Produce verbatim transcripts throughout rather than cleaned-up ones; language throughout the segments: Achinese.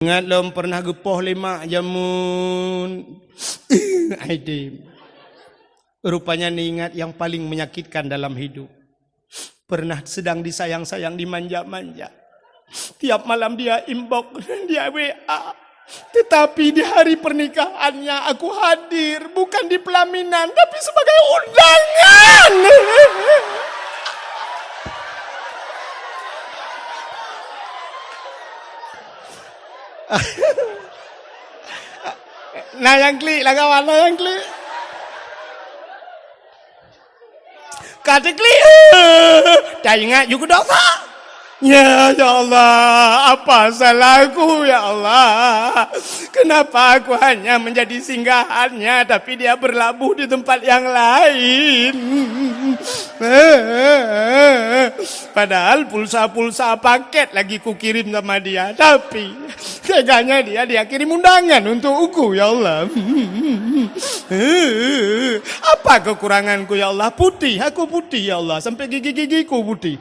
Ingat lom pernah geupoh lé mak jameun. Aidem. Rupanya neuingat yang paling menyakitkan dalam hidup. Pernah sedang disayang-sayang, dimanja-manja. Tiap malam dia inbox, dia W A. Tetapi di hari pernikahannya aku hadir, bukan di pelaminan, tapi sebagai undangan. Nah, nyang klik lah kawan, nah, nyang klik. Ka teuklik, eh, taingat ju keu dosa. Ya, ya Allah, apa salahku, ya Allah? Kenapa aku hanya menjadi singgahannya, tapi dia berlabuh di tempat yang lain? Padahal pulsa-pulsa paket lagi kukirim sama dia, tapi teganya dia, dia kirim undangan untuk aku, ya Allah. Apa kekuranganku, ya Allah? Putih, aku putih, ya Allah. Sampai gigi-gigiku putih.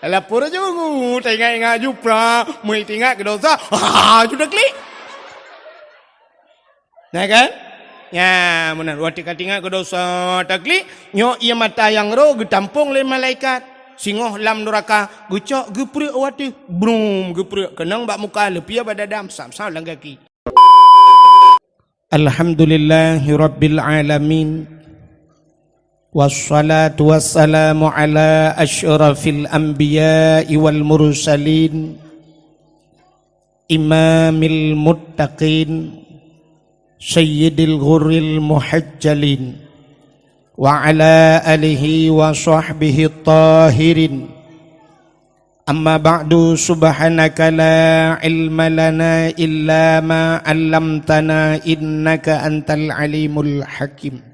Lapor aja, taingat-ingat ju pra, meuingat keu dosa. Ah, sudah klik. Nah kan? Ya, meunan. Watèe ka teuingat keu dosa, taklik, nyoe ie mata nyang roh geutampong lé malaikat. Singoh lam nuraka, geucok geupreuek watèe. Brum, geupreuek. Keunong bak muka, leupie bak dada, sam-sam lam gaki. Alhamdulillahirabbil alamin. Wassalatu wassalamu ala asyrafil anbiya'i wal mursalin. Imamil muttaqin, sayyidil ghurril muhajjalin, wa ala alihi wa sahbihi tahirin. Amma ba'du, subhanaka la ilma lana illa ma 'allamtana, innaka antal alimul hakim.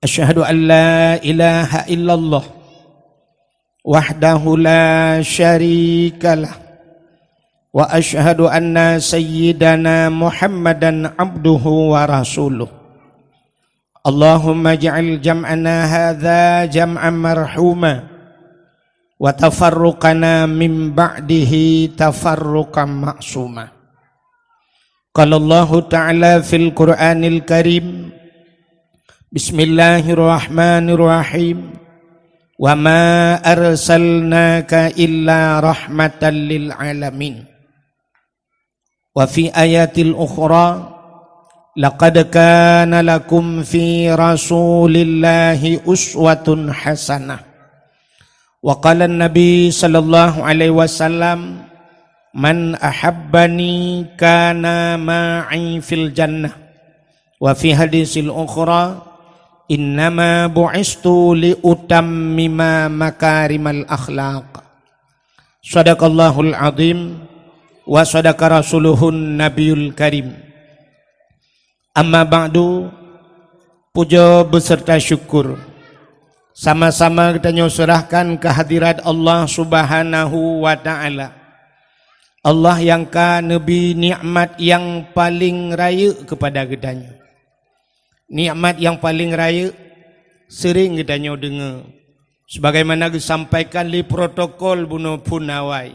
Asyhadu an la ilaha illallah wahdahu la syarikalah, wa asyhadu anna sayyidana Muhammadan abduhu wa rasuluh. Allahumma ij'al jam'ana hadza jam'an marhuma, wa tafarruqana min ba'dihi tafarruqan ma'suma. Qala Allahu ta'ala fil Qur'anil Karim, bismillahirrahmanirrahim, "Wa ma arsalnaka illa rahmatan lil alamin." Wa fi ayatil ukhra, "Laqad kana lakum fi Rasulillahi uswatun hasanah." Wa qala Nabi sallallahu alaihi wasallam, "Man ahabbani kana ma'i fil jannah." Wa fi hadisil ukhra, "Innama bu'istu li utammima makarimal akhlaq." Sadaqallahul azim wa sadaqa rasuluhun nabiyul karim. Amma ba'du, puja beserta syukur sama-sama geutanyoe serahkan kehadirat Allah Subhanahu wa Ta'ala. Allah nyang ka neubi nikmat nyang paleng rayeuk keupada geutanyoe. Nikmat nyang paleng rayeuk seuring geutanyoe deungoe, sebagaimana geusampaikan lé protokol bunoe phon awai.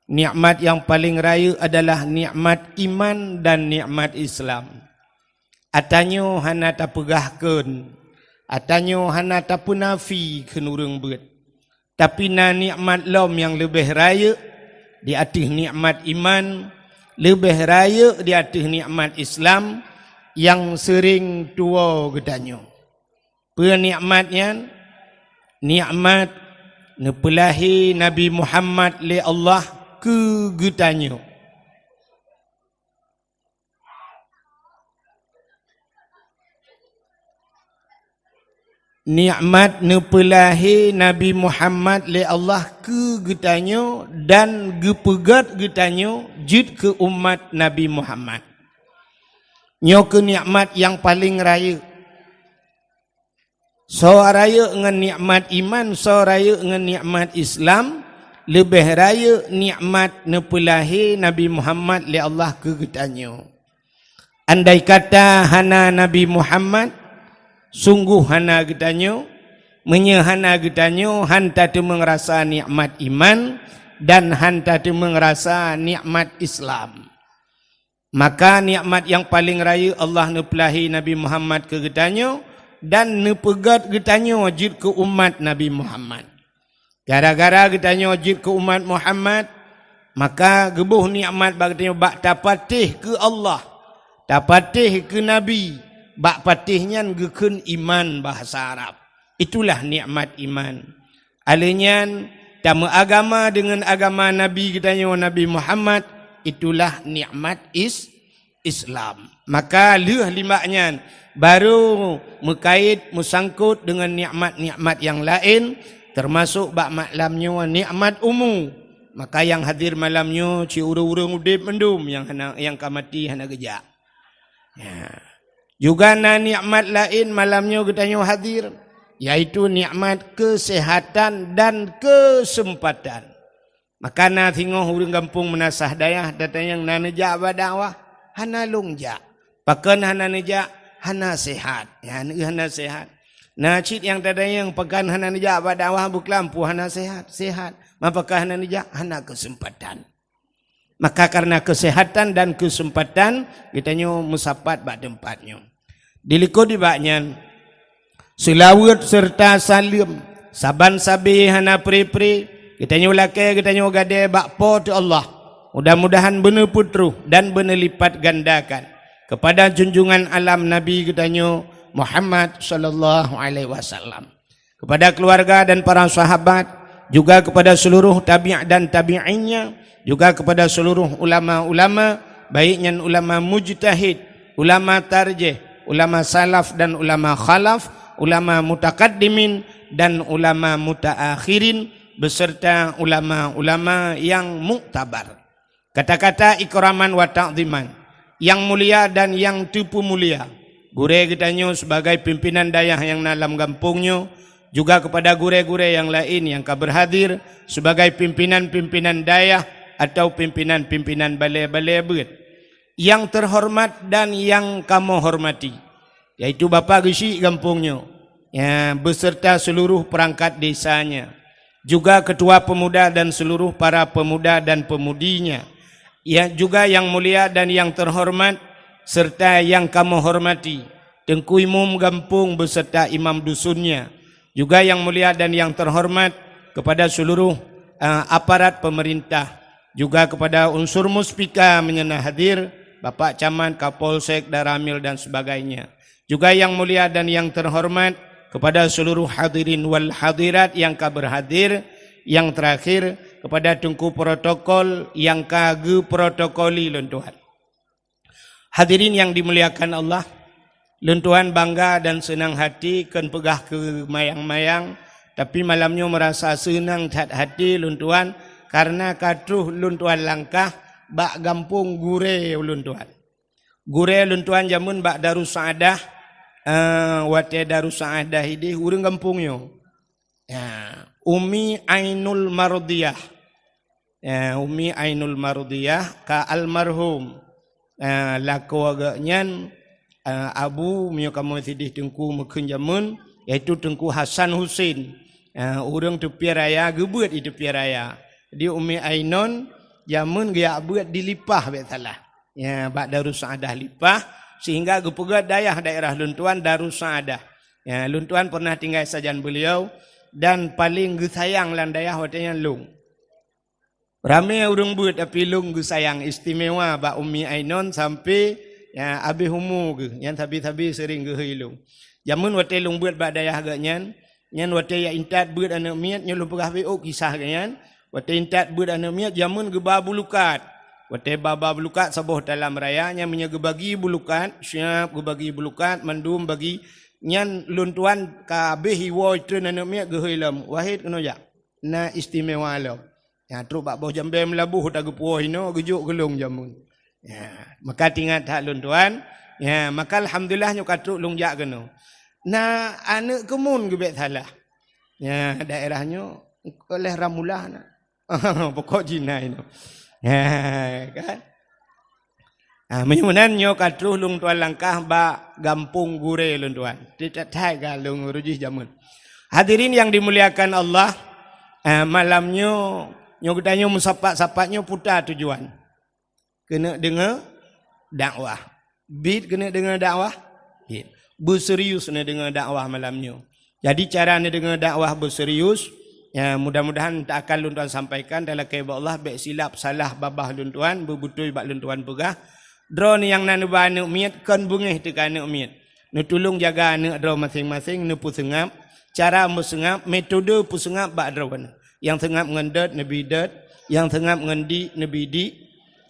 Nikmat nyang paleng rayeuk adalah nikmat iman dan nikmat Islam. Ata nyoe hana tapeugah kheun, ata nyoe hana tapeunafi kheun ureuëng beuet. Tapi na nikmat lom nyang leubeh rayeuk di ateueh nikmat iman, leubeh rayeuk di ateueh nikmat Islam nyang seuring tuwoe geutanyoe. Peue nikmat nyan? Nikmat neupeulahé Nabi Muhammad lé Allah keu geutanyoe. Nikmat neupeulahé Nabi Muhammad lé Allah keu geutanyoe dan geupeugét geutanyoe jeuet keu umat Nabi Muhammad. Nyoe keuh nikmat nyang paleng rayeuk. Soe rayeuk ngon nikmat iman, soe rayeuk ngon nikmat Islam, leubeh rayeuk nikmat neupeulahé Nabi Muhammad lé Allah keu geutanyoe. Andai kata hana Nabi Muhammad, sunggoh hana geutanyoe. Meunyoe hana geutanyoe, han tateumeung rasa nikmat iman, dan han tateumeung rasa nikmat Islam. Maka nikmat nyang paleng rayeuk Allah neupeulahi Nabi Muhammad keu geutanyoe dan neupeugét geutanyoe jeuet keu umat Nabi Muhammad. Gara-gara geutanyoe jeuet keu umat Muhammad, maka geuboh nikmat bak geutanyoe bak tapatéh keu Allah, tapatéh keu Nabi, bak patéh nyan geukheun iman bahasa Arab. Itulah nikmat iman. Alheuh nyan, tameuagama deungon agama Nabi geutanyoe, Nabi Muhammad, itulah nikmat is-, Islam. Maka lheueh limbak nyan, barô meukait, meusangkot deungon nikmat-nikmat nyang laén, teumasok bak malam nyoe nikmat umu. Maka nyang hadir malam nyoe ci ureuëng-ureuëng udeb mandum nyang hana, nyang ka maté hana geujak. Ya. Juga na nikmat laén malam nyoe geutanyoe hadir, yaitu nikmat keuseuhatan dan keuseumpatan. Maka na singoh ureuëng gampông meunasah dayah, datang nyang na neujak bak dakwah, hana lôn jak. Pakon hana neujak? Hana seuhat. Ya, hana seuhat. Na cit nyang tatanyong pakon hana neujak bak dakwah, beuklam peue hana seuhat? Seuhat. Ma pakon hana neujak? Hana keuseumpatan. Maka karena keuseuhatan dan keuseumpatan, geutanyoe meusapat bak teumpat nyoe. Dilikot nibak nyan, seulaweuet seureuta saleuem saban sabe hana pre-pre geutanyoe lakée geutanyoe gadée bak Po teu Allah. Mudah-mudahan beuneupeutroh dan beuneulipatgandakan keupada junjungan alam Nabi geutanyoe Muhammad sallallahu alaihi wasallam, kepada keluarga dan para sahabat, juga kepada seluruh tabi' dan tabi'innya, juga kepada seluruh ulama-ulama, baik nyan ulama mujtahid, ulama tarjih, ulama salaf dan ulama khalaf, ulama mutakaddimin dan ulama mutaakhirin, beserta ulama-ulama yang muktabar. Kata-kata ikraman wa ta'ziman, yang mulia dan yang teupeumulia, gurée geutanyoe sebagai pimpinan dayah nyang na lam gampông nyoe, juga kepada gurée-gurée nyang laén nyang ka berhadir sebagai pimpinan-pimpinan dayah atau pimpinan-pimpinan balée-balée beuet. Yang terhormat dan yang kamoe hormati, yaitu Bapak Geuchik gampông nyoe, ya, beserta seluruh perangkat desanya, juga ketua pemuda dan seluruh para pemuda dan pemudinya, ya, juga yang mulia dan yang terhormat serta yang kamoe hormati, Teungku Imum gampông beserta imam dusunnya, juga yang mulia dan yang terhormat kepada seluruh, eh, aparat pemerintah, juga kepada unsur muspika meunyoe na hadir, Bapak Camat, Kapolsek, Danramil dan sebagainya. Juga yang mulia dan yang terhormat kepada seluruh hadirin wal hadirat yang ka berhadir, yang terakhir kepada teungku protokol yang ka geuprotokoli lôn tuan. Hadirin yang dimuliakan Allah, lôn tuan bangga dan seunang hati kon peugah keu mayang-mayang, tapi malam nyoe meurasa seunang that hati lôn tuan karena ka troh lôn tuan langkah bak gampông gurée lôn tuan. Gurée lôn tuan jameun bak Darussaadah, eh, watée Darussaadah ideh ureuëng gampông nyoe. Ya, Umi Ainul Mardiyah. Ya, Umi Ainul Mardiyah ka almarhum. Ya, lakoe geuh nyan, eh, abu meunyoe kamoe sideh teungku meukheun jameun, yaitu Teungku Hasan Husin. Ya, ureuëng Teupie Raya, geubeuet di Teupie Raya. Jadi Umi Ainun jameun geujak beuet di Lipah bék salah. Ya, bak Darussaadah Lipah, sehingga geupeugét dayah daerah lôn tuan Darussaadah. Ya, lôn tuan pernah tinggai sajan beliau dan paleng geusayang lam dayah watée nyan lôn. Ramé ureuëng beuet tapi lôn geusayang istimewa bak Umi Ainun sampai, ya, abéh umu geuh, nyan sabe-sabe sering geuhôi lôn. Jameun watée lôn beuet bak dayah geuh nyan, nyan watée jak intat beuet aneuëk miet, nyoe lôn peugah bék ôk kisah geuh nyan, watée intat beuet aneuëk miet jameun geuba bulukat. Watée ba-ba bulukat saboh talam raya nyan meunyoe geubagi bulukat, siab geubagi bulukat, mandum bagi, nyan lôn tuan ka abéh iwoe treun aneuëk miet geuhôi lom, "Wahid keunoe jak, na istimewa lom." Ya, trok bak boh jambée meulaboh tageupuwoe inoe geujok keu lôn jameun. Ya, maka tingat that lôn tuan. Ya, maka alhamdulillah nyoe ka trok lôn jak keunoe. Na aneuëk keumun geubek salah. Ya, daerah nyoe oleh Ramulah na. Pokok jih na inoe. Ha, kan? Ha, meunyoe meunan nyoe ka troh lôn tuan langkah bak gampông gurée lôn tuan. Titat that ka lôn rujih jameun. Hadirin yang dimuliakan Allah, ha, malam nyoe Nyoe geutanyoe meusapat-sapat nyoe peue tujuan? Keuneuk deungoe dakwah. Bit keuneuk deungoe dakwah? Bit. Beuserius neudeungoe dakwah malam nyoe. Jadi cara neudeungoe dakwah beuserius, ya, mudah-mudahan tak akan lôn tuan sampaikan, talakée bak Allah, bék silap salah babah lôn tuan, beubeutôi bak lôn tuan peugah. Droeneuh nyang na neuba aneuëk miet, kon beungéh teuka aneuëk miet. Neutulông jaga aneuëk droe maséng-maséng, neupeuseungab, cara meuseungab, metode peuseungab bak droeneuh. Nyang seungab ngon dot, neubi dot, nyang seungab ngon dik, neubi dik.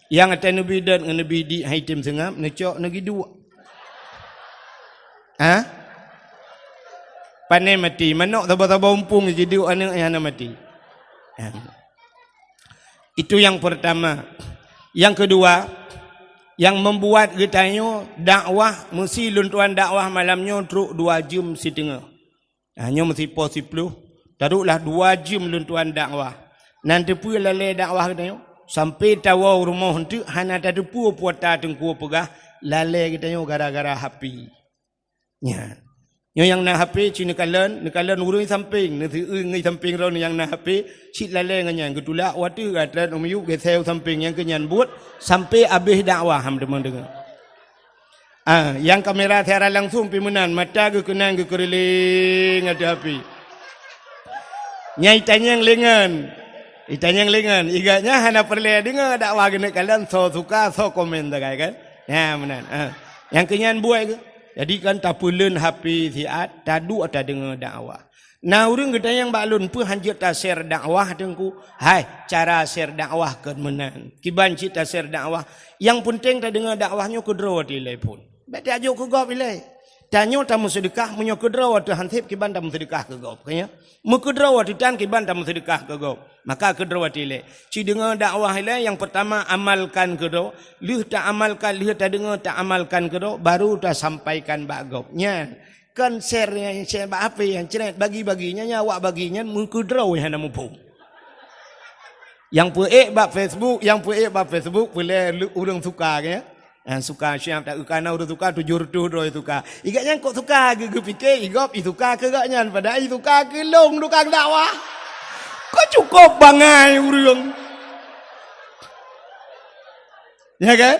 Nyang até neubi dot ngon neubi dik hai tem seungab, neucok neugiduek. Ha? Pane mati, manok saba-saba umpung giduek aneuëk nyang hana mati. Ha. Itu yang pertama. Yang kedua, yang membuat geutanyoe dakwah, meusi lôn tuan dakwah malam nyoe trok dua jeuem siteungoh. Ha, nyoe meusipo siploh, taruhlah dua jeuem lôn tuan dakwah. Nan teupeue lalée dakwah geutanyoe? Sampai tawoe rumoh eunteuk hana tateupeue puata teungku peugah lalée geutanyoe gara-gara H P. Nya. Nyoe nyang na H P cit neukalon, neukalon ureuëng sampéng, neuseueu ngon sampéng droeneuh nyang na H P, cit lalée ngon nyan geutulak watée gata u miyueb geuseu sampéng nyang keu nyan buet sampai abéh dakwah ham teuma deungoe. Ah, nyang kamera siaran langsung pi meunan, mata geukeunang geukeureuléng ateueh H P. Nyang itanyong lengan. Itanyong lengan. Igat nyan hana peureulée deungoe dakwah geuneuk kalon soe suka, soe komen sagai kan. Nya meunan. Ah. Nyang keu nyan buet geuh. Jadi kan tapeuleuen H P siat, taduek tadeungoe dakwah. Na ureuëng geutanyong bak lôn, "Peue hanjeuet ta-share dakwah, Teungku?" Hai, cara share dakwah kon meunan. Kiban cit ta-share dakwah. Nyang peunteng tadeungoe dakwah nyoe keudroe watée ilée phon. Bék tajok keu gob ilée. Tanyoe tameuseudeukah meunyoe keudroe watée han seb kiban tameuseudeukah keu gob. Ka nyan? Meukeudroe watée tan kiban tameuseudeukah keu gob. Maka keudroe watée ilée. Ci deungoe dakwah ilée, nyang peurtama amalkan keudroe. Lheueh taamalkan, lheueh tadeungoe taamalkan keudroe, baru tasampaikan bak gob. Nyan. Kon share nyang share bak H P nyang cret bagi-bagi nyan, nyang awak bagi nyan meukeudroe hana muphom. Nyang peuék bak Facebook, nyang peuék bak Facebook peulée ureuëng suka ke. Nyang suka siap tak kana ureuëng suka tujoh reutôh droe suka. Igat nyan kok suka geugeupike igob isuka keu gobnyan padahai isuka keu lôn tukang dakwah. Kok cukup bangai ureuëng. Ya kan?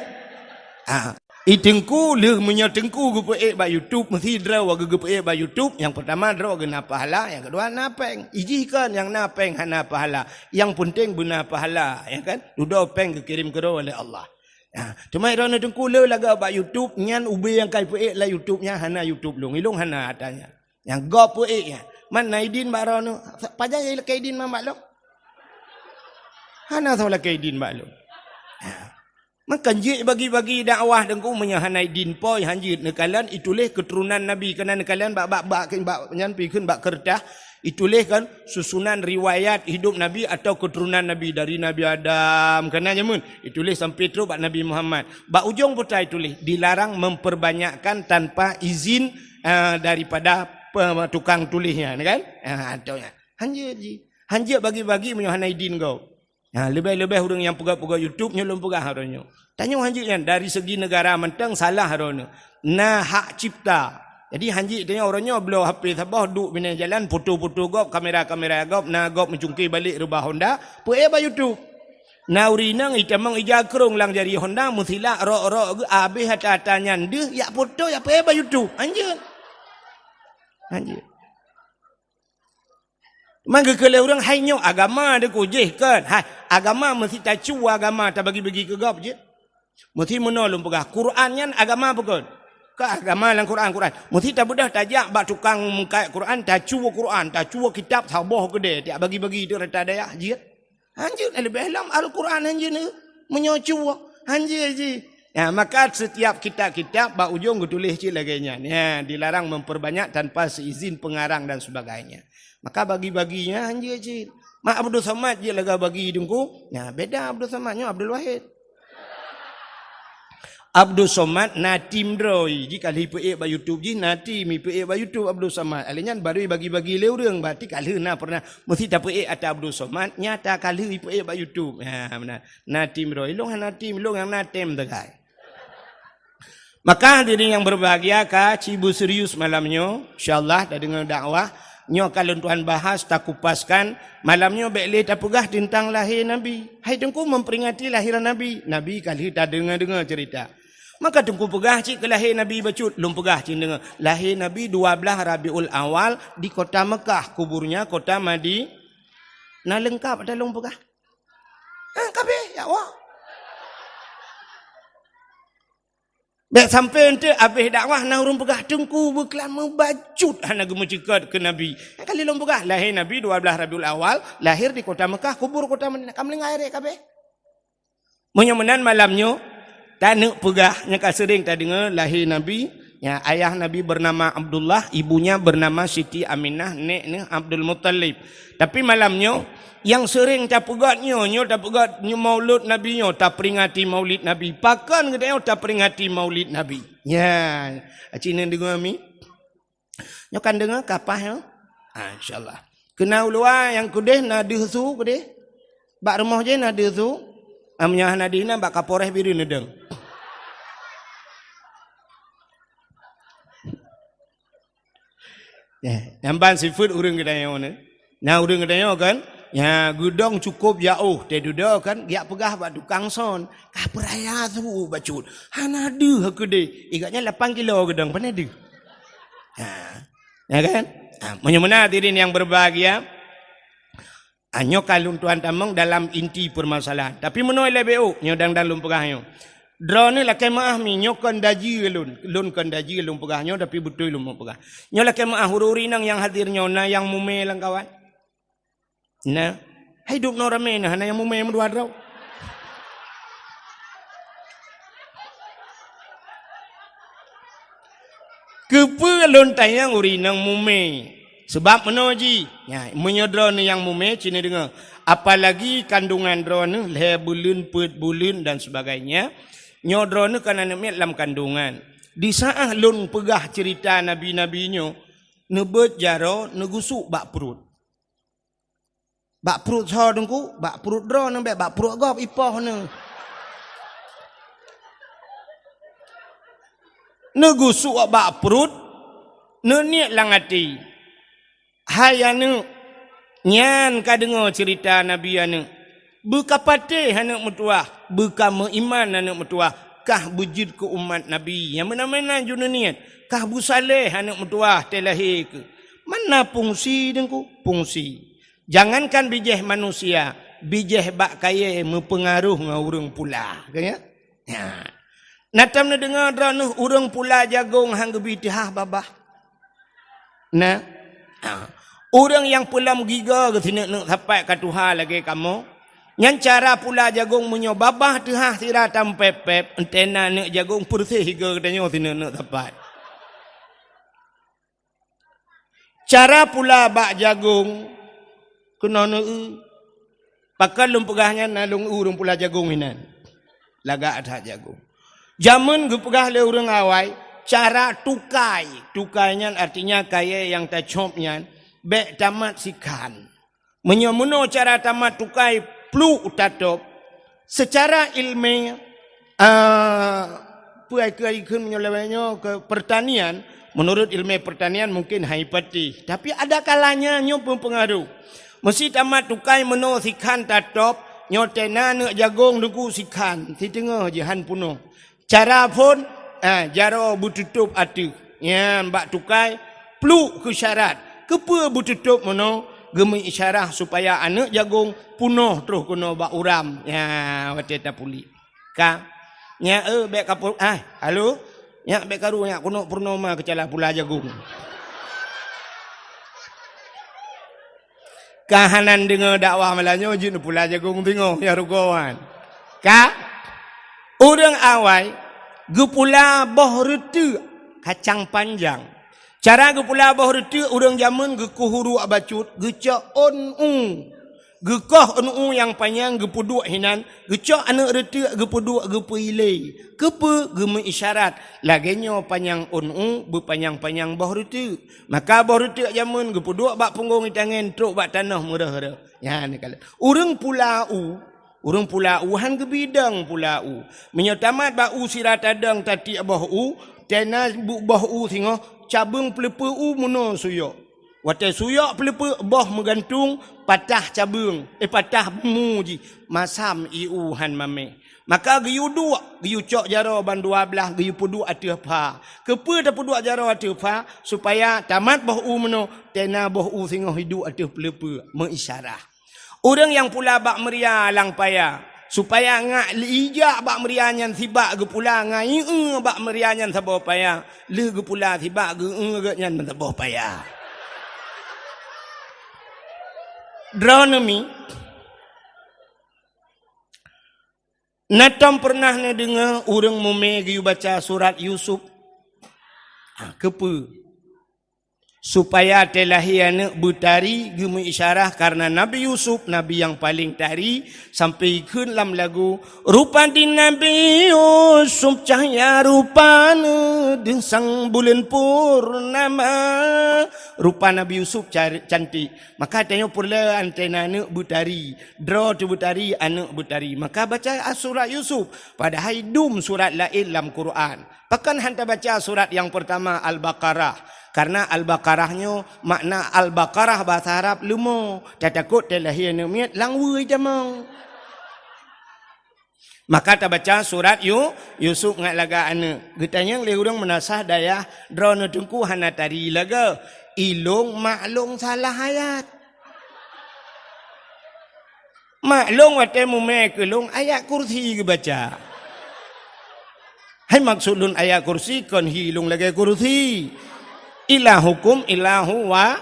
Ah, i teungku lheueh meunyoe teungku geupeuék bak YouTube, meusi droe geugeupeuék bak YouTube, nyang peurtama droe geuna pahala, nyang keudua na péng. Ijih kon nyang na péng hana pahala. Nyang peunteng beuna pahala, ya kan? Dudoe péng geukirém keudroe lé Allah. Ah, teuma droeneuh teungku le lagak bak YouTube, nyan ubé nyang kai peuék lam YouTube nyan hana YouTube lôn. Ilôn hana ata nyan. Nyang gob peuék nyan. Man na idin bak droeneuh. Pajan nyang lakée idin man bak lôn? Hana soe lakée idin bak lôn. Ha. Maka jeuet bagi-bagi dakwah teungku meunyoe hana idin poi hanjeuet neukalon ituléh keuturonan Nabi keunan neukalon bak bak bak bak nyan pi kheun bak keureutah ituléh kan susunan riwayat hidup Nabi atau keuturonan Nabi dari Nabi Adam keunan jameun ituléh sampai trok bak Nabi Muhammad. Bak ujong peue ituléh dilarang memperbanyakkan tanpa izin ah, daripada pe-, tukang tuléh nyan, kan? Ah, tu nyan. Hanjeuet jih. Hanjeuet bagi-bagi meunyoe hana idin gob. Ha, leubeh-leubeh ureuëng nyang peugah-peugah YouTube nyoe lôn peugah uroe nyoe. Tanyoe hanjeuet nyan dari segi negara mantong salah uroe nyoe. Na hak cipta. Jadi hanjeuet tanyoe uroe nyoe bloe H P saboh duek binéh jalan foto-foto gob, kamera-kamera gob, na gob meucungké balek reubah Honda, peuék bak YouTube. Na ureuëng inong itamong ija krong lam jari Honda meusilak rok-rok geuh abéh ata-ata nyan deuh yak foto yak peuék bak YouTube. Hanjeuet. Hanjeuet. Man geukheun lé ureuëng hai nyoe agama deukujih kon. Hai agama meusi tacu agama tabagi-bagi keu gob jeuet. Meusi meunoe lôn peugah Quran nyan agama peue kon? Ka agama lam Quran Quran. Meusi tabeudôh tajak bak tukang meukat Quran tacu Quran tacu kitab saboh keudée tiak bagi-bagi tu rata dayah jeuet. Hanjeuet leubeh lom Al-Quran hanjeuet ni. Meunyoe cuwoe, hanjeuet jih. Ya, maka setiap kitab-kitab bak ujong geutuléh cit lagée nyan. Ya, dilarang memperbanyak tanpa seizin pengarang dan sebagainya. Maka bagi-bagi nyan hanjeuet cit. Mak Abdul Somad jeuet lagée bagi teungku. Ya, beda Abdul Somad nyoe Abdul Wahid. Abdul Somad na tim droe, ji ka lheueh peuék bak YouTube jih, na tim peuék bak YouTube Abdul Somad. Alèh nyan baru bagi-bagi lé ureuëng, berarti ka lheueh na pernah meusti tapeuék ata Abdul Somad, nyata ka lheueh peuék bak YouTube. Ha, meunan. Na tim droe, ilong hana tim, ilong nyang na tem sagai. Maka hadirin yang berbahagia, ka ci beuserius malam nyoe, insya-Allah tadeungoe dakwah. Nyoe ka lôn tuan bahas, takupaskan, malam nyoe bék lé tapeugah teuntang lahé Nabi. Hai Teungku memperingati lahé Nabi. Nabi ka lheueh tadeungoe-deungoe ceurita. Maka Teungku peugah cit keu lahé Nabi bacut, lôn peugah cit deungoe. Lahé Nabi dua belas Rabiul Awal di kota Mekah, kuburnya kota Madi-, na leungkap ata lôn peugah. Ha, ka abéh, ya Allah. Bék sampai ente abéh dakwah na ureuëng peugah Teungku beuklam meubacut hana geumeuceukat keu Nabi. Nyang kali lôn peugah, lahé Nabi dua belas Rabiul Awal, lahir di kota Mekah, kubur kota Madinah. Ka meulinggai rek ka abéh. Meunyoe meunan malam nyoe, taneuk peugah nyang ka seuring tadeungoe lahé Nabi, ya, ayah Nabi bernama Abdullah, ibunya bernama Siti Aminah, nek neuh Abdul Muttalib. Tapi malam nyoe, nyang seuring tapeugét nyoe, nyoe tapeugét nyoe maulud Nabi nyoe, taperingati maulid Nabi. Pakon geutanyoe taperingati maulid Nabi? Nya, aci neudeungoe mi? Nyoe kan deungoe kapah nyoe? Ah, insya Allah. Keu na u luwa nyang keudeh na deuh su keudeh? Bak rumoh jih na deuh su? Ah, meunyoe hana deuh na bak Kapolres Bireuen neudong. Eh, nyang ban sifeuet ureuëng geutanyoe nyoe. Na ureuëng geutanyoe kan? Nya, geudong cukôp jaôh, teududoe kan, geujak peugah bak tukang son, "Ka peuraya su bacut. Hana deuh keudeh." Ikat nyan lapan kilo geudong, pane deuh. Ha. Ya kan? Ha, meunyoe meunan hadirin yang berbahagia, ha, nyoe ka lôn tuan tamong dalam inti permasalahan. Tapi meunoe lé B O, nyoe dang-dang lôn peugah nyoe. Droeneuh lakée meuáh mi, nyoe kon daji lôn. Lôn kon daji lôn peugah nyoe, tapi beutôi lôn peugah. Nyoe lakée meuáh ureuëng-ureuëng inong nyang hadir nyoe na nyang mumé lam kawan? Na. Hai dum noe ramé na, hana nyang mumé meudua droe. Keupeue lôn tanyong ureuëng inong mumé? Sebab meunoe jih. Nya, meunyoe droeneuh nyang mumé, ci neudeungoe. Apalagi kandungan droeneuh lhée buleuen, peuet buleuen dan sebagainya. Nyoe droeneuh kan aneuk miet lam kandungan. Di saát lôn peugah ceurita nabi-nabi nyoe, neubeuet jaroe neugusuk bak pruet. Bak pruet soe Teungku? Bak pruet droeneuh bék, bak pruet gob ipoh neuh. Neugusuk bak pruet, neuniet lam até. Hai aneuk, nyan ka deungoe ceurita nabi aneuk. Beukapatéh aneuk meutuwah, beukameuiman aneuk meutuwah, kah beujeuet keu umat nabi. Nyang meunan-meunan ju neuniet, kah beusaléh aneuk meutuwah teulahé keuh. Mana fungsi Teungku? Fungsi. Jangankan bijéh manusia, bijéh bak kayée meupeungaroh ngon ureuëng pula. Ka nyan? Nya. Na tom neudeungoe droeneuh ureuëng pula jagong han geubi teuhah babah? Na. Ha. Ureuëng nyang peulom gigoe geuh sineuk-neuk sapat ka tuha lagée kamoe. Nyan cara pula jagong meunyoe babah teuhah sira tampép-pép, entena neuk jagong peureséh gigoe geutanyoe sineuk-neuk sapat. Cara pula bak jagong keunoe neu-eu. Pakon lôn peugah nyan na lôn eu ureuëng pula jagong hinan. Lagak that jagong. Jameun geupeugah lé ureuëng awai, cara tukai. Tukai nyan artinya kayée nyang tacop nyan bék tamat sikhan. Meunyoe meunoe cara tamat tukai pluek tatôb, seucara iéleumé, ah, peue keu ikheun meunyoe lawét nyoe keu pertanian, meunurot iéleumé pertanian mungken hai patéh, tapi ada kalanya nyoe meupeungaroh. Meusé tamat tukai meunoe sikhan tatôb, nyoe tena neuk jagong Teungku sikhan, siteungoh jih han peunoh. Cara phon, ah, jaroe beututôb ateueh. Nyan bak tukai, pluek keu syarat. Keupeue beututôb meunoe? Geumeuisyarah supaya aneuk jagong peunoh troh keunoe bak uram. Nya, watée tapuléh. Ka. Nya, eh, bék ka pu-, ah, halo. Nya, bék karu, nya, keunoe peurunoe ma keucala pula jagong. Ka hana deungoe dakwah malam nyoe jeuet neupula jagong singoh ya rugoe wan. Ka ureuëng awai geupula boh reuteuek kacang panjang. Cara geupula boh reuteuek ureuëng jameun geukoh uruek bacut, geucok ôn u. Geukoh ôn u nyang panyang geupeuduek hinan, geucok aneuk reuteuek geupeuduek geupeuilée. Keupeue? Geumeuisyarat lagée nyoe panyang ôn u beupanyang-panyang boh reuteuek. Maka boh reuteuek jameun geupeuduek bak punggong itangen trok bak tanoh meureuh-reuh. Nyan ka lheueh. Ureuëng pula u, ureuëng pula u han geubidong pula u. Meunyoe tamat bak u sira tadong tatiek boh u, tena bu-, boh u singoh cabeueng peuleupeue u meunoe suyok. Watée suyok peuleupeuk boh meugantung, patah cabeueng, eh, patah bumu jih, masam ié u han mamèh. Maka geuyue duek, geuyue cok jaroe ban dua blaih, geuyue peuduek ateueh pha. Keupeue tapeuduek jaroe ateueh pha? Supaya tamat boh u meunoe, tena boh u singoh iduek ateueh peuleupeuk, meuisyarah. Ureuëng nyang pula bak meuria lam paya, supaya ngak ijak bak meuria nyan sibak geupula ngon ié bak meuria nyan saboh paya, lheueh geupula sibak geu-eu geuh nyan saboh paya. Droeneuh mi, na tom peureunah neudeungoe ureuëng mumè geuyue baca surat Yusuf? Ah, keupeue? Supaya teulahé aneuëk beutari, geumeuisyarah karena Nabi Yusuf, nabi nyang paleng tari, sampai ikheun lam lagu, "Rupa di Nabi Yusuf cahya rupana, deusang buleuen purnama." Rupa Nabi Yusuf car-, cantik. Maka tanyoe peureulée antena aneuëk beutari, droe teuh beutari, aneuëk beutari. Maka baca surat Yusuf, padahai dum surat laén lam Quran. Pakon han tabaca surat nyang peurtama Al-Baqarah? Karena Al-Baqarah nyoe makna Al-Baqarah bahasa Arab leumo. Tatakot teulahé aneuëk miet lam weueh jamong. Maka tabaca surat Yu-, Yusuf ngat lagak aneuëk. Geutanyong lé ureuëng meunasah dayah, "Droeneuh teungku hana tari lagée?" "Ilong maklong salah ayat." Maklong watée mumè keu lôn ayat kursi geubaca. Hai maksud lôn ayat kursi kon hi lôn lagée kursi. Ilahukum ilahu wa-,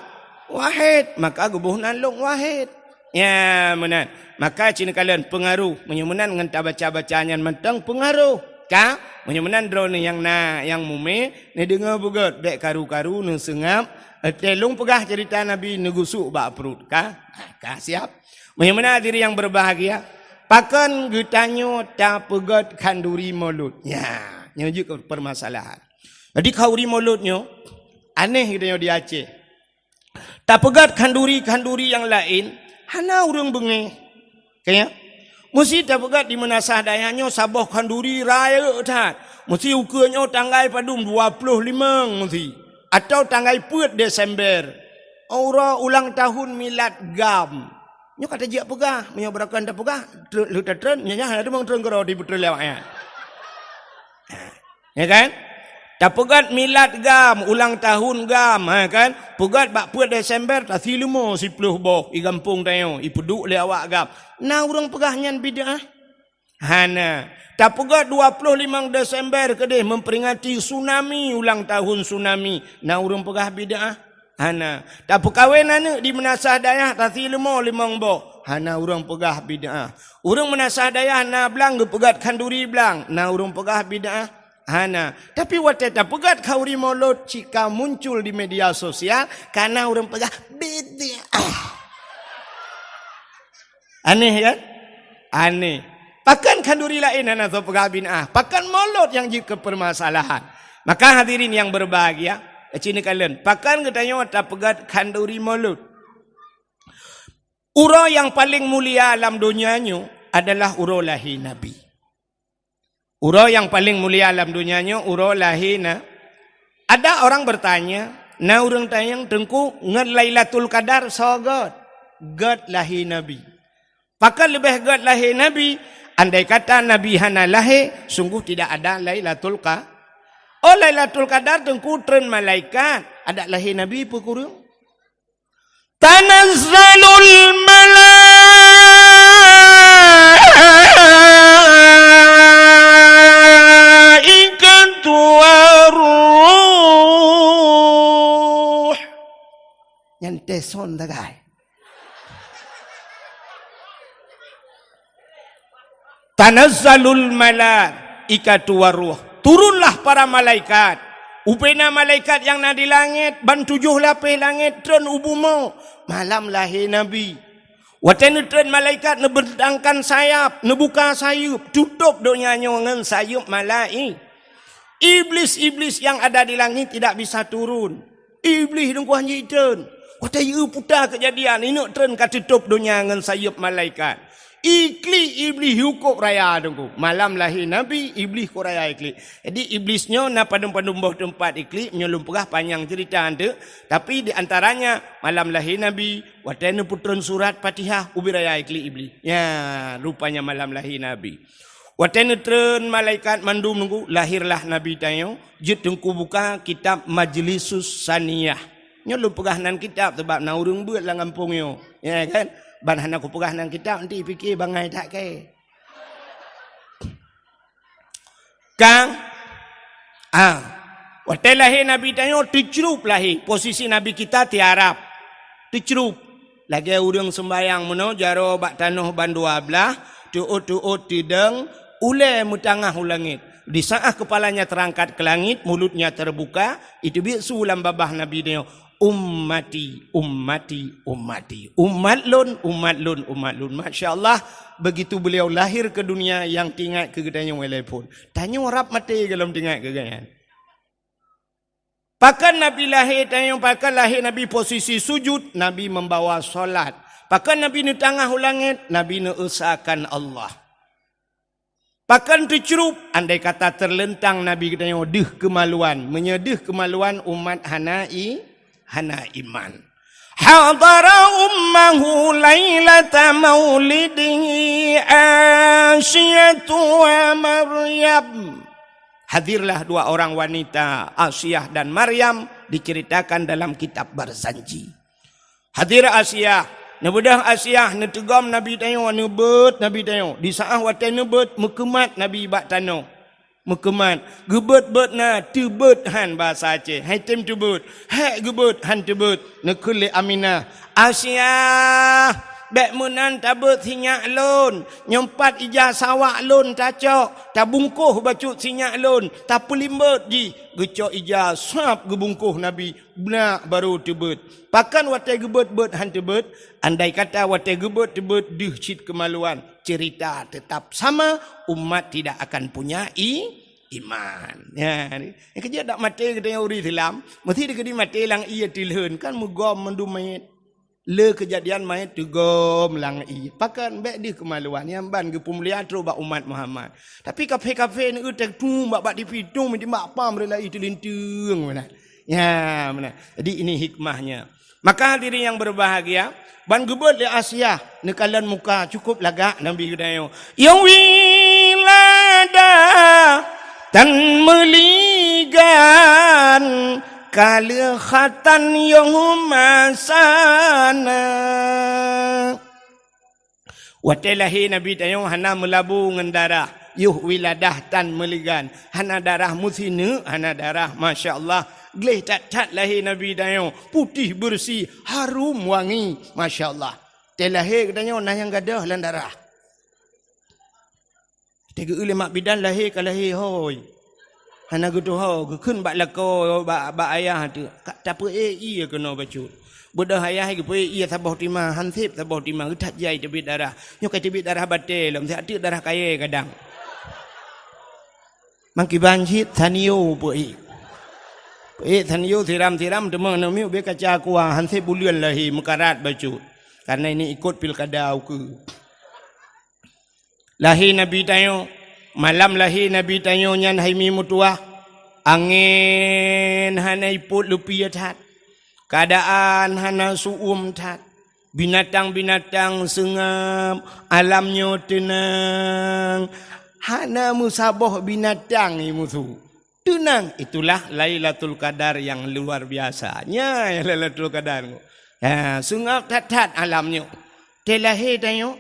wahid. Maka geuboh nan lôn wahid. Ya, meunan. Maka ci neukalon peungaroh. Meunyoe meunan ngon tabaca-baca nyan mantong peungaroh. Ka? Meunyoe meunan droeneuh nyang na, nyang mumè, neudeungoe beugét, bék karu-karu, neuseungab. Eh, tée lôn peugah ceurita Nabi neugusuk bak pruet. Ka? Ka siap. Meunyoe meunan hadirin nyang berbahagia, pakon geutanyoe tapeugét khanduri Maulud? Nya, nyoe jeuet keu permasalahan. Jadi khanduri Maulud nyoe aneh geutanyoe di Aceh. Tapeugét khanduri-khanduri nyang laén, hana ureuëng beungéh. Kaya? Meusti tapeugét di meunasah dayah nyoe saboh khanduri rayeuk that. Meusti ukeue nyoe tanggai padum, dua ploh limong meusti. Atawa tanggai peuet Desember. Uroe ulang tahun milad GAM. Nyoe ka tajak peugah, meunyoe beurakan tapeugah, tre-, lheueh tatreun, nyan, nyan hana teumang treun keudroe dipeutreun lé awak nyan. Ya kan? Tapeugét milad GAM, ulang tahun GAM, ha kan? Peugét bak peuet Desember, tasi leumo siploh boh, i gampông tanyoe, ipeuduek lé awak GAM. Na ureuëng peugah nyan bid'ah? Hana. Tapeugét dua ploh limong Desember keudeh memperingati tsunami, ulang tahun tsunami. Na ureuëng peugah bid'ah? Hana. Tapeukawen aneuëk di meunasah dayah, tasi leumo limong boh. Hana ureuëng peugah bid'ah. Ureuëng meunasah dayah na blang geupeugét khanduri blang. Na ureuëng peugah bid'ah? Hana. Tapi watée tapeugét khanduri Maulud, cit ka muncul di media sosial, ka na ureuëng peugah bid'ah. Aneh kan? Aneh. Pakon khanduri laén hana soe peugah bid'ah? Pakon Maulud nyang jeuet keu permasalahan? Maka hadirin nyang berbahagia, ci neukalon, pakon geutanyoe tapeugét khanduri Maulud? Uroe nyang paleng mulia lam donya nyoe adalah uroe lahé Nabi. Uroe nyang paleng mulia lam donya nyoe uroe lahé na. Ada orang bertanya, na ureuëng tanyong, "Teungku, ngon Lailatul Qadar soe gét?" Gét lahé Nabi. Pakon leubeh gét lahé Nabi? Andai kata Nabi hana lahé, sungguh tidak ada Lailatul Qa-, oh, Lailatul Qadar teungku treun malaikat, adak lahé Nabi peue kureueng? Tanazzalul malaikatu waruh. Nyan teson tagai. Tanazzalul malaikatu waruh. Turunlah para malaikat. Ubena malaikat nyang na di langét, ban tujoh lapéh langét treun u bumoe. Malam lahé Nabi. Watée neutreun malaikat neubentangkan sayap, neubuka sayeuep, tutôb donya nyoe ngon sayeuep malai-, Iblis-iblis yang ada di langit tidak bisa turun. Iblis dengkuah jitreun. Watée yue puta keujadian, ineuk treun ka tutôb donya ngon sayeuep malaikat. Iklik Iblih yue kôb raya teungku. Malam lahé Nabi, Iblih kôb raya Iklik. Jadi Iblis nyoe na padum-padum boh teumpat Iklik, meunyoe lôn peugah panyang ceurita teuk, tapi di antaranya malam lahé Nabi, watée neupeutreun surat Fatihah, ubit raya Iklik Iblih. Ya, rupanya malam lahé Nabi. Watée neutreun malaikat mandum teungku, lahirlah Nabi tanyoe, jeuet teungku buka kitab Majlisus Saniyah. Nyoe lôn peugah nan kitab sabab na ureuëng beuet lam gampông nyoe. Ya kan? Ban hana kupeugah nan kitab, nanti pike bangai that kée. Kang, ah, watée lahé Nabi tanyoe teucrup lahé, posisi Nabi kita tiarap. Teucrup. Lagée ureuëng seumbayang meunoe jaroe bak tanoh bandua blaih, teuôt-teuôt teudong, ulée meutangah u langét. Di saat kepalanya terangkat ke langit, mulutnya terbuka, itu biet su lam babah Nabi nyoe, "Ummati, ummati, ummati. Umat lôn, umat lôn, umat lôn." Masya Allah, begitu beliau lahir ke dunia, nyang teuingat keu geutanyoe ilée phon. Tanyoe rab maté gohlom teuingat keu gobnyan. Pakon Nabi lahé tanyoe, pakon lahé Nabi posisi sujud, Nabi membawa salat. Pakon Nabi neutangah u langét, Nabi neuesakan Allah. Pakon teucrup, andai kata teurleuntang Nabi geutanyoe deuh keumaluan. Meunyoe deuh keumaluan, umat hana i-, hana iman. Hadara ummahu lailata maulidihi Asiyatu wa Maryam. Hadirlah dua orang wanita, Asiah dan Maryam, diceritakan dalam kitab Barzanji. Hadir Asiah, neubeudôh Asiah, neuteugom Nabi tanyoe, neubeuet Nabi tanyoe. Di saat watée neubeuet, meukeumat Nabi bak tanoh. Meukeumat, geubeuet-beuet na, teubeuet han bahasa Aceh. Hai tem teubeuet, hék geubeuet han teubeuet. Neukheun lé Aminah, "Asiah, bék meunan tabeuet sinyak lôn. Nyoe pat ija sawak lôn tacok, tabungkôh bacut sinyak lôn, tapeulimbot jih." Geucok ija sab geubungkôh Nabi, beunak barô teubeuet. Pakon watée geubeuet-beuet han teubeuet? Andai kata watée geubeuet teubeuet deuh cit keumaluan, cerita tetap sama, umat tidak akan punya i-, iman. Ya, ni. Nyang keujeuet dak maté geutanyoe ureuëng Islam, meusti dikeudi maté lam ié teulheun, kan meugom mandum manyét. Le keujadian manyét teugom lam ié. Pakon bék deuh keumaluan, nyang ban geupeumulia trok bak umat Muhammad. Tapi kafé-kafé neueu teutung bak, bak tipi tung, meuti bak pam rela i teulinteung meunan. Ya, meunan. Jadi ini hikmahnya. Maka hadirin yang berbahagia, ban geubeuet lé Asiah neukalon muka cukup lagak Nabi geutanyoe. Ya wilada tan meuligan kaleuhatan yoh masana. Watée lahé Nabi tanyoe hana meulabu ngon darah, yoh wiladah tan meuligan, hana darah meusineuk, hana darah, masya Allah. Gleh that-that lahé Nabi tanyoe, putéh beureusi, harum wangi, masya Allah. Watée lahé geutanyoe na nyang gadôh lam darah. Teugeue lé mak bidan lahé ka lahé hôi. Hana geutuho, geukheun bak lakoe, bak, bak ayah tu. Ka tapeuék ié keunoe bacut. Beudôh ayah geupeuék ié saboh tima, hanseb saboh tima, geuthat jai teubiet darah. Nyoe ka teubiet darah batée lom, siat teuk darah kayée kadang. Mangkiban cit sanio peuék. Peuék sanio siram-siram teuma aneuk miet ubé kaca kuah, hanseb buleuen lahé meukarat bacut. Karena ini ikot pilkada ukeue. Lahé Nabi tanyoe, malam lahé Nabi tanyoe nyan hai mi meutuwah, angén hana ipot leupie that, keuadaan hana su'uem that, binatang-binatang seungab, alam nyoe teunang, hana meusaboh binatang i musu. Teunang, itulah Lailatul Qadar yang luar biasa. Nyan Lailatul Qadar. Ha, seungab that-that alam nyoe. Watée lahé tanyoe,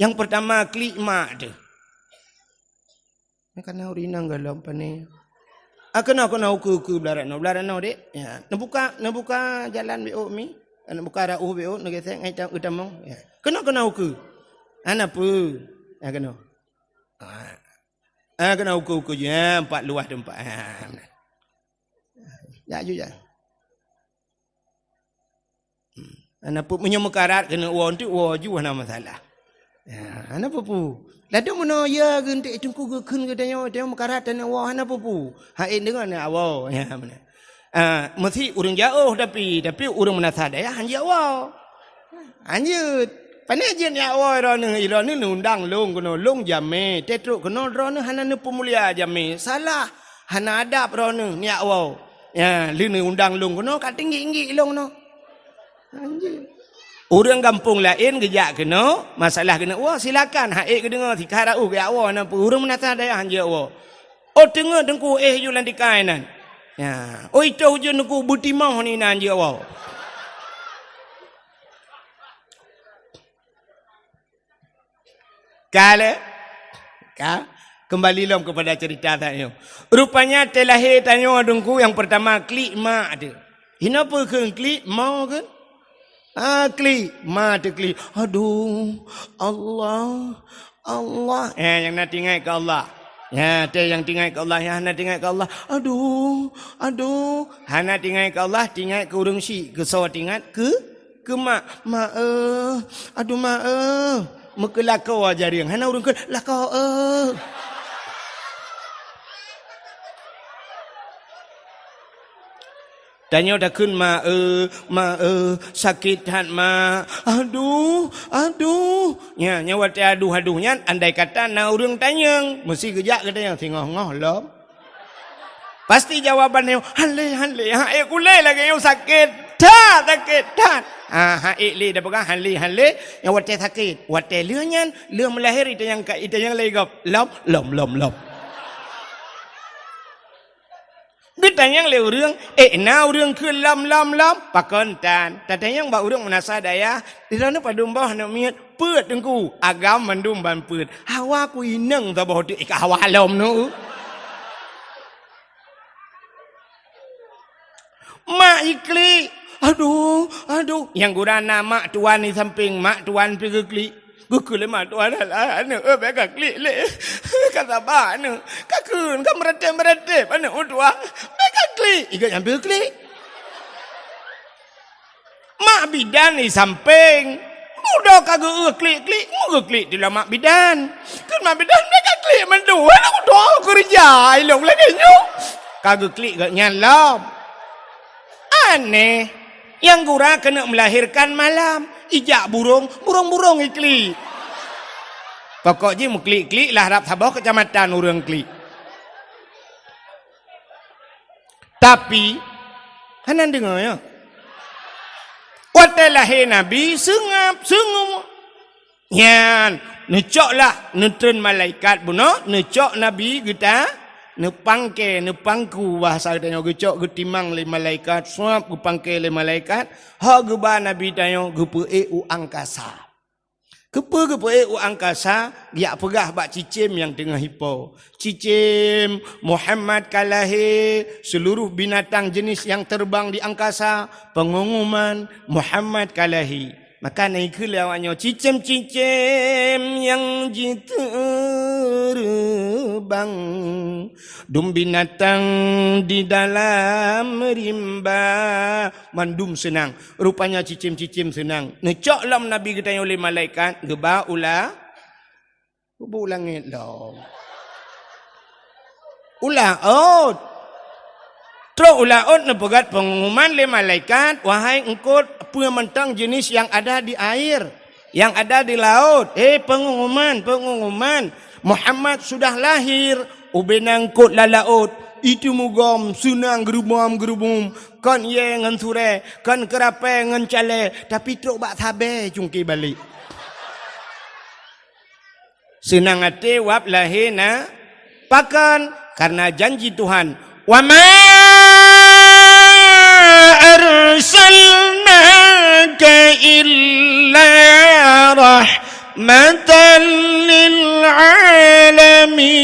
nyang peurtama klik mak teuh. Nyan kana ureuëng inong gohlom pané. Ah, keunoe, keunoe ukeue-ukeue blah rot noe, blah rot noe, Dek. Ya, neubuka, neubuka jalan beuôt mi. Neubuka rot ueh beuôt, neugesek ngai ta-, geutamong. Ya. Keunoe, keunoe ukeue. Hana peue. Ya, keunoe. Ah. Ah, keunoe ukeue-ukeue jih. Ah, empat luah teumpat. Ah, nah. Jak ju jak. Hmm. Hana peue, meunyoe meukarat keuneuk woe, enteuk woe ju hana masalah. Ya, hana peue-peue. Ladôm meunoe ya geunteuk teungku geukheun geutanyoe, tanyoe meukarat taneuk woe, hana peue-peue. Hai deungon na woe. Ya, meunan. Ah, meusi ureuëng jaoh tapi, tapi ureuëng meunasah dayah hanjeuet woe. Hanjeuet. Aneuëk jeuet nyak woe droeneueh, droeneueh neuundang lôn keunoe, lôn jamé, teutrok keunoe droeneueh hana neupeumulia jamé. Salah, hana adab droeneueh nyak woe. Ya, lheueh neuundang lôn keunoe, ka tinggi-tinggi lôn keunoe. Anjing. Ureuëng gampông laén geujak keunoe, masalah keuneuk woe, silakan, han ék geudeungoe, sikarat uh geujak woe, na peue ureuëng meunasah dayah han jeuet woe. Oh, teungeut teungku éh ju lam tikai nan. Ya, oh, itoh ujeuen teungku beutimoh ni nan jeuet woe. Ka lé? Ka? Kembali lom kepada cerita tanyoe. Rupanya teulahé tanyoe teungku nyang pertama klik mak teuh. Hinoe peue kheun klik, ma kheun? Ah, klik, ma teuh klik. Aduh, Allah, Allah. Eh, nyang na tingai keu Allah. Ya, teuh nyang tingai keu Allah, nyang hana tingai keu Allah. Aduh, aduh. Hana tingai keu Allah, tingai keu ureuëng syik. Keu soe tingat? Keu Keu mak, "Mak, eh, aduh, mak, eh." Meukeulakèe jareung. Hana ureuëng kheun, "Lakèe, eh." Tanyoe takheun, "Mak, eh, mak, eh, sakét that, mak. Aduh, aduh." Nya, nyan watèe aduh-aduh nyan, andai kata na ureuëng tanyong, meusti geujak keu tanyong, singoh-ngoh lom. Pasti jawaban nyoe, "Han lé, han lé, han ék kulé lagèe nyoe sakét that, sakét that." Ah, han ék lé, dak peugah han lé, han lé, nyang watèe sakét. Watèe lheueh nyan, lheueh meulahé itanyong ka, itanyong lé gob, "Lom, lom, lom, lom." Geutanyong lé ureuëng, "Ék na ureuëng kheun lom, lom, lom?" Pakon tan. Tatanyong bak ureuëng meunasah dayah, "Di droeneuh padum boh aneuk miet?" "Peuet, Teungku." "Agam mandum ban peuet." "Hawa ku inong saboh teuk, ék ka hawa lom nyoe." Mak jiklik. Aduh, aduh. Nyang gura na mak tuan di sampéng, mak tuan pih geuklik. Geukheun lé mak tuan, "Alah, aneuk, eh, bèk kaklik lé. Ka saba aneuk. Kakheun, ka meuratéb-meuratéb aneuk tuan. Bèk kaklik." Igat nyan pih geuklik. Mak bidan di sampéng. Mudo ka geu-eu klik-klik, mu geuklik di lam mak bidan. Kheun mak bidan, "Bèk kaklik mandum, aneuk droe keureuja ilong lagèe nyoe." Ka geuklik gobnyan lom. Aneh. Nyang gura keuneuk meulahérkan malam. Ijak burông, burông-burông iklik. Pokok jih meuklik-klik lah rab saboh keucamatan ureuëng klik. Tapi, hana deungoe, ya. Watèe lahé Nabi, seungab, seungab. Nyan, neucok lah, neutreun malaikat bunoe, neucok Nabi geuta, neupangkée, neupangku, bahasa geutanyoe geucok, geutimang lé malaikat, suab geupangkée lé malaikat, ho geuba Nabi tanyoe geupeuék u angkasa. Keupeue geupeuék u angkasa, geujak peugah bak cicém nyang teungoh ipo, "Cicém, Muhammad ka lahé, seuluruh binatang jeunèh nyang teubang di angkasa, peungumuman, Muhammad ka lahé." Maka na ikheun lé awaknyoe, "Cicém-cicém nyang jiteubang, dum binatang di dalam rimba." Mandum seunang. Rupanya cicém-cicém seunang. Neucok lom Nabi geutanyoe lé malaikat, geuba u la-, geuba u langét lom. U laôt. Trok u laôt neupeugét peungumuman lé malaikat, "Wahai eungkôt, peue mantong jeunèh nyang ada di air, nyang ada di laôt, hé peungumuman, peungumuman, Muhammad sudah lahir." Ubena eungkôt lam laôt, iteumugom, seunang geurubom-geurubom, kon yé ngon surée, kon keurapée ngon calée, tapi trok bak sabée cungké balek. Seunang até wab lahé na, pakon? Kareuna janji Tuhan, "Wa ma arsalnaka illa rahmatan lil alamin."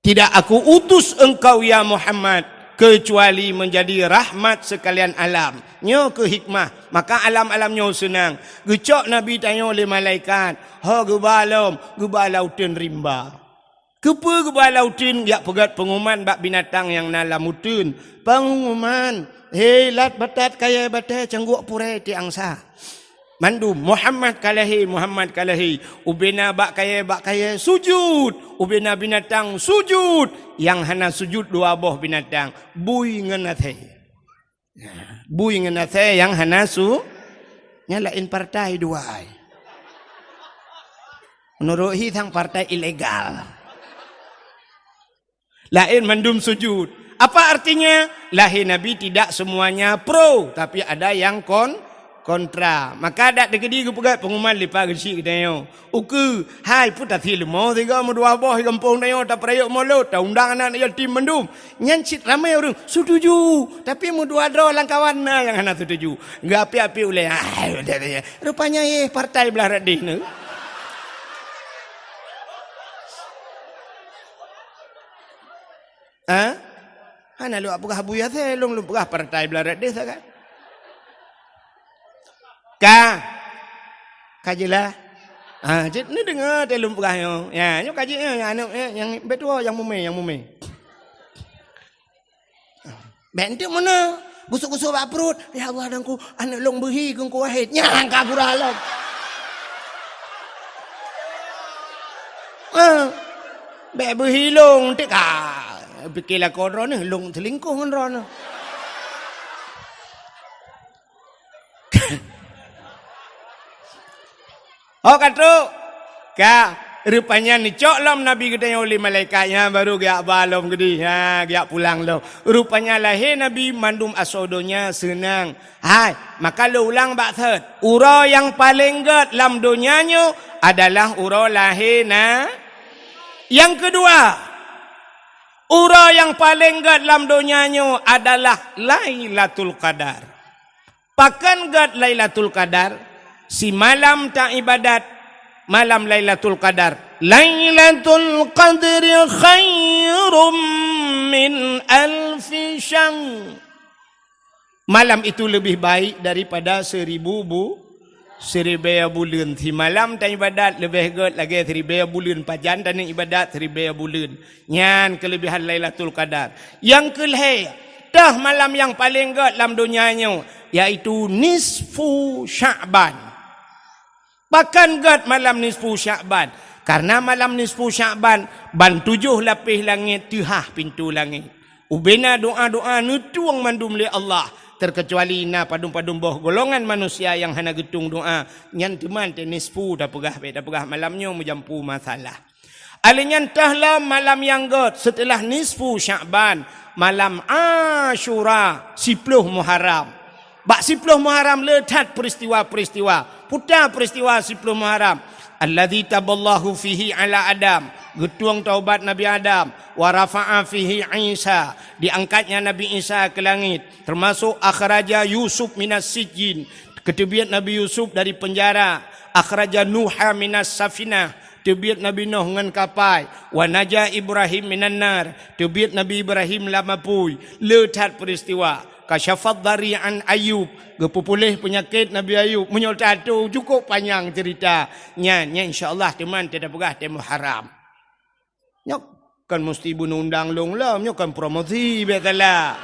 Tidak Aku utus engkau, ya Muhammad, kecuali menjadi rahmat sekalian alam. Nyoe keuh hikmah. Maka alam-alam nyoe seunang. Geucok Nabi tanyoe lé malaikat. Ho geuba lom, geuba lam uteuen rimba. Keupeue geuba lam uteuen? Geujak peugét peungumuman bak binatang nyang na lam uteuen. Peungumuman, "Hé lat batat kayée batée cangguek purée tiang sa." Mandum, "Muhammad ka lahé, Muhammad ka lahé." Ubena bak kayée, bak kayée sujut. Ubena binatang sujut. Nyang hana sujut dua boh binatang, bui ngon asée. Bui ngon asèe nyang hana su, nyan laén partai dua ai. Meunurot hi sang partai ilegal. Laén mandum sujud. Apa artinya? Lahé Nabi tidak semuanya pro, tapi ada yang kon-, kontra. Maka dak teukeudi geupeugah pengumuman leupah geuchik geutanyoe. Ukeue, hai, peue tasie leumo sigoe meudua boh di gampông tanyoe tapeurayeuk Maulud, taundang aneuk yatim mandum. Nyan cit ramé ureueng, setuju. Tapi meudua droe lam kawan na nyang hana setuju. Geuapi-api ulèe. Ah, rupanya, eh, partai blah radeh nyoe. Ha? Hana lôn peugah Abu Yasir, lôn, lôn peugah partai blah radeh sagai. Ka. Ka jeulaih. Ha, cit neudeungoe teuh lôn peugah nyoe. Ya, nyoe ka jeuet nyoe, aneuk, eh, nyang beutôi nyang mumè, nyang mumè. Bèk enteuk meunan. Gusok-gusok bak pruet. "Ya Allah, Teungku, aneuk lôn beuhi keu Teungku Wahid." Nyan ka gura lom. Ah. Bèk beuhi lôn, enteuk ka. Pike lakoe droeneuh, lôn seulingkoh ngon droeneuh. Oh, ka trok. Ka, rupanya neucok lom Nabi geutanyoe lé malaikat nyan, baru geujak ba lom keudeh. Ha, geujak pulang lom. Rupanya lahé Nabi mandum asoe donya seunang. Hai, maka lôn ulang bak thot. Uroe nyang paleng gèt lam donya nyoe adalah uroe lahé na. Nyang keudua, uroe nyang paleng gèt lam donya nyoe adalah Lailatul Qadar. Pakon gèt Lailatul Qadar? Simalam taibadat malam Lailatul Qadar. "Lailatul Qadri khairum min alfi syahr." Malam itu lebih baik daripada seribu bu-, siribèe buleuen. Simalam taibadat leubeh gèt lagèe siribèe buleuen. Pajan taneuk ibadat siribèe buleuen. Nyan keuleubehan Lailatul Qadar. Nyang keulhèe, toh malam nyang paleng gèt lam donya nyoe, yaitu nisfu Sya'ban. Pakon gèt malam nisfu Sya'ban? Karena malam nisfu Sya'ban, ban tujoh lapéh langét teuhah pintoe langét. Ubena doa-doa neutueng mandum lé Allah, terkecuali na padum-padum boh golongan manusia nyang hana geutueng doa, nyan teuma teuh nisfu tapeugah, bèk tapeugah malam nyoe meujampu masalah. Alèh nyan toh lom malam nyang gèt seuteulah nisfu Sya'ban, malam Asyura, siploh Muharram. Bak siploh Muharram le that peuristiwa-peuristiwa. Peue peuristiwa siploh Muharram? "Alladzi taballahu fihi ala Adam." Geutueng taubat Nabi Adam. "Wa rafa'a fihi Isa." Diangkatnya Nabi Isa ke langit. Termasuk akhraja Yusuf minas sijjin. Geuteubiet Nabi Yusuf dari penjara. "Akhraja Nuha minas safinah." Teubiet Nabi Nuh ngon kapai. "Wa naja Ibrahim minan nar." Teubiet Nabi Ibrahim lam apui. Le that peuristiwa. "Kasyafad dharri an Ayub." Geupeupuléh peunyakét Nabi Ayub. Meunyoe tato, cukup panyang cerita. Nyan, nyan insya Allah teuma teuh tapeugah teuh Muharram. Nyoe kon musti beuneundang lôn lom, nyoe kon promosi, biasalah.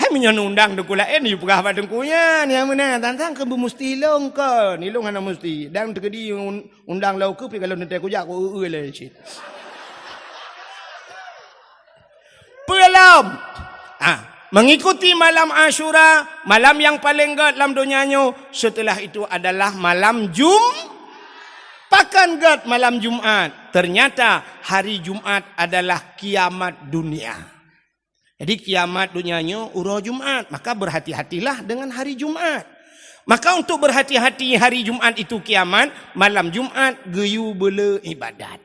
Hai meunyoe neundang teungku laén, yue peugah bak teungku nyan, nyang meunan, tantang keu beumusti lôn kon, ilôn hana musti. Dan teukeudi un-, undang lôn keu pi kalau neutée kujak ku eu-eu lé cit. Peue lom? Ah, mengikuti malam Asyura, malam nyang paleng gét lam donya nyoe, setelah itu adalah malam Jum-, pakon gét malam Jumat. Ternyata hari Jumat adalah kiamat dunia. Jadi kiamat donya nyoe uroe Jumat, maka berhati-hatilah dengan hari Jumat. Maka untuk berhati-hati hari Jumat itu kiamat, malam Jumat geuyue beule ibadat.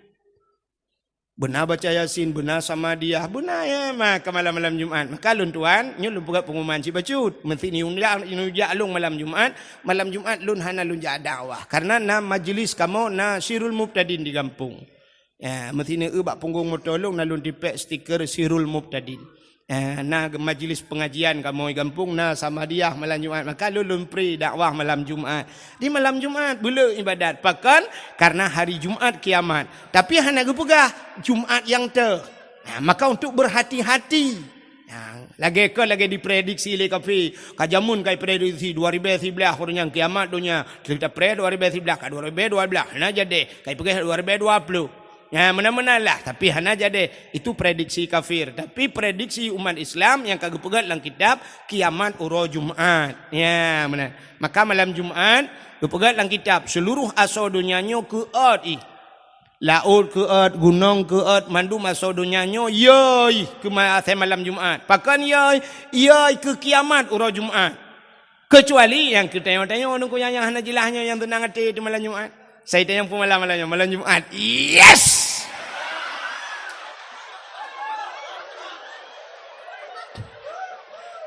Beuna baca Yasin, beuna Samadiyah, beuna ya, maka malam-malam Jumat. Maka lôn tuan, nyoe lôn peugah pengumuman cit bacut. Meusti ni ujak, ni ujak lôn malam Jumat, malam Jumat lôn hana lôn jak dakwah. Karena na majlis kamoe, na Sirul Mubtadin di gampông. Ya, meusti ni eu bak punggong moto lôn, na lôn tipék stiker Sirul Mubtadin. Eh, na majlis pengajian kamoe gampông, na Samadiyah malam Jumat. Maka lôn, lôn pri dakwah malam Jumat. Di malam Jumat, beule ibadat. Pakon? Karena hari Jumat kiamat. Tapi hana geupeugah Jumat nyang teuh. Nah, maka untuk berhati-hati. Nah, lagée kon lagée diprediksi lé kafé. Ka jameun ka diprediksi dua ribée siblaih, uroe nyan kiamat donya. Kita pre dua ribée siblaih, ka dua ribée dua blaih. Nah, jadi, ka dipeugah dua ribée dua ploh. Ya, meunan-meunan lah, tapi hana jadi. Itu prediksi kafir. Tapi prediksi umat Islam nyang ka geupeugah lam kitab, kiamat uroe Jumat. Ya, meunan. Maka malam Jumat, geupeugah lam kitab, seluruh asoe donya nyoe keuôt ih. Laôt keuôt, gunong keuôt, mandum asoe donya nyoe yoi keu ma-, asai malam Jumat. Pakon yoi? Yoi keu kiamat uroe Jumat. Keucuali nyang keu tanyoe-tanyoe nungku nyang, nyang hana jeulaih nyoe nyang teunang até di malam Jumat. Sai tanyong peumalam malam nyoe, malam Jumat. Yes!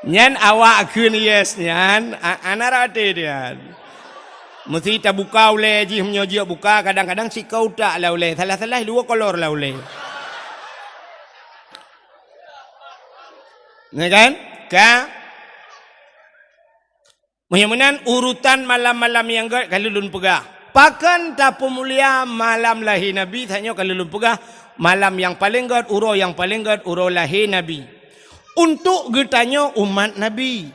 Nyan awak kheun yes nyan, a-, ana rate nyan. Meusti tabuka ulée jih, meunyoe jeuet buka, kadang-kadang sikau tak lah ulée, salah-salah dua kolor lah ulée. Ya kan? Ka? Meunyoe meunan urutan malam-malam nyang gét ka lôn peugah. Pakon tapeumulia malam lahé Nabi, tanyoe ka lôn peugah, malam nyang paleng gét, uroe nyang paleng gét, uroe lahé Nabi. Untuk geutanyoe umat Nabi.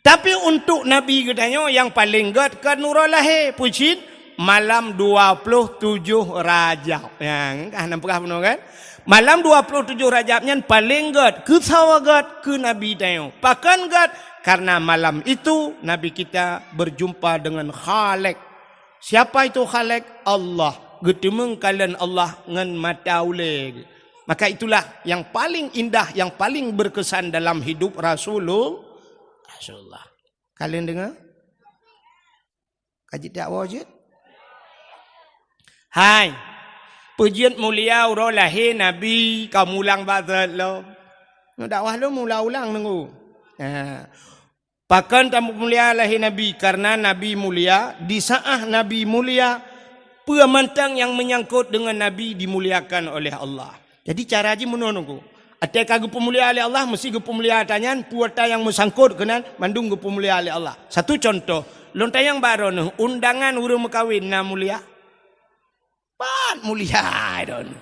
Tapi untuk Nabi geutanyoe nyang paleng gét kon uroe lahé, peue cit? Malam dua ploh tujoh Rajab. Ya, ka hana peugah bunoe kan? Malam dua ploh tujoh Rajab nyan paleng gét, keu sawa gét keu Nabi tanyoe. Pakon gét? Karena malam itu Nabi kita berjumpa dengan Khalik. Siapa itu Khalik? Allah. Geuteumeung kalon Allah ngon mata ulée. Maka itulah yang paling indah, yang paling berkesan dalam hidup Rasulul-, Rasulullah. Kalian dengar? Ka jeuet dakwah jeuet? Hai. Peue jeuet mulia uroe lahé Nabi, ka mulang bak zat lom. Nyoe dakwah lom ulang-ulang nunggu. Ha. Pakon tapeumulia lahé Nabi? Karena Nabi mulia, di saat Nabi mulia, peue mantong nyang menyangkut dengan Nabi dimuliakan oleh Allah. Jadi cara jih meunoe nunggu. Até ka geupeumulia lé Allah, meusti geupeumulia ata nyan, peue ata nyang meusangkot keunan, mandum geupeumulia lé Allah. Satu contoh, lôn tanyong bak droeneuh, undangan ureuëng meukawen na mulia? Pat mulia droeneuh.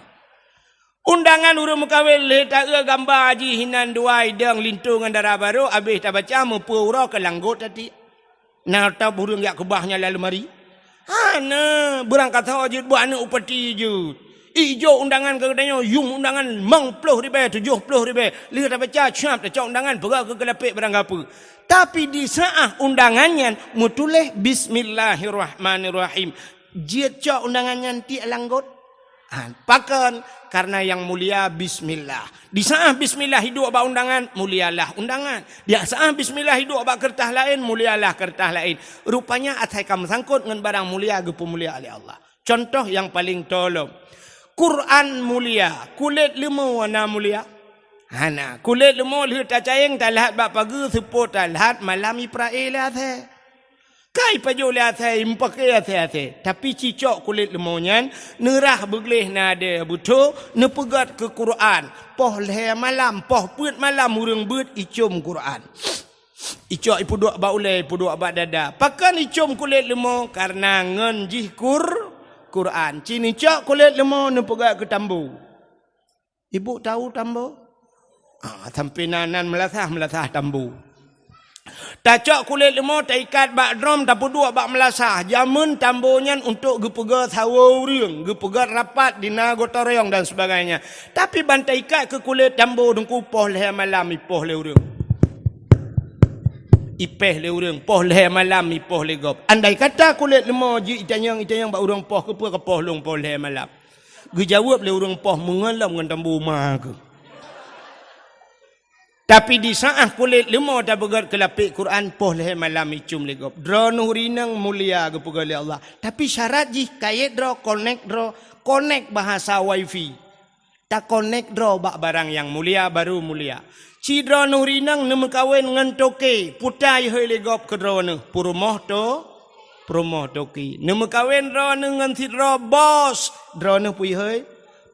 Undangan ureuëng meukawen lé taeu gamba jih hinan dua idong linto ngon dara barô, abéh tabaca meupeue uroe keu langgot tati. Na tab ureuëng jak keubah nyan lam leumari? Hana, beurangkasoe jeuet buet aneuëk upati jeuet. Ijok undangan keu geutanyoe, yum undangan limong ploh ribée, tujoh ploh ribée. Lheueh tabaca, siap tacok undangan, peugah keu keulapék barang gapeue. Tapi di saat undangan nyan meutuléh Bismillahirrahmanirrahim. Jeuet cok undangan nyan tiek langgot. Ha, pakon? Karena yang mulia bismillah. Di saat bismillah iduek bak undangan, mulialah undangan. Di saat bismillah iduek bak keureutah laén, mulialah keureutah laén. Rupanya asai ka meusangkot ngon barang mulia geupeumulia lé Allah. Contoh nyang paleng tolom. Quran mulia, kulét leumo na mulia? Hana. Kulét leumo lheueh tacayeng talhat bak pageue, seupôt talhat malam iprae lé asée. Kai pajoh lé asée, meupaké asée-asée. Tapi cicok kulét leumo nyan, neurah beugleh nadée beutho, neupeugét keu Quran. Poh lhée malam, poh peuet malam ureuëng beuet icom Quran. Icok ipeuduek bak ulée, ipeuduek bak dada. Pakon icom kulét leumo? Karena ngon jih Qur-, Quran. Ci neucok kulét leumo, neupeugét keu tambo. Ibu tahu tambo? Ah, sampai nan, nan meulasah, meulasah tambo. Tacok kulét leumo, taikat bak drom, tapeuduek bak meulasah. Jameun tambo nyan untuk geupeugét sawoe ureuëng, geupeugét rapat di na gotong royong dan sebagainya. Tapi ban taikat keu kulét tambo teungku poh lhée malam ipoh lé ureuëng. Ipéh lé ureuëng, poh lhée malam ipoh lé gob. Andai kata kulét leumo jih itanyong-itanyong bak ureuëng poh, keupeue ka poh lôn poh lhée malam? Geujaweueb lé ureuëng poh meungon lom ngon tambo ma keuh. Tapi di saat kulét leumo tapeugét keu lapék Quran, poh lhée malam icom lé gob. Droeneuh rineng mulia geupeugét lé Allah. Tapi syarat jih kayét droe, konek droe, konek bahasa wifi. Takonek droe bak barang nyang mulia, baru mulia. Ci droeneuh rineng neumeukawen ngon toke, peue ta ihôi lé gob keu droeneuh? Peurumoh to-, peurumoh toke. Neumeukawen droeneuh ngon sidroe bos, droeneuh peue ihôi?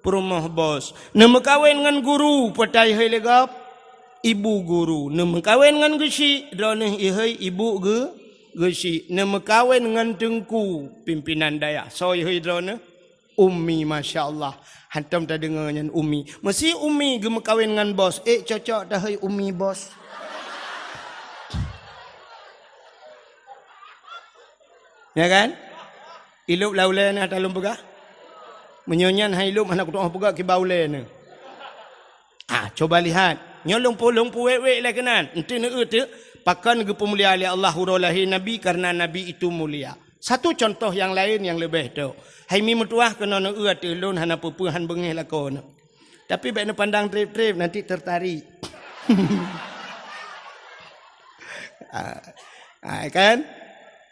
Peurumoh bos. Neumeukawen ngon guru, peue ta ihôi lé gob? Ibu guru. Neumeukawen ngon geusyik, droeneuh ihôi ibu geu-, geusyik. Neumeukawen ngon teungku, pimpinan dayah. Soe ihôi droeneuh? Umi, masya Allah. Hantom tadeungoe nyan umi. Meusi umi geumeukawen ngon bos. Ék cocok tahôi umi bos. Ya kan? Ilop laulée na talom peugah. Meunyoe nyan hai lom hana kutu'oh peugah kiban ulée nyoe. Ah, coba lihat. Nyoe lôn pu-, lôn puwék-wék lé keunan. Enti neueu teuk, pakon geupeumulia lé Allah uroe lahé Nabi, karena Nabi itu mulia. Satu contoh nyang laén nyang leubeh tok. Hai mi meutuwah keunoe neueu ateueh lôn hana peue-peue han beungéh lakoe nyoe. Tapi bék neupandang treb-treb, nanti tertarik. Ah, ah, kan?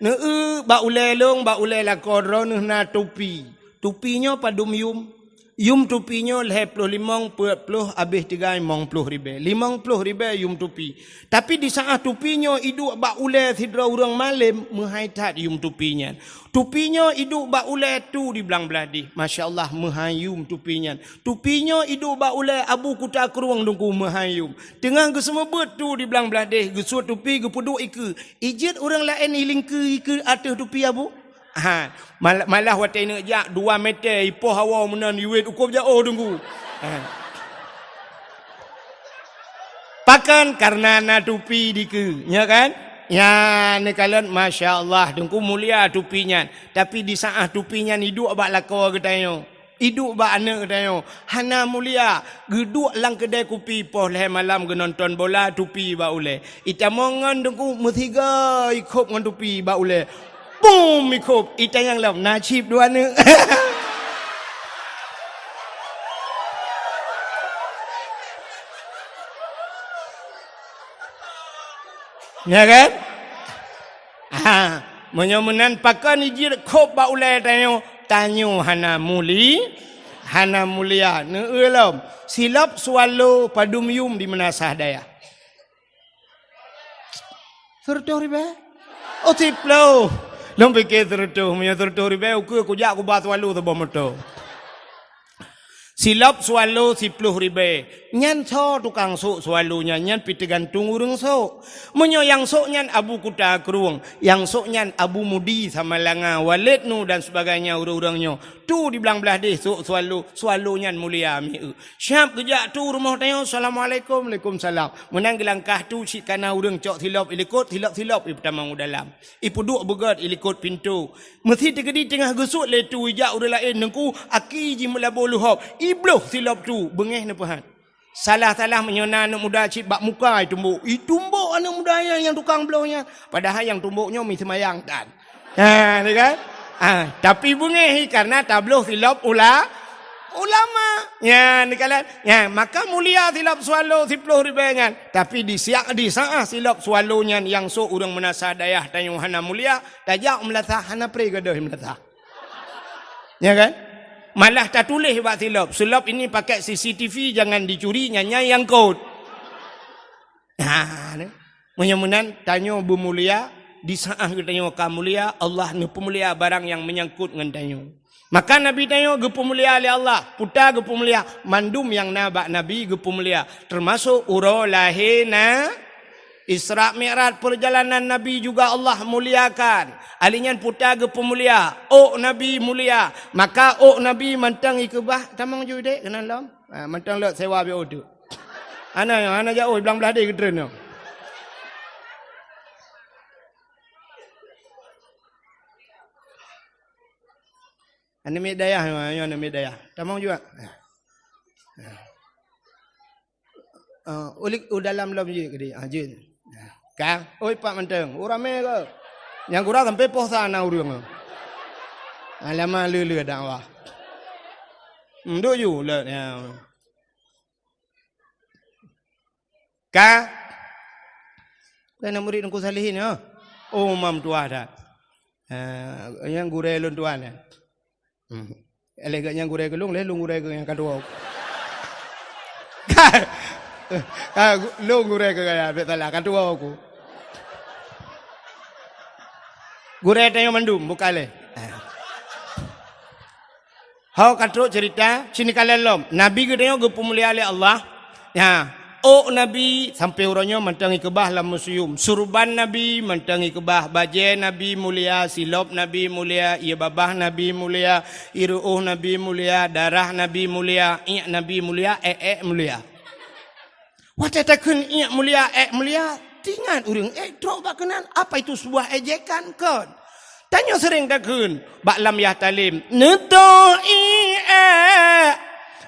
Neueu bak ulée lôn, bak ulée lakoe droeneuh na tupi. Tupi nyoe padum yum? Yum tupi nyoe lhée ploh limong, peuet ploh, abéh tigai limong ploh ribée. Limong ploh ribée yum tupi. Tapi di saát tupi nyoe iduek bak ulée sidroe ureuëng malém, meuhai that yum tupi nyan. Tupi nyoe iduek bak ulée tu di blang blaih deh. Masya Allah, meuhai yum tupi nyan. Tupi nyoe iduek bak ulée Abu Kuta Krueng Teungku, meuhai yum. Teungoh geuseumeubeuet tu di blang blaih deh, geusuet tupi geupeuduek ikeue. Ijeuet ureuëng laén ilingkeue ikeue ateueh tupi Abu? Ha, mal-, malah watée neuk jak dua meter ipoh hawa meunan iwet ukob jaoh Teungku. Ha. Pakon? Karena na tupi dikeue, nya kan? Nya neukalon, masya Allah, Teungku mulia tupi nyan. Tapi di saát tupi nyan iduek bak lakoe geutanyoe. Iduek bak aneuëk geutanyoe hana mulia, geuduek lam keudée kupi poh lhée malam geunonton bola tupi bak ulée. Itamong ngon Teungku meusiga ikhop ngon tupi bak ulée. Bum ikhop, itanyong lom na cit dua aneuëk. Ya kan? Ha, meunyoe meunan pakon ijeuet khop bak ulée tanyoe, tanyoe hana muli, hana mulia. Neueu lom, silop swallow padum yum di meunasah dayah? Seureutôh ribée? Oh, siploh. Lôn pike seureutôh, meunyoe seureutôh ribée, ukeue kujak kuba swallow saboh moto. Silop swallow siploh ribée. Nyan soe tukang sôk swallow nyan, nyan pih teugantung ureuëng sôk. Meunyoe nyang sôk nyan Abu Kuta Krueng, nyang sôk nyan Abu Mudi Samalanga, Walid Nu dan sebagainya ureuëng-ureuëng nyoe. Tu di blang blaih deh sôk swallow, swallow nyan mulia mieu. Siab geujak tu rumoh tanyoe, "Assalamualaikum." "Waalaikumsalam." Meunan geulangkah tu cit kana ureuëng cok silop ilikot, silop-silop ipeutamong u dalam. Ipeuduek beugét ilikot pintoe. Meusi teukeudi teungoh geusuet lé tu ijak ureuëng laén Teungku, aki jih meulaboh luhob, ibloh silop tu, beungéh neupeuhat. Salah-salah meunyoe na aneuëk muda cit bak muka itumbok. Itumbok aneuëk muda nyan nyang tukang bloh nyan. Padahai nyang tumbok nyoe mi seumayang tan. Ha, ni kan? Ha, tapi beungéh karena tabloh silop ula-, ulama. Nya, ni kan? Nya, maka mulia silop swallow siploh ribée nyan. Tapi di siak, di saát silop swallow nyan nyang sôk ureuëng meunasah dayah tanyoe hana mulia, tajak u meulasah hana pré gadôh meulasah. Ya kan? Malah tatuléh bak silop, "Silop ini pakai C C T V, jangan dicuri, nyan nyang kot." Nah, ni. Meunyoe meunan, tanyoe beumulia, di saát geutanyoe ka mulia, Allah neupeumulia barang nyang meunyangkot ngon tanyoe. Maka Nabi tanyoe geupeumulia lé Allah, puta geupeumulia, mandum nyang na bak Nabi geupeumulia, teumasok uroe lahé na Isra Mi'raj, perjalanan Nabi juga Allah muliakan. Ali nyan puta geupeumulia, ôk Nabi mulia. Maka ôk Nabi mantong ikeubah, tamong ju dek keunan lom. Ha, mantong lok sewa biôh tu. Ana, ana jauh, blang blah deh geutreun tu. Aneuk miet dayah, nyoe aneuk miet dayah. Tamong juga. Ah, ulik u dalam lom jeuet keudeh. Ah, jeuet. Ka, oi, pat mantong. Oh, ramé ke? Nyang gura sampai poh sa na ureuëng. Alamak, le-le dakwah. Hmm, duk ju, le, ya. Ka? Bukan aneuk murit Teungku Salihin, ya? Oh, mam tuah dah. Ah, nyang gurée lôn tuan, ya. Hmm. Lé geuh nyang gurée keu lôn, lé lôn gurée keu nyang ka tuwoe. Ka, lôn gurée keu gaya, bék salah, ka tuwoe ku. Gurée tanyoe mandum, buka lé. Ho ka trok cerita, sini ka lom. Nabi geutanyoe geupeumulia lé Allah. Ya, ôk Nabi sampai uroe nyoe mantong ikeubah lam museum. Surban Nabi mantong ikeubah, bajée Nabi mulia, silop Nabi mulia, ie babah Nabi mulia, ie ruôh Nabi mulia, darah Nabi mulia, iék Nabi mulia, ék-ék mulia. Watée takheun iék mulia, ék mulia, teuingat ureuëng ék trok bak keunan, apa itu sebuah ejekan? Kon. Tanyoe seuréng takheun bak lam yah talem, "Neutoh iék Ék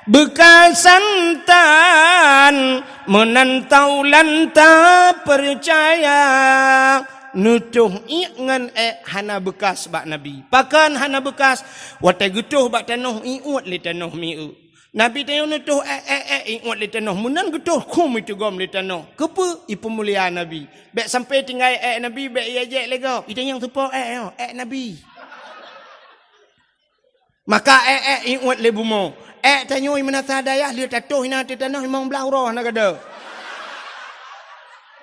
beukasan tan meunan taulan tapeucaya. Neutoh iék ngon ék hana beukas bak Nabi. Pakon hana beukas? Watée geutoh bak tanoh, iuet lé tanoh mieu. Nabi tanyoe neutoh ék, ék, ék, iuet lé tanoh. Meunan geutoh khum iteugom lé tanoh. Keupeue? Ipeumulia Nabi. Bék sampai tinggai ék Nabi, bék iéjék lé gob. Itanyong soe po ék nyoe, ék Nabi. Maka ék, ék, iuet lé bumoe. Ék tanyoe meunasah dayah lheueh tatoh inan ateueh tanoh limong blaih uroe hana gada.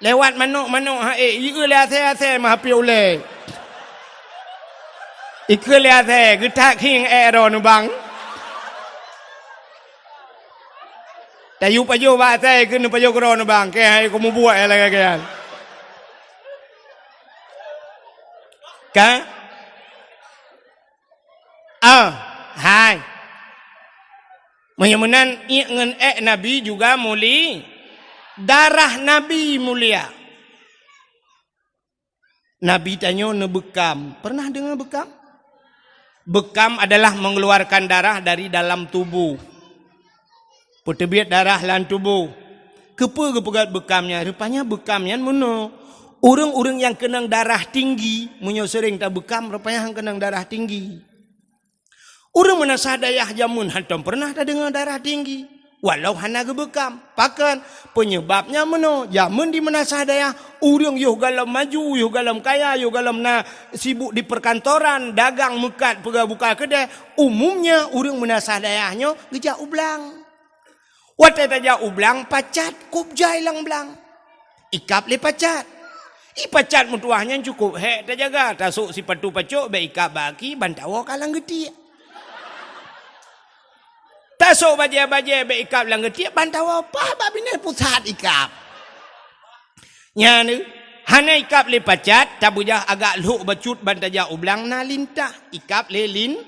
Lewat manok-manok ha ék, ieu lé asée-asée meuhapé ulée. Ikeu lé asée, geutak khieng ék droe neubang. Tayue pajoh bak asée, ikeu neupajoh keudroe neubang. Keu hai keu mubuet lagée nyan. Ka? Ah, hai. Meunyoe meunan, iék ngon ék Nabi juga muli-, darah Nabi mulia. Nabi tanyoe neubeukam. Pernah deungoe beukam? Beukam adalah mengeluarkan darah dari dalam tubuh. Peuteubiet darah lam tuboh. Keupeue geupeugét beukam nyan? Rupanya beukam nyan meunoe. Ureuëng-ureuëng nyang keunong darah tinggi, meunyoe seuréng tabeukam, rupanya han keunong darah tinggi. Ureuëng meunasah dayah jameun hantom peureunah tadeungoe darah tinggi, walau hana geubeukam. Pakon? Peunyeubab nyan meunoe, jameun di meunasah dayah, ureuëng yoh gohlom maju, yoh gohlom kaya, yoh gohlom na sibuk di peukantoran, dagang meukat, peugah buka keudée, Umumnya, ureuëng meunasah dayah nyoe geujak u blang. Watée tajak u blang, pacat kub jai lam blang. Ikab lé pacat. Ié pacat meutuwah nyan cukôp hék tajaga, tasôk sipatu pacok bék ikab bak aki, ban tawoe ka lam geutiek. Tasôk bajée-bajée bék ikab lam geutiek, ban tawoe paih bak binéh pusat ikab. Nyan, hana ikab lé pacat, tabeujah agak lhok bacut ban tajak u blang na lintah, ikab lé lin-,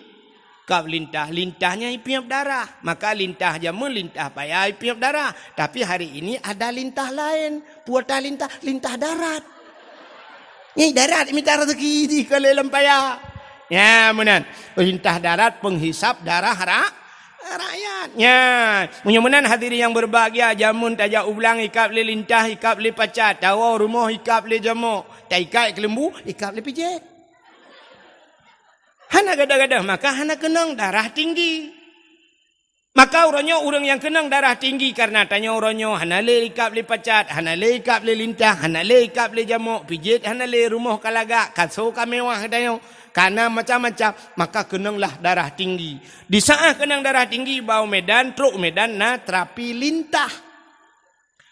ikab lintah. Lintah nyan ipiep darah. Maka lintah jameun lintah paya ipiep darah. Tapi hari ini ada lintah laén. Peue ata lintah? Lintah darat. Nyan darat mita rezeki jih ka lé lam paya. Nyan meunan. Lintah darat penghisap darah ra-, rakyat. Nyan, meunyoe meunan hadirin yang berbahagia, jameun tajak u blang ikab lé lintah, ikab lé pacat, tawoe rumoh ikab lé jamok, taikat keuleumbu, ikab lé pijet. Hana gadoh-gadoh, maka hana keunong darah tinggi. Maka uroe nyoe ureuëng nyang keunong darah tinggi kareuna tanyoe uroe nyoe hana lé ikab lé pacat, hana lé ikab lé lintah, hana lé ikab lé jamok, pijet hana lé, rumoh ka lagak, kaso ka mewah tanyoe, kana macam-macam, maka keunonglah darah tinggi. Di saát keunong darah tinggi, bak u Medan, trok u Medan na terapi lintah.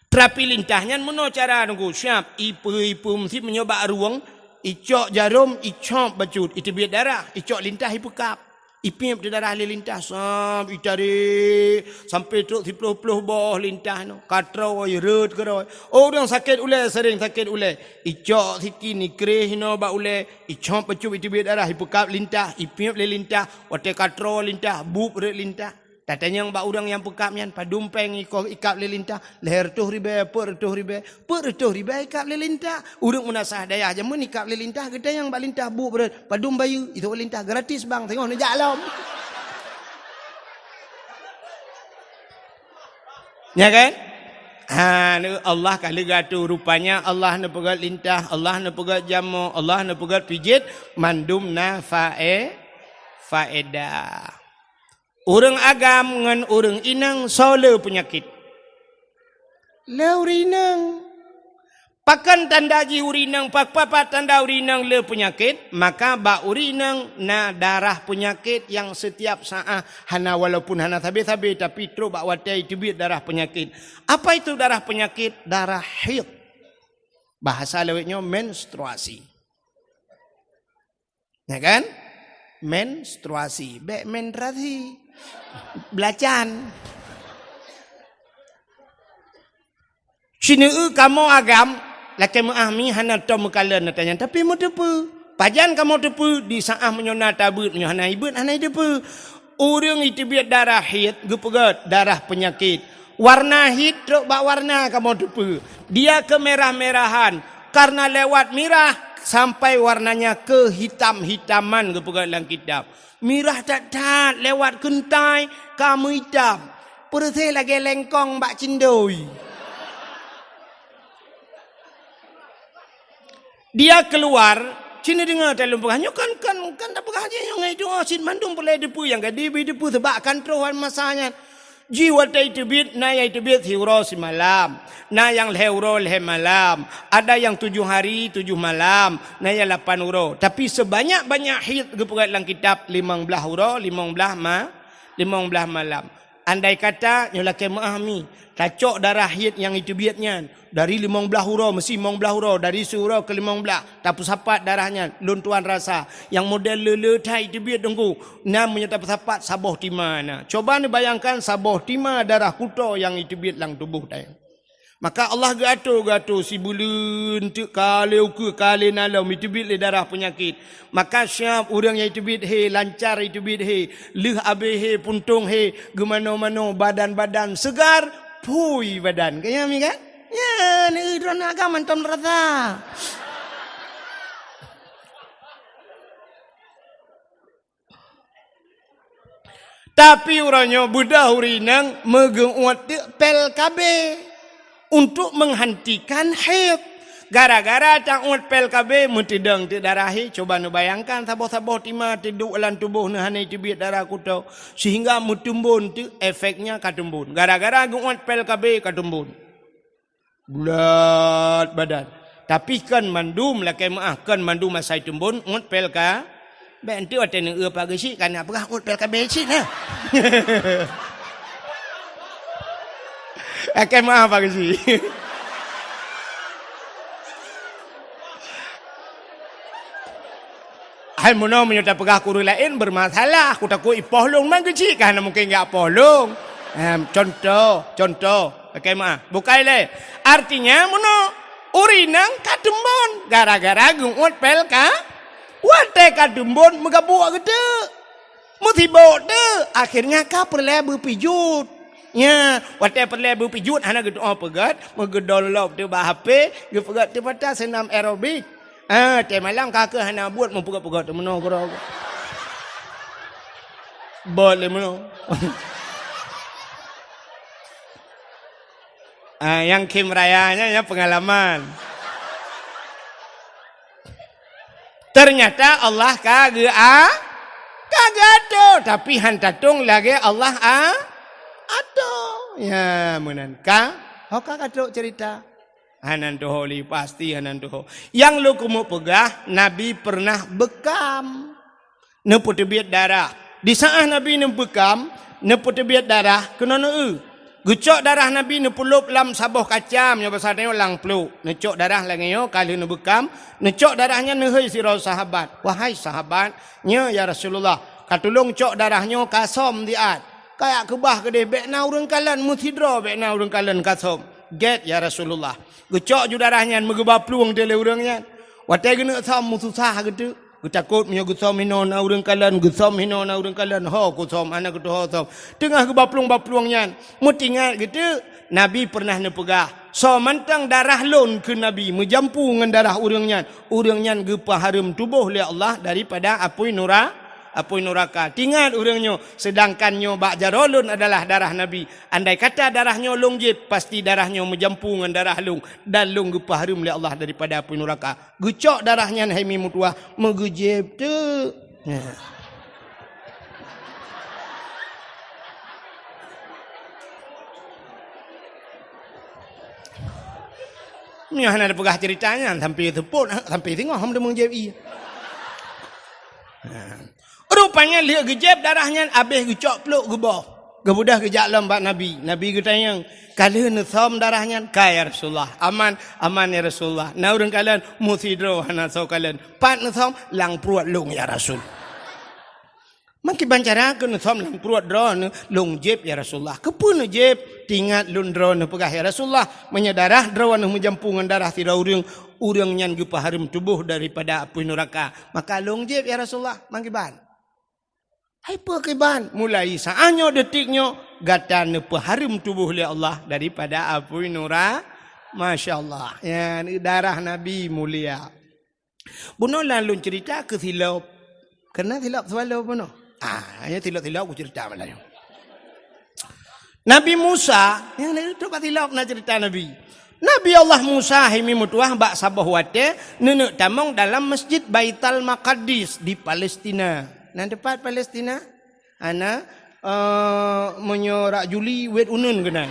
Terapi lintah nyan meunoe cara nunggu siab, ipeue-ipeue meusit meunyoe bak rueng, icok jarom, icop bacut, iteubiet darah, icok lintah ipeukab. Ipiep teuh darah lé lintah, sab itarék sampai trok siploh-ploh boh lintah nyoe. Ka troe rhot keudroe. Oh, ureuëng sakét ulée, seuréng sakét ulée. Icok sikin, ikréh inoe bak ulée, icop bacut, iteubiet darah, ipeukab lintah, ipiep lé lintah. Watée ka troe lintah, bueb rhot lintah. Tatanyong bak ureuëng nyang peukab nyan, padum péng iko ikab lé lintah, lhée reutôh ribée, peuet reutôh ribée, peuet reutôh ribée ikab lé lintah. Ureuëng meunasah dayah jameun ikab lé lintah, geutanyong bak lintah bueb rhot, padum bayeue, isok lintah gratis bang, teungoh neujak lom. Ya kan? Ha, Allah ka leuga tu rupanya Allah neupeugét lintah, Allah neupeugét jamok, Allah neupeugét pijet, mandum na fae-, faedah. Ureuëng agam ngon ureuëng inong soe le peunyakét? Le ureuëng inong. Pakon tanda jih ureuëng inong, pa-, pa-, pa tanda ureuëng inong le peunyakét? Maka bak ureuëng inong na darah peunyakét nyang setiap saát hana, walaupun hana sabe-sabe, tapi trok bak watée iteubiet darah peunyakét. Apa itu darah peunyakét? Darah haid. Bahasa lawét nyoe menstruasi. Ya kan? Menstruasi, bék menstruasi. Belacan. Sineue kamoe agam, lakée meuah mi hana tom meukalon ata nyan, tapi meuteupeue. Pajan kamoe teupeue? Di saát meunyoe na tabeuet, meunyoe hana ibeuet, hana iteupeue. Ureuëng iteubiet darah haid, geupeugét darah peunyakét. Warna haid trok bak warna kamoe teupeue. Dia kemerah-merahan, karena lewat mirah, Sampai warnanya kehitam-hitaman geupeugah lam kitab. Mirah that-that lewat keuntai ka meuitam. Peureuséh lagée lengkong bak cindoi. Dia keluar, cit neudeungoe that lôn peugah, nyoe kan, kan, kan tapeugah jih nyoe ngon itu, oh, cit mandum peureulée teupeue nyang ka dibri teupeue, sabab kan troh masa nyan. Jih watée jiteubiet, na nyang jiteubiet siuroe simalam, na nyang lhée uroe lhée malam, ada nyang tujoh hari tujoh malam, na nyang lapan uroe. Tapi sebanyak-banyak haid geupeugah lam kitab limong blaih uroe, limong blaih ma-, limong blaih malam. Andai kata nyoe lakée meu'ah mi, tacok darah haid nyang jiteubiet nyan dari limong blaih uroe, meusi limong blaih uroe, dari siuroe keu limong blaih, tapeusapat darah nyan, lôn tuan rasa, nyang model le-le that jiteubiet teungku, na meunyoe tapeusapat saboh tima na. Coba neubayangkan saboh tima darah kuto nyang jiteubiet lam tuboh tanyoe. Maka Allah geuatur, geuatur sibuleuen teuk ka lé ukeue, ka lé na lom jiteubiet lé darah peunyakét. Maka siab ureuëng nyang jiteubiet hé, lancar jiteubiet hé, lheueh abéh hé, puntông hé, geumanoe-manoe, badan-badan seugar, phui badan. Ka nyan mi kan? Nyan, eh, droeneuh agam mantong rasa. Tapi uroe nyoe beudôh ureuëng inong meugeuuet teuk pel K B untuk menghentikan haid. Gara-gara tauet pel K B meuteudong teuk darah haid, cuba neubayangkan saboh-saboh tima teuduek lam tuboh neuh hana jiteubiet darah kuto, sehingga meutumbon teuk efeknya ka tumbon. Gara-gara geuuet pel K B ka tumbon. Bulat badan. Tapi kon mandum lakée meu'ah, kon mandum asai tumbon, uet pel K B. Bék enteuk watée neueu Pak Geuchik ka na peugah uet pel K B cit na. Lakée meu'ah Pak Geuchik. Hai meunoe meunyoe tapeugah keu ureuëng laén bermasalah, kutakot ipoh lôn, man Geuchik ka hana mungken jak poh lôn. Em, contoh, contoh, lakée meu'ah. Bukai lé. Artinya meunoe, ureuëng inong ka tumbon gara-gara geuuet pel K B. Watée ka tumbon meugabuk geuteuk. Meusibok teuk, akhirnya ka peureulée beupijuet. Nya, watée peureulée beupijuet hana geutu'oh peugét, meugeudong lom teuk bak H P, geupeugét teuk pata seunam aerobik. Ah, teumalam ka keuh hana buet meupeugét-peugét teuk meunoe keudroe. Bot lé meunoe. Ah, nyang khém raya nyan, nyan peungalaman. Ternyata Allah ka geu-, a-, ka geuatur, tapi han tatong lagée Allah a-, atur. Ya, meunan ka. Ho ka ka trok cerita. Hana tuho lé, pasti hana tuho. Nyang lôn keumeung peugah, Nabi pernah beukam. Neupeuteubiet darah. Di saát Nabi neubeukam, neupeuteubiet darah keunoe neueu. Geucok darah Nabi neupeulop lam saboh kacam nyoe basa tanyoe lam pluek. Neucok darah lagée nyoe ka lheueh neubeukam, neucok darah nyan neuhôi sidroe sahabat. "Wahai sahabat, nyoe ya Rasulullah, ka tulông cok darah nyoe ka som siat. Kajak keubah keudeh bék na ureuëng kalon meusidroe bék na ureuëng kalon ka som." "Gét ya Rasulullah." Geucok ju darah nyan meugeuba plueng teuk lé ureuëng nyan. Watée geuneuk som meususah geuteuk. Geutakot meunyoe geusom hinoe na ureuëng kalon, geusom hinoe na ureuëng kalon, ho kusom, hana geutuho som. Teungoh geuba plueng-ba plueng nyan, meutingat geuteuk, Nabi pernah neupeugah, "Soe mantong darah lôn," kheun Nabi, "meujampu ngon darah ureuëng nyan, ureuëng nyan geupeuhareuem tuboh lé Allah daripada apui nura-, apui nuraka." Tingat ureuëng nyoe, seudangkan nyoe bak jaroe lôn adalah darah Nabi. Andai kata darah nyoe lôn jieb, pasti darah nyoe meujampu ngon darah lôn, dan lôn geupeuhareuem lé Allah daripada apui nuraka. Geucok darah nyan hai mi meutuwah, meugeujieb teuk. Nah. Nyoe hana tapeugah cerita nyan, sampai seupôt, sampai singoh hom teumeung jieb ie. Nah. Rupanya lheueh geujieb darah nyan abéh geucok pluek geuboh. Geubeudôh geujak lom bak Nabi. Nabi geutanyong, "Ka lheueh neusom darah nyan?" "Ka, ya Rasulullah." "Aman?" "Aman, ya Rasulullah." "Na ureuëng kalon?" "Meusidroe hana soe kalon." "Pat neusom?" "Lam pruet lôn, ya Rasul." "Meukiban cara keuh neusom lam pruet droeneuh?" "Lôn jieb, ya Rasulullah." "Keupeue neujieb?" "Tingat lôn droeneuh peugah, ya Rasulullah, meunyoe darah droeneuh meujampu ngon darah sidroe ureuëng, ureuëng nyan geupeuhareuem tuboh daripada apui nuraka. Maka lôn jieb, ya Rasulullah." "Meukiban?" "Hai peue kiban?" "Mulai saát nyoe, detik nyoe, gata neupeuhareuem tuboh lé Allah daripada apui nura-," Masya Allah. Ya, darah Nabi mulia. Bunoe lôn ceurita keu silop. Keureuna silop swallow bunoe. Ah, nyan silop-silop kuceurita malam nyoe. Nabi Musa, nyang na teupeu silop na ceurita Nabi. Nabi Allah Musa himeutuah bak saboh watée neuneuk tamong dalam Masjid Baitul Maqdis di Palestina. Na teupat Palestina? Hana, eh, meunyoe rak Juli, wet uneun keunan.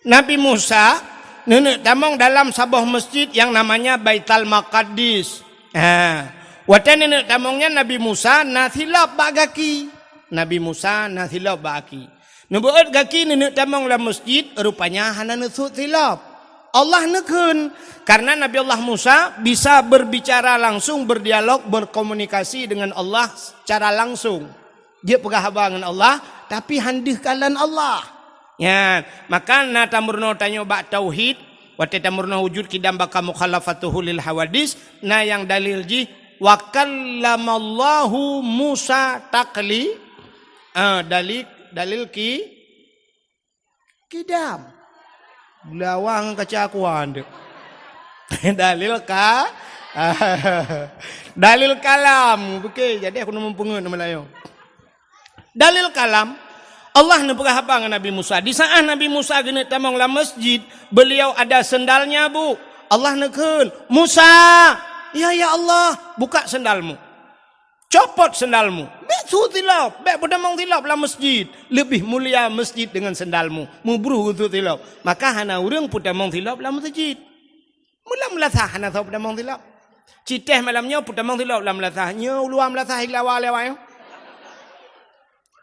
Nabi Musa neuneuk tamong dalam saboh masjid nyang namanya Baitul Maqdis. Ha. Watée neuneuk tamong nyan Nabi Musa na silop bak gaki. Nabi Musa na silop bak gaki. Neubeuet gaki neuneuk tamong lam masjid, rupanya hana neusut silop. Allah neukheun, karena Nabi Allah Musa bisa berbicara langsung, berdialog, berkomunikasi dengan Allah secara langsung. Jeuet peugah haba ngon Allah, tapi han deuh kalon Allah. Nyan, maka na tameurunoe tanyoe bak tauhid, watée tameurunoe wujud qidam baqa mukhalafatuhu lil hawadis, na nyang dalil jih, "Wa kallamallahu Musa takli-," ah, dalil, dalil ki-, Qidam. Beulawang kaca kuan tu. Dalil ka-, dalil kalam. Oke, jadi aku neumeupeungeut nama layoe. Dalil kalam, Allah neupeugah haba ngon Nabi Musa. Di saat Nabi Musa geuneuk tamong lam masjid, beliau ada sendalnya, Bu. Allah neukheun, "Musa, ya, ya Allah, buka sendalmu." Copot sendalmu. Bék su silop, bék peutamong silop lam masjid. Leubeh mulia masjid deungon sendalmu. Meubruh geusu silop. Maka hana ureuëng peutamong silop lam masjid. Meulam meulasah hana soe peutamong silop. Citeh malam nyoe peutamong silop lam meulasah. Nyoe uluwa meulasah iglawa lewat nyoe.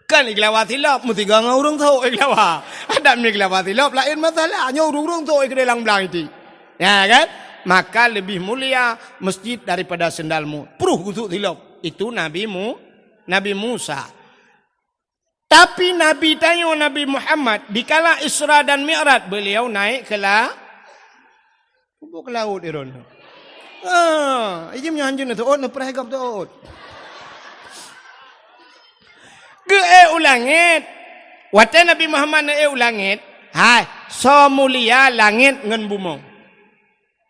Kan iglawa silop, meusigoe ngon ureuëng sôk iglawa. Adak mi iglawa silop laén masalah. Nyoe ureuëng-ureuëng sôk iglawa lam blang iti. Ya kan? Maka lebih mulia masjid daripada sendalmu. Pruh gusuk silop. Itu Nabi Mu-, Nabi Musa. Tapi Nabi tanyoe Nabi Muhammad, dikala Isra dan Mi'raj, beliau naik ke la-, Kubu ke laôt iron. Ah, ijim nyoe hanjeuet na teuôt, na peurah gop teuôt. Geuék u langét. Watée Nabi Muhammad neuék u langét, hai, soe mulia langét ngon bumoe.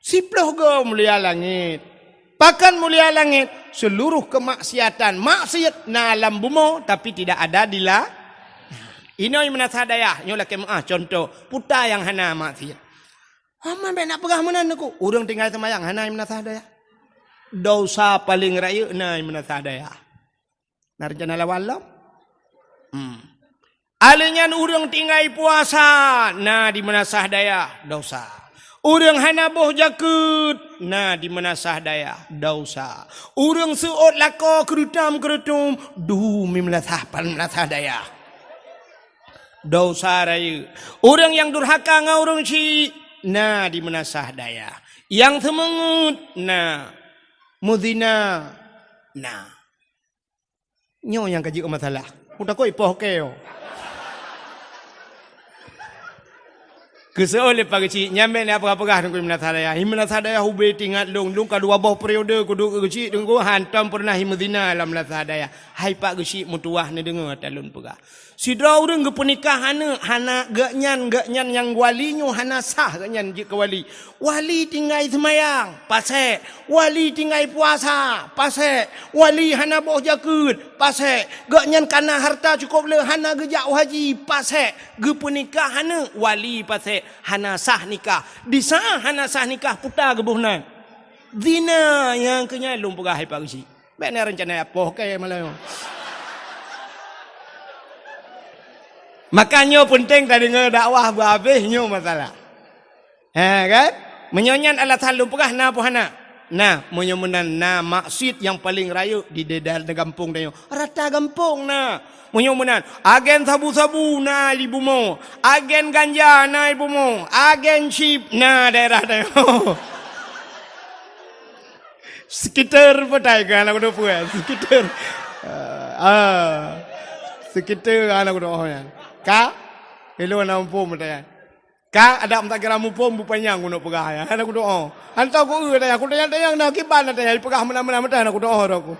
Siploh goe mulia langét. Pakon mulia langét? Seluruh kemaksiatan, maksiat na lam bumoe tapi tidak ada di la-, inoe meunasah dayah, nyoe lakée meuah contoh, puta nyang hana maksiat. Hama bék nak peugah meunan aku. Ureuëng tinggai seumayang hana meunasah dayah. Dosa paleng rayeuk na meunasah dayah. Na rencana lawan lom? Hmm. Alèh nyan ureuëng tinggai puasa na di meunasah dayah, dosa. Ureuëng hana boh jakeuet na di meunasah dayah, dosa. Ureuëng seuôt lakoe keureutam-keureutum, du mi meunasah pan meunasah dayah. Dosa rayeuk. Ureuëng nyang durhaka ngon ureuëng syik na di meunasah dayah. Nyang seumeungeut na. Meuzina na. Nyoe nyang ka jeuet masalah. Kutakot ipoh keu. Keusoe lé Pak Geuchik, nyan bék na peugah-peugah Teungku di meunasah dayah. Di meunasah dayah ubé teuingat lôn, lôn ka dua boh periode kuduek keu Geuchik Teungku, hantom peureunah meuzina lam meunasah dayah. Hai Pak Geuchik meutuwah neudeungoe ata lôn peugah. Sidroe ureuëng geupeunikah aneuk hana geuhnyan, geuhnyan nyang wali nyoe hana sah geuhnyan jeuet keu wali. Wali tinggai seumayang, pasék. Wali tinggai puasa, pasék. Wali hana boh jakeuet, pasék. Geuhnyan kana hareuta cukôp le hana geujak u haji, pasék. Geupeunikah aneuk wali, pasék. Hana sah nikah. Di saát hana sah nikah puta geuboh nan. Zina nyang keu nyan lôn peugah hai Pak Geuchik. Bék na rencana apoh keu malam nyoe. Maka nyoe peunteng tadeungoe dakwah beuhabéh nyoe masalah. Ha kan? Meunyoe nyan alasan lôn peugah na peue hana? Na, meunyoe meunan na maksiet nyang paleng rayeuk di daerah gampông tanyoe. Rata gampông na. Meunyoe meunan, agen sabu-sabu na di bumoe, agen ganja na di bumoe, agen chip na daerah tanyoe. Sekitar petai ke anak kuda puas. Sekitar. Ah, ah. Sekitar anak kuda oh nyan. Ka? Hello anak mumpung petai. Ka ada meutak kira mumpung bupanyang kuno peugah ya. Anak kuda oh. Hantar ku eh tanya. Aku tanya-tanya na kiban tanya. Peugah mena-mena mata anak kuda oh aku.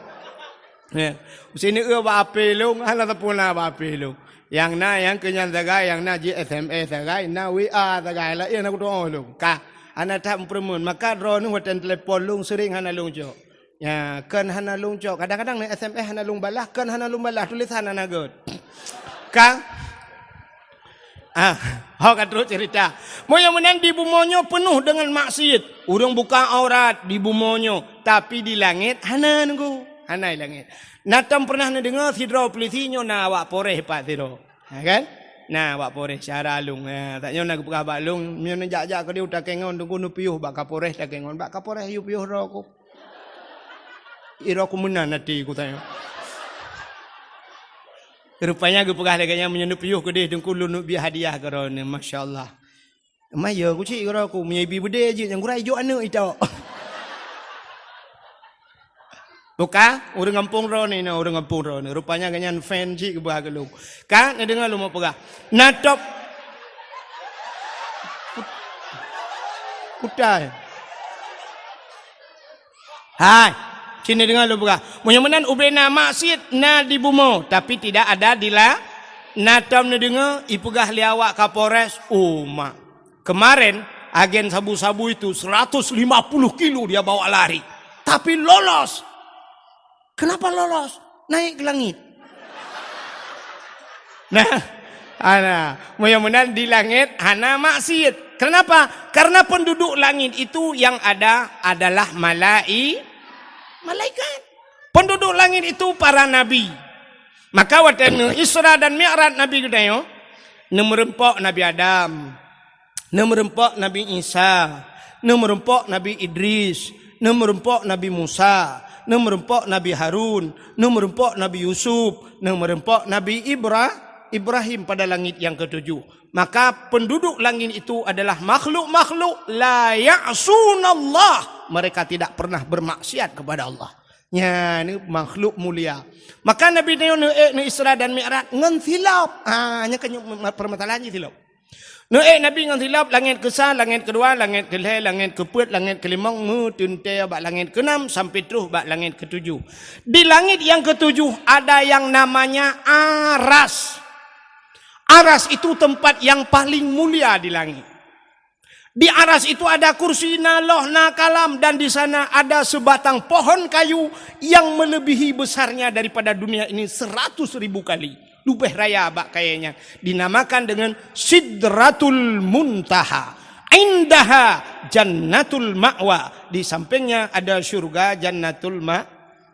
Ya. Sini eh ba api lung. Hana tepuna ba api lung. Nyang na, nyang keu nyan sagai, nyang na jih S M S sagai, na W A sagai, laén aku tu'oh lôn. Ka, hana that meupeureumeun. Maka droeneuh watèe telepon lôn sering hana lôn jok. Ya, kan hana lôn jok. Kadang-kadang na S M S hana lôn balah, kan hana lôn balah, tulisan hana gèt. Ka? Ah, ho ka trok cerita. Meunyoe meunan di bumoe nyoe peunoh deungon maksiet. Ureueng buka aurat di bumoe nyoe, tapi di langét hana nunggu. Hana di langét. Na tom pernah neudeungoe sidroe polisi nyoe na awak Polres pat sidroe. Ha, kan? Na awak Polres syara lôn. Ha, tak nyoe na geupeugah bak lôn, meunyoe neujak-jak keudéh u Takengon, teungku neupiôh bak Kapolres Takengon. Bak Kapolres yue piôh droe ku. Iro ku meunan até ku tanya. Rupanya geupeugah lagèe nyan, meunyoe neupiôh keudéh teungku lôn neubri hadiah keu droeneuh. Masya Allah. Maya ku cit keu droe ku, meunyoe ibi beudé jeuet nyang gura ijok aneuk itok. Buka, ureueng gampông droeneuh, ureueng gampông droeneuh. Rupanya gobnyan fan cit geuba keu lôn. Ka, neudeungoe lôn peugah. Na top. Kutai. Hai, sini deungoe lôn peugah. Meunyoe meunan ubé na maksiet na di bumoe, tapi tidak ada di la-, na tom neudeungoe ipeugah lé awak Kapolres, oh mak. Kemarin, agen sabu-sabu itu seratus lima puluh kilo dia bawa lari. Tapi lolos. Kenapa lolos? Naik ke langit. Nah, hana. Meunyoe meunan di langét hana maksiet. Kenapa? Karena penduduk langit itu yang ada adalah malai-, malaikat. Penduduk langit itu para nabi. Maka watèe neu Isra dan Mi'raj Nabi geutanyoe, neumeureumpok Nabi Adam. Neumeureumpok Nabi Isa, neumeureumpok Nabi Idris, neumeureumpok Nabi Musa, neumeureumpok Nabi Harun, neumeureumpok Nabi Yusuf, neumeureumpok Nabi Ibra-, Ibrahim pada langit yang ketujuh. Maka penduduk langit itu adalah makhluk-makhluk la ya'sunallah. Mereka tidak pernah bermaksiat kepada Allah. Nyan makhluk mulia. Maka Nabi nyoe neuék neu Isra dan Mi'raj ngon silop. Ha, nyan kan permasalahan jih silop. Neuék Nabi ngon silop, langét keusa, langét keudua, langét keulhèe, langét keupeuet, langét keulimong, meuteuntèe bak langét keunam sampai troh bak langét keutujoh. Di langét nyang keutujoh ada yang namanya Aras. Aras itu tempat yang paling mulia di langit. Di Aras itu ada kursi, na loh, na kalam, dan di sana ada sebatang pohon kayu yang melebihi besarnya daripada dunia ini seratus ribu kali. Leubeh raya bak kayée nyan, dinamakan dengan Sidratul Muntaha. Indaha Jannatul Ma'wa. Di sampingnya ada syurga Jannatul Ma-,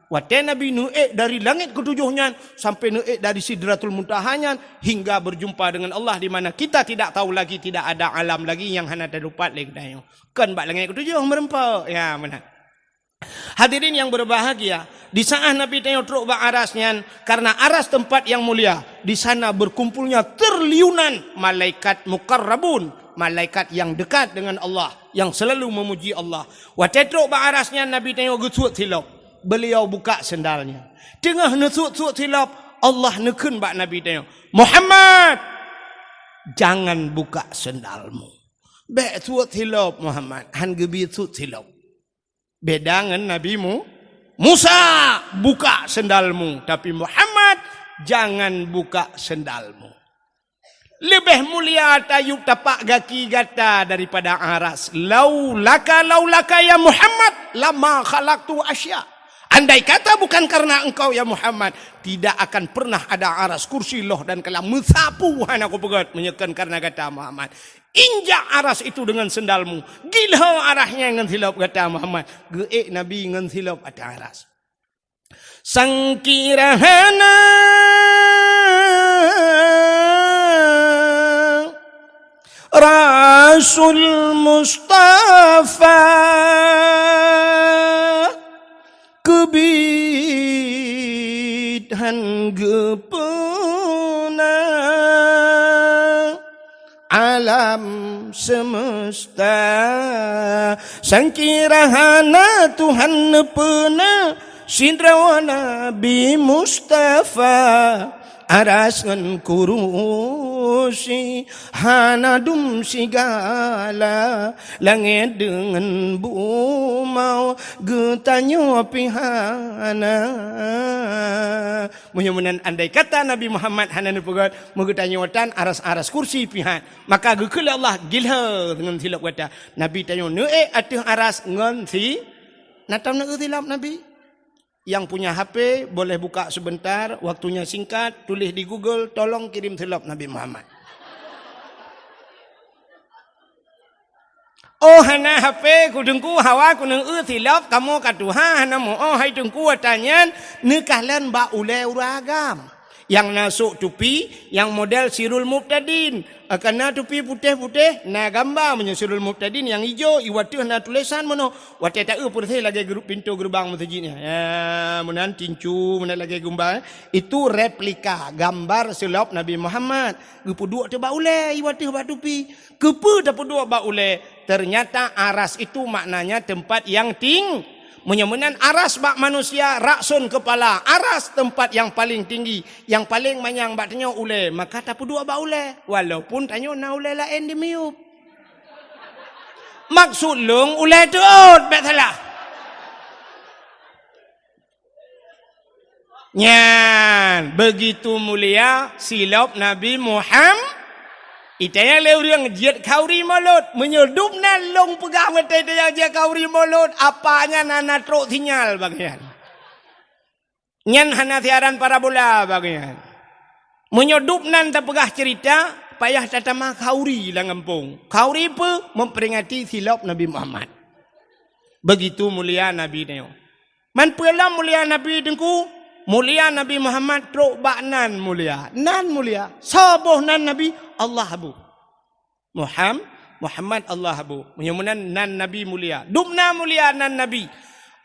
watée Nabi neuék dari langét keutujoh nyan sampai neuék dari Sidratul Muntaha nyan hingga berjumpa dengan Allah di mana kita tidak tahu lagi, tidak ada alam lagi nyang hana teudapat lé geutanyoe. Kon bak langét keutujoh meureumpok. Ya, meunan. Hadirin yang berbahagia, di saat Nabi tanyoe trok bak aras nyan, karena aras tempat yang mulia, di sana berkumpulnya triliunan malaikat muqarrabun, malaikat yang dekat dengan Allah, yang selalu memuji Allah. Watée trok bak aras nyan, Nabi tanyoe geusuet silop, beliau buka sendalnya. Teungoh neusuet-suet silop, Allah neukheun bak Nabi tanyoe, "Muhammad, jangan buka sendalmu." Bék suet silop, Muhammad, han geubi suet silop. Beda ngon Nabi Mu-, Musa, "Buka sendalmu." Tapi Muhammad, "Jangan buka sendalmu." Leubeh mulia tayue tapak gaki gata daripada aras. Laulaka, laulaka ya Muhammad, lama khalaqtu asya. Andai kata bukan karena engkau ya Muhammad, tidak akan pernah ada aras, kursi, loh dan kalam. Meusapu hana kupeugét meunyoe kon karena gata Muhammad. Injak aras itu dengan sendalmu. Gilho aras nyan ngon silop gata Muhammad. Geuék Nabi ngon silop ateueh aras. Sangkira hana Rasul Mustafa keubiet han geupeuna alam semesta. Sangkira hana Tuhan neupeuna sidroe Nabi Mustafa. Aras ngon kurusi hana dum sigala, langét deungon bumoe geutanyoe pih hana. Meunyoe meunan andai kata Nabi Muhammad hana neupeugét, meugeutanyoe tan aras-aras kursi pih han, maka geukheun lé Allah gilhée ngon silop gata. Nabi tanyoe neuék ateueh aras ngon si, na tam neuék silop Nabi. Yang punya H P boleh buka sebentar, waktunya singkat, tulis di Google, tolong kirim silop Nabi Muhammad. Oh, hana H P ku Teungku, hawa ku neueu silop kamoe ka tuha, hana muoh hai Teungku ata nyan, neukalon bak ulée ureuëng agam. Nyang na sôk tupi, nyang model Sirul Mubtadin. Akan na tupi putéh-putéh, na gamba meunyoe Sirul Mubtadin nyang ijo, iwateuh na tulésan meunoe. Watée taeu peureséh lagée gru-, pintoe geurubang meuseujid nyan. Ya, meunan tincu, meunan lagée gumba, eh. Itu replika gambar silop Nabi Muhammad. Geupeuduek teuh bak ulée, iwateuh bak tupi. Keupeue tapeuduek bak ulée? Ternyata aras itu maknanya tempat yang ting-, meunyoe meunan aras bak manusia, ra'sun kepala, aras tempat yang paling tinggi, yang paling manyang bak tanyoe ulée, maka tapeuduek bak ulée, walaupun tanyoe na ulée laén di miyueb. Maksud lôn ulée teuôt, bék salah. Nyan, begitu mulia silop Nabi Muham-, itanyong lé ureuëng jeuet khauri mulod. Meunyoe dum nan lôn peugah meutai-tai nyang jeuet khauri mulod, apa nyan hana trok sinyal bagian. Nyan hana siaran parabola bagian. Meunyoe dum nan tapeugah cerita, payah tatama khauri lam gampông. Khauri peue? Memperingati silop Nabi Muhammad. Begitu mulia Nabi nyoe. Man peue lom mulia Nabi Teungku? Mulia Nabi Muhammad trok bak nan mulia. Nan mulia. Soe boh nan Nabi? Allah boh. Muham-, Muhammad Allah boh. Meunyoe meunan nan Nabi mulia. Dum na mulia nan Nabi.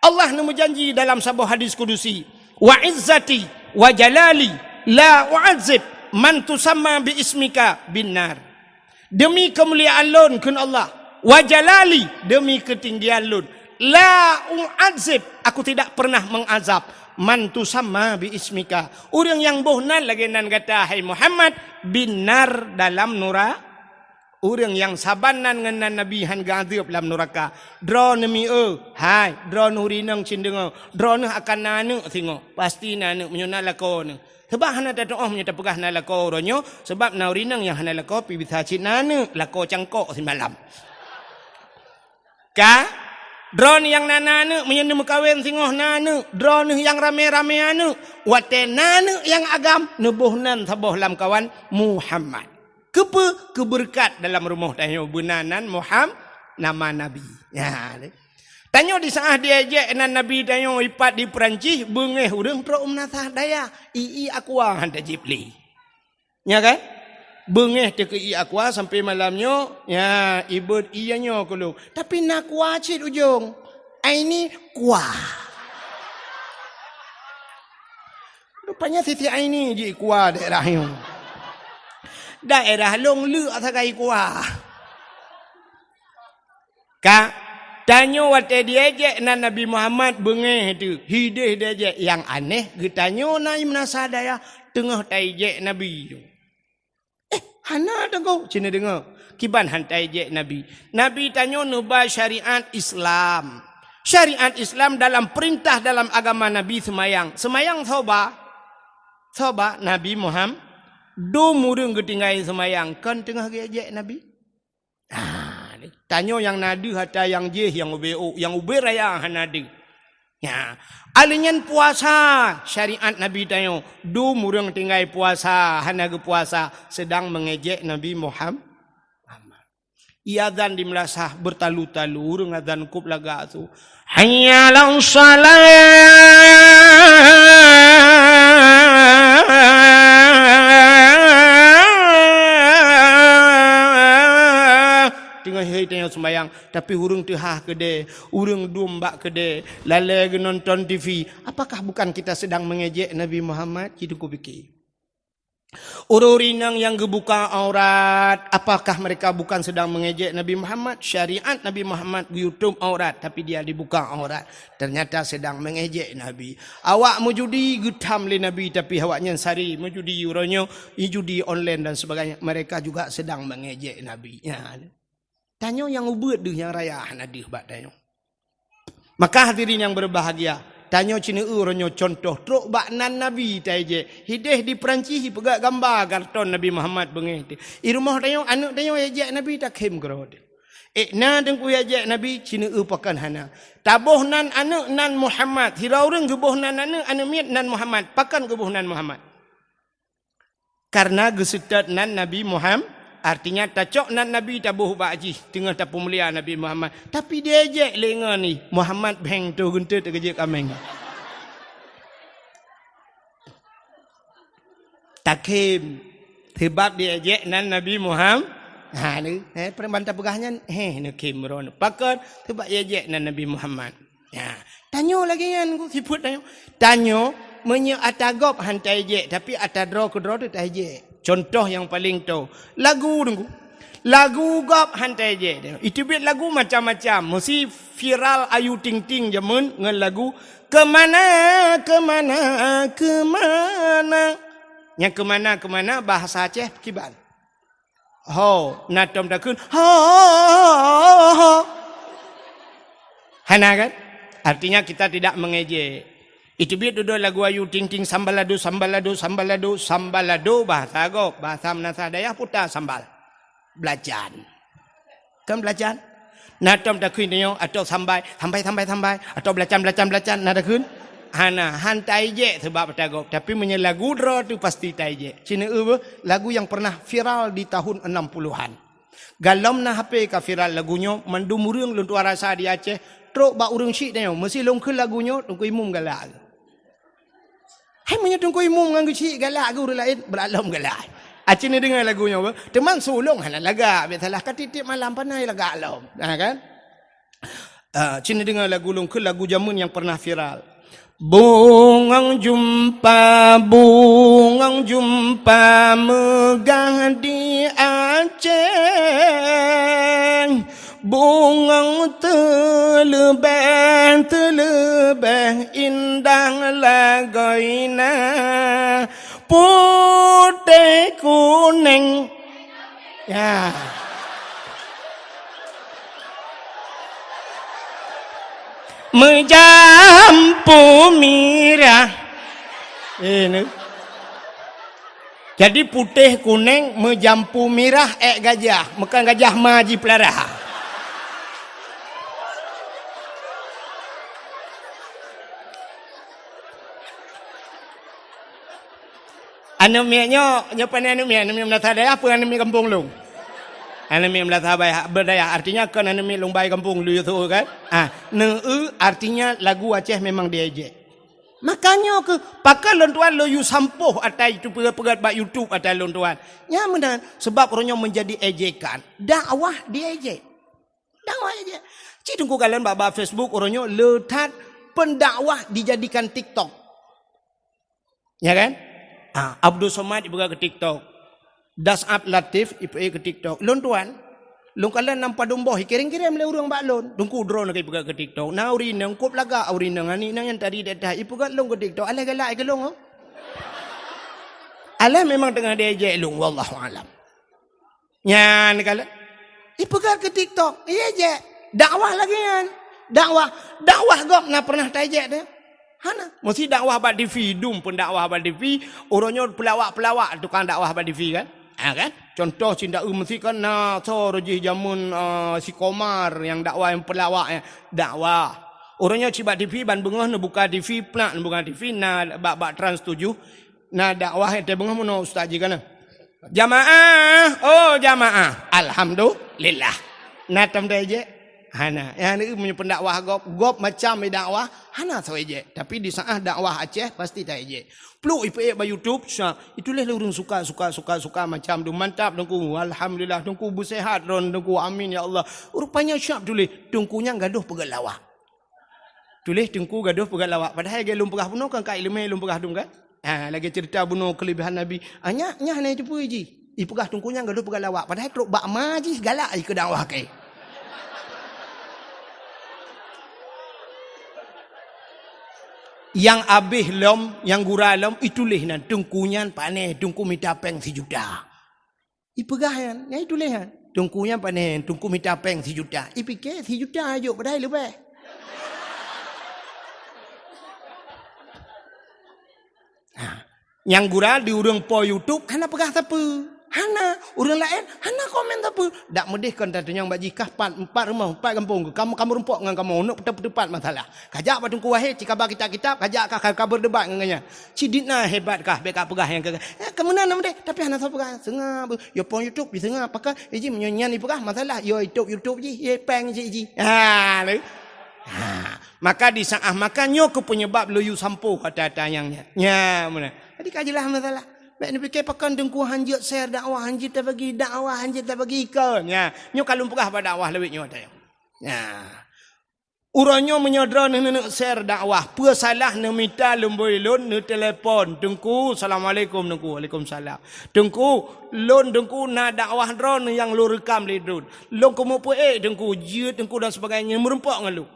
Allah neumeujanji dalam saboh hadis kudusi, "Wa izzati wa jalali la u'adzib man tusamma bi ismika bin nar." Demi kemuliaan lôn, kheun Allah, wa jalali, demi ketinggian lôn, la u'adzib, aku tidak pernah mengazab, man tusamma bi ismika, ureuëng nyang boh nan lagée nan gata, hai Muhammad, bin nar, dalam nura-, ureuëng nyang saban nan ngon nan Nabi han geuazab lam nuraka. Droeneuh mieu, hai, droeneuh rineueng cit deungoe, droeneuh akan na aneuëk singoh, pasti na aneuëk meunyoe na lakoe neuh. Sabab hana tatuoh meunyoe tapeugah na lakoe uroe nyoe, sabab na ureuëng inong nyang hana lakoe pih bisa cit na aneuëk, lakoe cangkok simalam. Ka? Droeneuh nyang na, na aneuëk, meunyoe neumeukawen singoh na aneuëk, droeneuh nyang ramé-ramé aneuëk, watée na aneuëk nyang agam, neuboh nan saboh lamkawan Muhammad. Keupeue? Keubeureukat dalam rumoh tanyoe beuna nan Muham-, nama Nabi. Nyan. Tanyoe di saát diejek nan Nabi tanyoe ipat di Peurancih, beungéh ureuëng trok u Meunasah Dayah, ié aqua han tajéb lé. Nya kan? Beungéh teuh keu ié aqua sampai malam nyoe, nya, ibeuet ié nyoe keu lôn. Tapi na aqua cit ujong. Aini kuah. Rupanya Siti Aini ji kuah daerah nyoe. Daerah lôn leuk sagai kuah. Ka, tanyoe watée diejek nan Nabi Muhammad beungéh teuh, hideh diejek. Nyang aneh, geutanyoe na i Meunasah Dayah teungoh taijek Nabi. Eh, hana teungku, cina deungoe. Kiban han taijek Nabi. Nabi tanyoe neuba syariat Islam. Syariat Islam dalam perintah dalam agama Nabi seumayang. Seumayang soe ba? Soe ba? Nabi Muhammad. Dum ureuëng geutinggai seumayang, kon teungoh geuejek Nabi. Ah, tanyoe nyang na deuh ata nyang jéh nyang ubé ôk, nyang ubé raya hana deuh. Nya, alèh nyan puasa, syariat Nabi tanyoe, dum ureuëng tinggai puasa, hana geupuasa, sedang mengejek Nabi Muham-, Muhammad. Iazan di Meunasah beutalu-talu, ureuëng azan kôb lagak su. Hayya 'alas shalah. Teungoh hai tanyoe seumayang, tapi ureuëng teuhah keudè, ureuëng dum bak keudè, lalè geunonton T V. Apakah bukan kita sedang mengejek Nabi Muhammad? Ji teungku pike. Ureuëng inong nyang geubuka aurat, apakah mereka bukan sedang mengejek Nabi Muhammad? Syariat Nabi Muhammad geuyutob aurat, tapi dia dibuka aurat. Ternyata sedang mengejek Nabi. Awak meujudi geutham lé Nabi, tapi awaknyan sari meujudi uroe nyoe, judi online dan sebagainya. Mereka juga sedang mengejek Nabi. Ya. Tanyoe nyang ubeuet deuh nyang raya hana deuh bak tanyoe. Maka hadirin yang berbahagia, tanyoe ceuneue uroe nyoe contoh trok bak nan Nabi taejek. Hideh di Perancis ipeugah gamba karton Nabi Muhammad beungéh teuh. I rumoh tanyoe, aneuëk tanyoe ejek Nabi takhém keudroe teuh. Eh, na teungku ejek Nabi ceuneue pakon hana. Taboh nan aneuëk nan Muhammad. Sira ureuëng geuboh nan aneuëk, aneuëk miet nan Muhammad. Pakon geuboh nan Muhammad? Karena geuseutôt nan Nabi Muhammad, artinya tacok nan Nabi taboh bak jih teungoh tapeumulia Nabi Muhammad. Tapi diejek lé ngon ih, Muhammad beng tu geunteut teugeujek kaméng. Takhém, sebab diejek nan Nabi Muhammad. Ha ni, eh, peureuman tapeugah nyan, heh, neukhém droeneuh. Pakon, sebab diejek nan Nabi Muhammad. Ya, tanyoe lagée nyan ku sifeuet tanyoe. Tanyoe meunyoe ata gob han taejek, tapi ata droe keudroe teuh taejek. Contoh nyang paleng toe, lagu teungku. Lagu gob han taejek. Iteubiet lagu macam-macam. Meusi viral Ayu Ting Ting jameun ngon lagu Kemana, Kemana, Kemana. Nyang kemana, kemana bahasa Aceh kiban. Ho, na tom takheun, ho, ho, ho, ho. Hana kan? Artinya kita tidak mengejek. Iteubiet dudoe lagu Ayu Ting Ting, sambalado, sambalado, sambalado, sambalado bahasa gob, bahasa meunasah dayah puta sambal. Belacan. Kan belacan? Na tom takheun nyoe, atau sambai, sambai, sambai, sambai, atau belacan, belacan, belacan, na takheun? Hana, han taejek sebab ata gob. Tapi meunyoe lagu droe teuh pasti taejek. Ceuneue beuh, lagu yang pernah viral di tahun enam puluhan. Galom na H P ka viral lagu nyoe, mandum ureuëng lôn tuan rasa di Aceh, trok bak ureuëng syiek tanyoe, meusi lôn kheun lagu nyoe, Teungku Imum galak. Hai meunyoe Teungku Imum ngon geuchik galak keu ureuëng laén, brat lom galak. Aci neudeungoe lagu nyoe beuh. Teuma su lôn hana lagak, biasalah ka tieb-tieb malam panai lagak lom. Ha kan? Ah, ci neudeungoe lagu lôn keu lagu jameun nyang pernah viral. Bungong jumpa, bungong jumpa meugah di Aceh. Bungong teuleubeh, teuleubeh indah lagoina, putéh kuneng. Ya. Meujampu mirah. Eh, ni. Jadi putéh kuneng meujampu mirah ék gajah, meukan gajah ma jipeulara. Aneuk miet nyoe, nyoe pane aneuk miet, aneuk miet meunasah dayah peue aneuk miet gampông lôn? Aneuk miet meunasah bayah, beudayah, artinya kon aneuk miet lôn bai gampông lôn yue su kan? Ah, neu-eu artinya lagu Aceh memang diejek. Makanya keu pakon lôn tuan lôn yue sampôh ata itu peugah-peugah bak YouTube ata lôn tuan. Nyan meunan, sebab uroe nyoe menjadi ejekan. Dakwah diejek. Dakwah ejek. Cit teungku kalon bak, bak Facebook uroe nyoe le that pendakwah dijadikan TikTok. Ya kan? Ah, Abdul Somad ipeugah keu TikTok. Das'ab Latif ipeugah keu TikTok. Lôn tuan, lôn kalon nam padum boh, ikirém-kirém lé ureuëng bak lôn. Teungku droeneuh ka ipeugah keu TikTok. Na ureuëng inong kop lagak, ureuëng inong aneuk inong nyang tadi that-that ipeugah lôn keu TikTok. Alah galak keu lôn, oh. Alah memang teungoh diejek lôn, wallahu alam. Nyan kalon. Ipeugah keu TikTok, iya jek. Dakwah lagée nyan. Dakwah, dakwah gob na pernah taijek teuh? Hana. Meusi dakwah bak TV, dum pun dakwah bak TV, uroe nyoe peulawak-peulawak tukang dakwah bak TV kan? Ha kan? Contoh cinta eu meusi kan na soe rojih jameun, eh, si Komar nyang dakwah nyang peulawak nyan. Dakwah. Uroe nyoe cit bak TV ban beungoh neubuka TV, plak neubuka TV na bak, bak Trans tujuh. Na dakwah nyang teubeungoh meunoe ustaz jih kana. Jamaah, oh jamaah. Alhamdulillah. Na tom taijek? Hana. Nyang na meunyoe pendakwah gob, gob macam dakwah, hana soe ijek. Tapi di saat dakwah Aceh pasti taijek. Pluek ipeuék bak YouTube, sya, itulah ureuëng suka, suka, suka, suka macam tu. Mantap teungku. Alhamdulillah teungku beusehat droen teungku. Amin ya Allah. Rupanya siap tuléh teungku nyang gadoh peugah lawak. Tuléh teungku gadoh peugah lawak. Padahai lagée lôn peugah bunoe kan ka ileumé lôn peugah dum kan? Ha, lagèe cerita bunoe kelebihan Nabi. Ah, nyak, nyak hana jiteupeue jih. Ipeugah teungku nyan gadoh peugah lawak. Padahai trok bak ma jih galak jih keu dakwah kèe. Nyang abéh lom, nyang gura lom, ituléh nan teungku nyan pané, teungku mita péng sijuta. Ipeugah nyan, nyan ituléh nyan. Teungku nyan pané, teungku mita péng sijuta. Ipike sijuta jok padahai leubeh. Ha. Nyang gura di ureueng po YouTube hana peugah sapeue. Hana. Ureueng laén hana komen sapeue. Dak meudeh kon tatunyong bak jih kah pat, empat rumoh, empat gampông. Kamoe, kamoe rumpok ngon kamoe. Unok peuteupat masalah. Kajak bak Teungku Wahid, cikaba kitab-kitab, kajak kah ka, ka berdebat ngon gobnyan. Ci dit na hebat kah, bèk ka peugah nyang keu, eh, keu meunan na meudeh, tapi hana soe peugah. Seungab, yo po YouTube diseungab, pakon, eh, ji meunyoe nyan ipeugah masalah, yo YouTube, YouTube jih, ye péng jih, jih. Ha, lé. Ha, maka di saat maka nyoe keuh penyebab lôn yue sampoe kata-kata nyang nyan. Nya, meunan. Jadi ka jeulaih masalah. Bèk neupike pakon teungku hanjeuet share dakwah, hanjeuet tabagi dakwah, hanjeuet tabagi ikon. Nya, nyoe ka lôn peugah bak dakwah lawét nyoe ata nyoe. Nya. Uroe nyoe meunyoe droeneuh neuneuk share dakwah, peue salah neumita lumbôi lôn neutelepon, "Teungku, assalamualaikum, Teungku." "Waalaikumsalam." "Teungku, lôn, Teungku, na dakwah droeneuh nyang lôn reukam lé droeneuh. Lôn keumeung peuék, Teungku, jeuet, Teungku, dan sebagainya, meureumpok ngon lôn."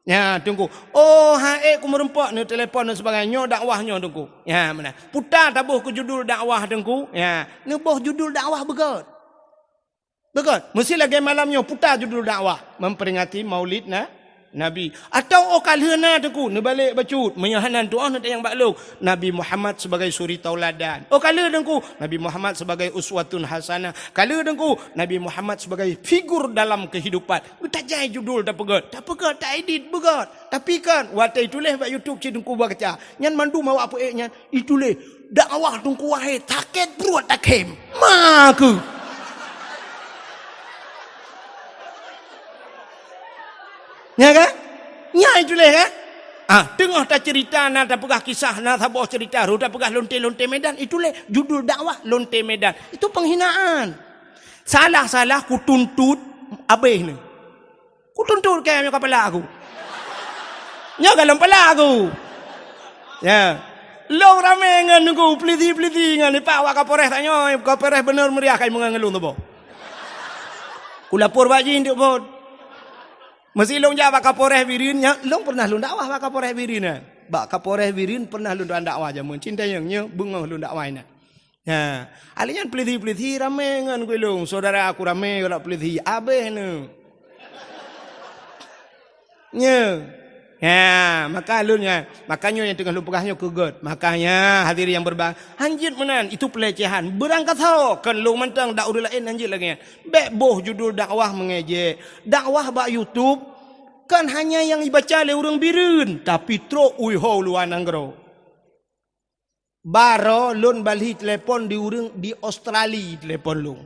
Nya, Teungku. "Oh, han ék keumeureumpok," neutelepon dan sebagainya. "Nyoe dakwah nyoe, Teungku." Nya, meunan. Puta taboh keu judul dakwah, Teungku. Nya, neuboh judul dakwah beugöt. Beugöt, meusti lagèe malam nyoe puta judul dakwah, memperingati Maulid na-, Nabi. Atau oh ka lheueh na Teungku, neubalek bacut, meunyoe hana tu'oh neutanyong bak lôn, Nabi Muhammad sebagai suri tauladan. Oh ka lheueh Teungku, Nabi Muhammad sebagai uswatun hasanah. Ka lheueh Teungku, Nabi Muhammad sebagai figur dalam kehidupan. Beutajai judul tapeugöt, tapeugöt, taedit beugöt. Tapi kan, watèe tuléh bak YouTube cit Teungku baca, nyan mandum awak peuék nyan. Ituléh dakwah Teungku Wahid sakét pruet takhém. Ma keuh. Nya kan? Nya ituléh kan? Ah, teungoh taceurita na tapeugah kisah na saboh ceurita, rot tapeugah lonte-lonte Medan, ituléh judul dakwah lonte Medan. Itu penghinaan. Salah-salah kutuntut abéh ni. Kutuntut kèe nyoe keu pala aku. Nyoe golom pala aku. Ya. Lôn ramé ngon Teungku, peulisi-peulisi ngon ipak wak Kapolres tanyoe, Kapolres beuneuh meuriah kai meungon ngon lôn tuboh. Kulapor bak jih untuk bot. Meusi lôn jak bak Kapolres Bireuen, nyan lôn pernah lôn dakwah bak Kapolres Bireuen nyan. Bak Kapolres Bireuen pernah lôn dakwah jameun. Cinta nyang nyoe beungoh lôn dakwah inan. Nah, alèh nyan peulisi-peulisi ramé ngon gulong, saudara aku ramé galak peulisi, abéh neu. Nyoe. Nah, maka lôn nyan, maka nyoe nyang teungoh lôn peugah nyoe keu göt. Makanya hadirin yang berba-, hanjeuet meunan, itu pelecehan. Beurangkasoe kon lôn mantong dak ureueng laén hanjeuet lagèe nyan. Bèk boh judul dakwah mengejek. Dakwah bak YouTube kon hanya nyang ibaca lé ureueng Bireuen, tapi trok u iho luwa nanggroe. Baroe lôn balhi telepon di ureueng di Australia telepon lôn.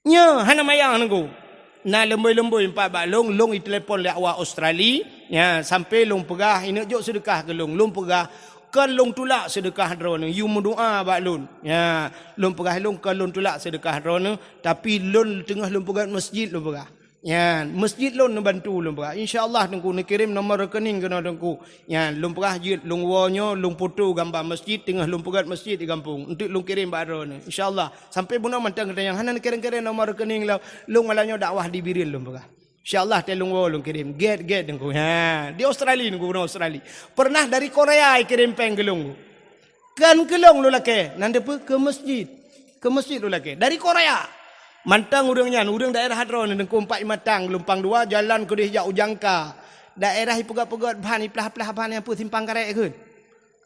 Nyoe hana manyang Teungku. Na leumbôi-leumbôi empat bak lôn, lôn itelepon lé awak Australia. Nya, sampai lôn peugah, ineuk jok seudeukah keu lôn. Lôn peugah, kon lôn tulak seudeukah droeneuh, yue meudoa bak lôn. Nya, lôn peugah lôn kon lôn tulak seudeukah droeneuh, tapi lôn teungoh lôn peugöt masjid lôn peugah. Nyan, masjid lôn neubantu lôn peugah. Insya Allah Teungku neukirém nomor rekening keunoe Teungku. Nyan, lôn peugah jeuet lôn woe nyoe, lôn foto gamba masjid, teungoh lôn peugöt masjid di gampông. Enteuk lôn kirém bak droeneuh. Insya Allah. Sampai bunoe mantong geutanyoe hana neukirém-kirém nomor rekening lôn. Lôn malam nyoe dakwah di Bireuen lôn peugah. Insya Allah teuh lôn woe lôn kirém. Gèt-gèt Teungku. Ha, di Australia Teungku, bunoe Australia. Pernah dari Korea ikirém péng keu lôn. Kon keu lôn lôn lakèe, nan deuh peue? Keu masjid. Keu masjid lôn lakèe. Dari Korea. Mantong ureueng nyan, ureueng daerah droeneuh Teungku Empat Imatang, Geulumpang Dua, jalan keudéh jak u Jangka. Daerah ipeugöt-peugöt ban, iplah-plah ban nyang peue simpang karet kheun.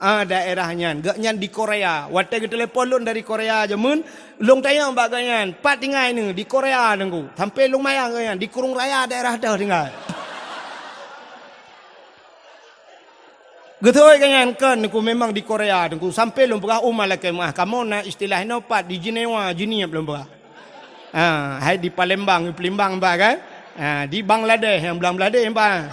Ah, daerah nyan. Gobnyan di Korea. Watèe geutelepon lôn dari Korea jameun, lôn tanyong bak gobnyan, "Pat tinggai neuh?" "Di Korea, Teungku." Sampai lôn manyang gobnyan, "Di Krueng Raya daerah toh tinggai?" Geutôi gobnyan kon Teungku memang di Korea Teungku. Sampai lôn peugah, "Oh, malaikat meuah, kamoe na istilah inoe pat di Jenewa, Jeunieb," lôn peugah. Ha, hai di Palembang, Palembang bah kan? Ha, di Bangladesh, nyang Bangladesh bah.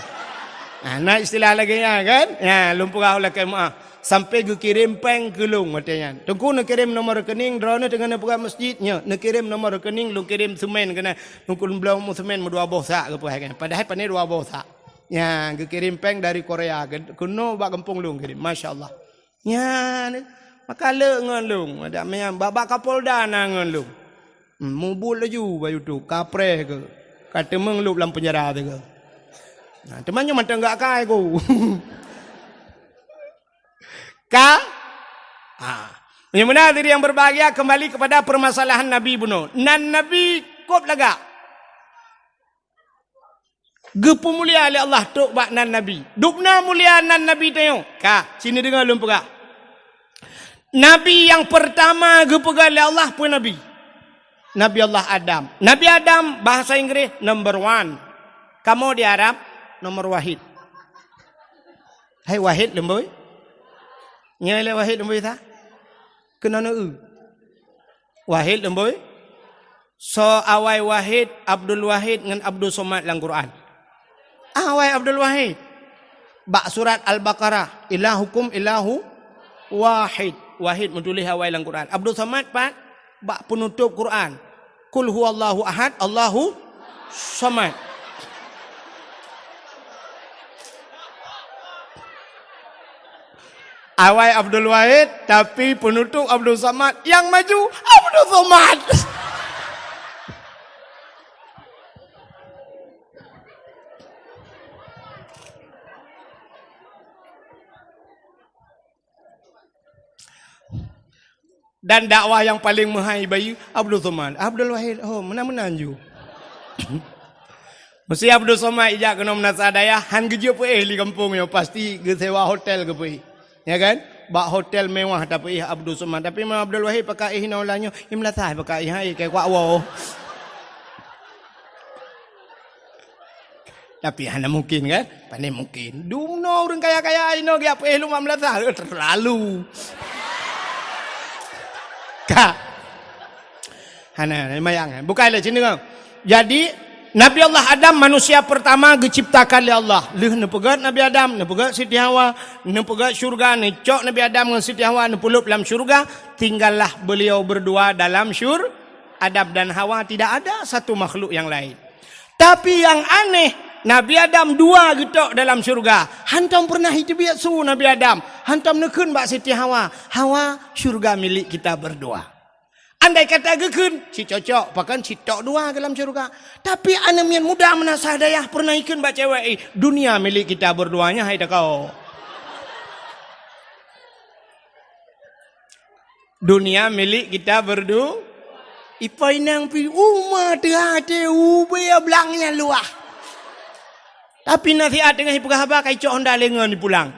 Ha, na istilah lagèe nyan kan? Ha, lôn peugah malaikat meuah. Sampai geukirém péng keu lôn watèe nyan. Teungku neukirém nomor rekening, droeneuh teungoh neupeugah masjid, nyoe, neukirém nomor rekening, lôn kirém seumén keunan. Teungku lôn bloe seumén meudua boh sak geupeugah kan. Padahai pané dua boh sak. Nya, geukirém péng dari Korea, ke-, keunoe bak gampông lôn kirém. Masya Allah. Nyan, maka le ngon lôn. Adak meunan, bak-bak Kapolda na ngon lôn. Hmm, mubuet laju bak YouTube, kapreh keu. Ka teumeung lôb lam peunjara teuh keu. Nah, teuma nyoe mantong gak kai ku. Ka? Ah. Meunyoe meunan, hadirin yang berbahagia, kembali kepada permasalahan Nabi bunoe. Nan Nabi kôb lagak. Geupeumulia lé Allah trok bak nan Nabi. Dubna mulia nan Nabi tanyoe. Ka, sini deungoe lôn peugah. Nabi nyang peurtama geupeugah lé Allah peue nabi? Nabi Allah Adam. Nabi Adam, bahasa Inggris, number one. Kamoe di Arab, nomor wahid. Hai wahid leumbôi. Nyoe lé wahid leumbôi sa? Keunoe neu-eu. Wahid leumbôi. Soe awai Wahid, Abdul Wahid ngon Abdul Somad lam Quran? Awai Abdul Wahid. Bak surat Al-Baqarah, "Ilahukum ilahu wahid." Wahid meutuléh awai lam Quran. Abdul Somad pat? Bak peunutôb Quran. "Qul huwallahu ahad, Allahu somad." Awai Abdul Wahid, tapi peunutôb Abdul Somad, nyang maju Abdul Somad. Dan dakwah nyang paleng meuhai bayeue Abdul Somad. Abdul Wahid, oh, meunan-meunan ju. Meusé Abdul Somad ijak keunoe meunasah dayah, han geujeuet peuéh lé gampông nyoe, pasti geusewa hotel geupeuéh. Ya kan? Bak hotel mewah tapeuéh Abdul Somad. Tapi meunyoe Abdul Wahid paka éh inoe lam nyoe, i meulasah paka éh, hai, kai kuak woe. Tapi hana mungkin kan? Pane mungkin. Dumnoe ureuëng kaya-kaya inoe geujak peuéh lom bak meulasah, terlalu. Ka. Hana, hana mayang. Bukai lé sini kan. Jadi, Nabi Allah Adam manusia pertama geuciptakan lé Allah. Lheueh neupeugét Nabi Adam, neupeugét Siti Hawa, neupeugét syurga, neucok Nabi Adam ngon Siti Hawa, neupeulop lam syurga, tinggallah beliau berdua dalam syur-, Adam dan Hawa, tidak ada satu makhluk yang lain. Tapi nyang aneh, Nabi Adam dua geutok dalam syurga. Hantom peureunah jiteubiet su Nabi Adam. Hantom neukheun bak Siti Hawa, "Hawa, syurga milik kita berdua." Andai kata geukheun, cit cocok, pakon cit tok dua dalam syurga. Tapi aneuk miet muda meunasah dayah peureunah jikheun bak cewek, "Eh, dunia milik kita berdua nyan, hai takok." Dunia milik kita berdu-, ipo inong pi uma teuhah teu ubé blang nyang luwah. Tapi nasihat teungoh ipeugah haba ka icok honda lengon ipulang.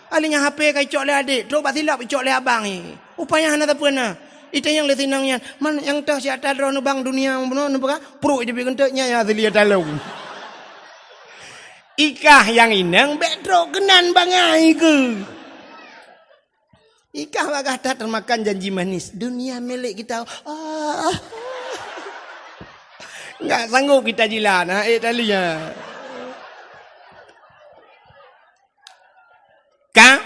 Aléh nyan H P ka icok lé adék, trok bak silop icok lé abang i. Upaya hana sapeue na. Itanyong lé sinong nyan, "Man nyang toh siat droeneuh bang dunia bunoe neupeugah?" Pruek iteubiet keuneuk nyan nyang asli talong. Ikah nyang inong bék trok keunan bangai keuh. Ikah bak gata termakan janji manis, dunia milik kita. Ah. Enggak sanggup kita jilat, ha, eh, tali, ha. Ka?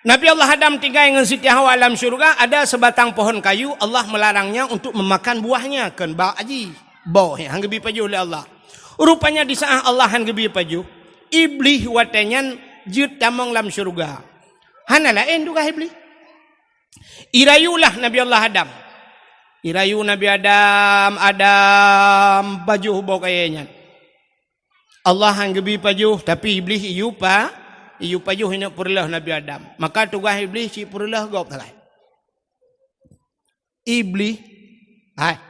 Nabi Allah Adam tinggai ngon Siti Hawa lam syurga, ada sebatang pohon kayu, Allah melarangnya untuk memakan buahnya, kon bak aji. Boh, han geubi pajoh lé Allah. Rupanya di saat Allah han geubi pajoh, Iblih watée nyan jeuet tamong lam syurga. Hana laén tugaih Iblih. Irayulah Nabi Allah Adam. Irayu Nabi Adam, Adam, pajoh boh kayée nyan. Allah han geubi pajoh, tapi Iblih iyue pa-, iyue pajoh ineuk peureuleuh Nabi Adam. Maka tugaih Iblih cit peureuleuh gob sagai. Iblih, hai.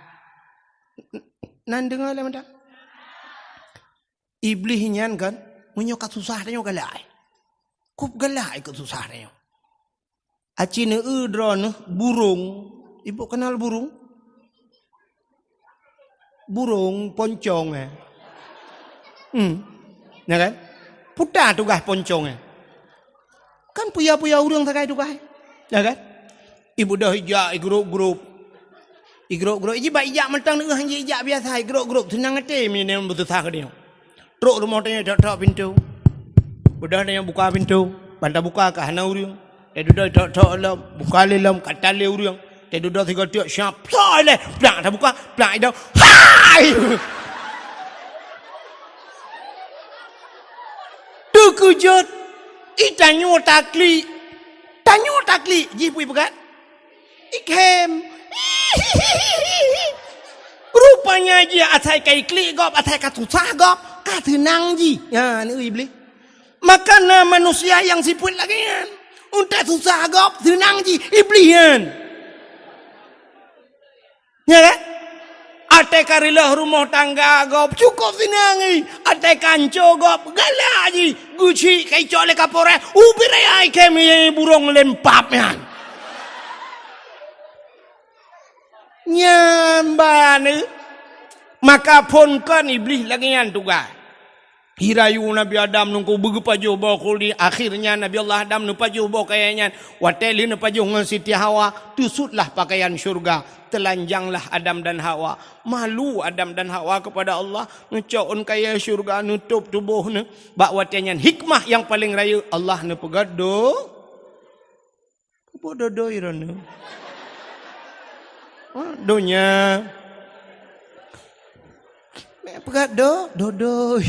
Nan deungoe lé mantong. Iblih nyan kan, meunyoe ka susah tanyoe galak. Kup galak ikot susah tanyoe. Aci neu-eu droeneuh burung. Ibu kenal burung? Burung poncong, eh. Hmm. Ya kan? Puta tugaih poncong, eh. Kan puya-puya ureuëng sagai tugaih. Ya kan? Ibu dah ijak, igrop-grop. Igrop-grop. Iji bak ijak mantong neu-eu hanji ijak biasa, igrop-grop. Seunang até mi neu beuseusa keu dia. Trok rumoh tanyoe tok-tok pintoe. Beudôh tanyoe buka pintoe, ban tabuka ka hana ureuëng. Teududoe tok-tok lom, buka lé lom, ka talé ureuëng. Teududoe sigoe tiek siap, psoe lé, plak tabuka, plak idong. Hai! Teukeujot, itanyoe taklik. Klik, jih peue ipeugah? Ikhém. Rupanya jih asai ka iklik gob, asai ka susah gob, ka seunang jih. Nyan, Iblih. Maka na manusia nyang sifeuet lagée nyan. Untée susah gob, seunang jih, Iblih nyan. Ya kan? Watée ka reuloh rumoh tangga gob, cukôp seunang jih. Watée ka hanco gob, galak jih. Geuchik ka icok lé kapolres, ubit raya ikhém, burông lempap nyan. Nyan ban, maka phon kon Iblih lagée nyan tugaih. Irayu Nabi Adam nungku beugeupajoh boh khuldi, akhirnya Nabi Allah Adam neupajoh boh kayée nyan. Watée lheueh neupajoh ngon Siti Hawa, teusutlah pakaian syurga, teulanjanglah Adam dan Hawa. Malu Adam dan Hawa kepada Allah, neucok ôn kayée syurga, neutôb tuboh neuh. Bak watée nyan hikmah nyang paleng rayeuk, Allah neupeugét do-, Peue dodoi droeneuh? Ha, donya. Mek peugah do-, dodoi.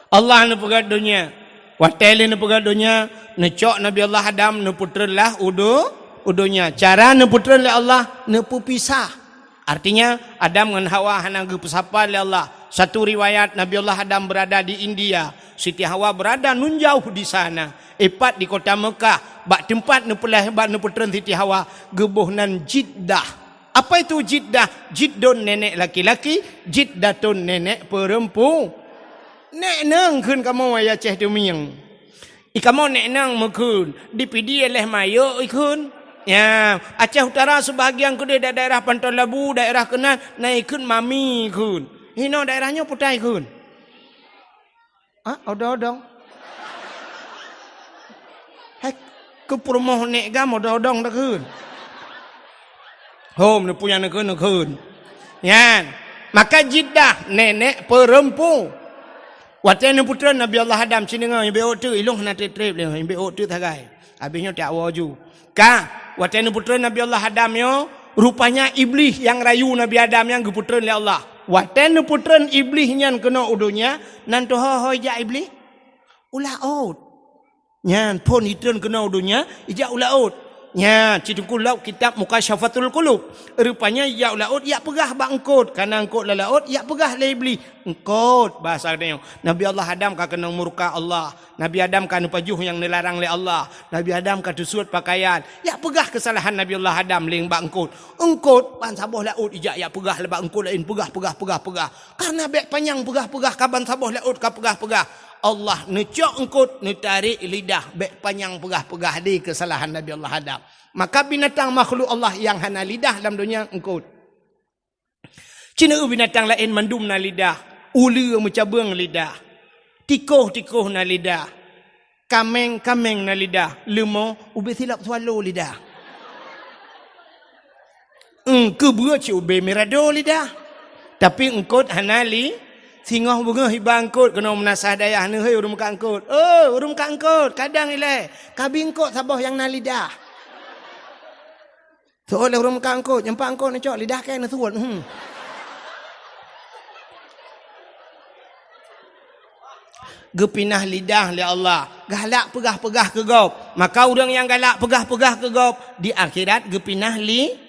Allah neupeugét donya. Watée lé neupeugét donya, neucok Nabi Allah Adam, neupeutreun lah u do-, u donya. Cara neupeutreun lé Allah, neupeupisah. Artinya, Adam ngon Hawa hana geupeusapa lé Allah. Satu riwayat, Nabi Allah Adam berada di India, Siti Hawa berada nun jauh di sana, ipat di kota Mekah, bak teumpat neupeulahé, bak neupeutreun Siti Hawa, geuboh nan Jiddah. Apa itu Jiddah? Jiddun nenek laki-laki, Jiddatun nenek perempu-, Nek nang kheun kamoe, ya Aceh Tumieng. I kamoe nek nang meukheun, di Pidie leh mayok ikheun. Ya, Aceh Utara sebahagian keudeh da-, daerah Panton Labu, daerah keunan, na ikheun mami ikheun. Hinoe daerah nyoe peue ta ikheun? Ah, odong-odong. Hai, keu peurumoh nek gam odong-odong takheun. Hom, neupeue nyang neukheun, neukheun. Nyan. Maka Jiddah, nenek perempu. Watée neupeutreun Nabi Allah Adam, ci deungoe, ibe ôk teuk, ilong hana treb-treb lé, ibe ôk teuk sagai. Habéh nyoe tak woe ju. Ka, watée neupeutreun Nabi Allah Adam nyoe, rupanya Iblih nyang rayu Nabi Adam nyan geupeutreun lé Allah. Watée neupeutreun Iblih nyan keunoe u donya, nan teuho-ho ijak Iblih? U laôt. Nyan, phon itreun keunoe u donya, ijak u laôt. Nyan, ci teungku lok kitab Mukasyafatul Qulub. Rupanya ijak u laôt, ijak peugah bak eungkôt. Kana eungkôt lam laôt, ijak peugah lé Iblih. Eungkôt, bahasa geutanyoe. Nabi Allah Adam ka keunong murka Allah. Nabi Adam ka neupajoh nyang neularang lé Allah. Nabi Adam ka teusuet pakaian. Ijak peugah keusalahan Nabi Allah Adam lé bak eungkôt. Eungkôt, ban saboh laôt ijak, ijak peugah lé bak eungkôt laén. Peugah, peugah, peugah, peugah. Karena bék panyang peugah-peugah ka ban saboh laôt ka peugah-peugah. Allah neucok eungkôt, neutarek lidah, bék panyang peugah-peugah di keusalahan Nabi Allah Adam. Maka binatang makhluk Allah nyang hana lidah lam donya eungkôt. Ci neueu binatang laén mandum na lidah, uleue meucabeueng lidah, tikoh-tikoh na lidah. Kaméng-kaméng na lidah, leumo ubé silop swallow lidah. Eungkôt beue cit ubé mirado lidah. Tapi eungkôt hana li, singoh beungoh iba eungkôt keunoe meunasah dayah neuh, "Hei, ureuëng meukat eungkôt. Oh, ureuëng meukat eungkôt, kadang ilée, kabi eungkôt saboh nyang na lidah." Seuôt lé ureuëng meukat eungkôt, nyang pat eungkôt neucok lidah kée neusuet. Hmm. Geupinah lidah lé Allah, galak peugah-peugah keu gob. Maka ureuëng nyang galak peugah-peugah keu gob, di akhirat geupinah li-,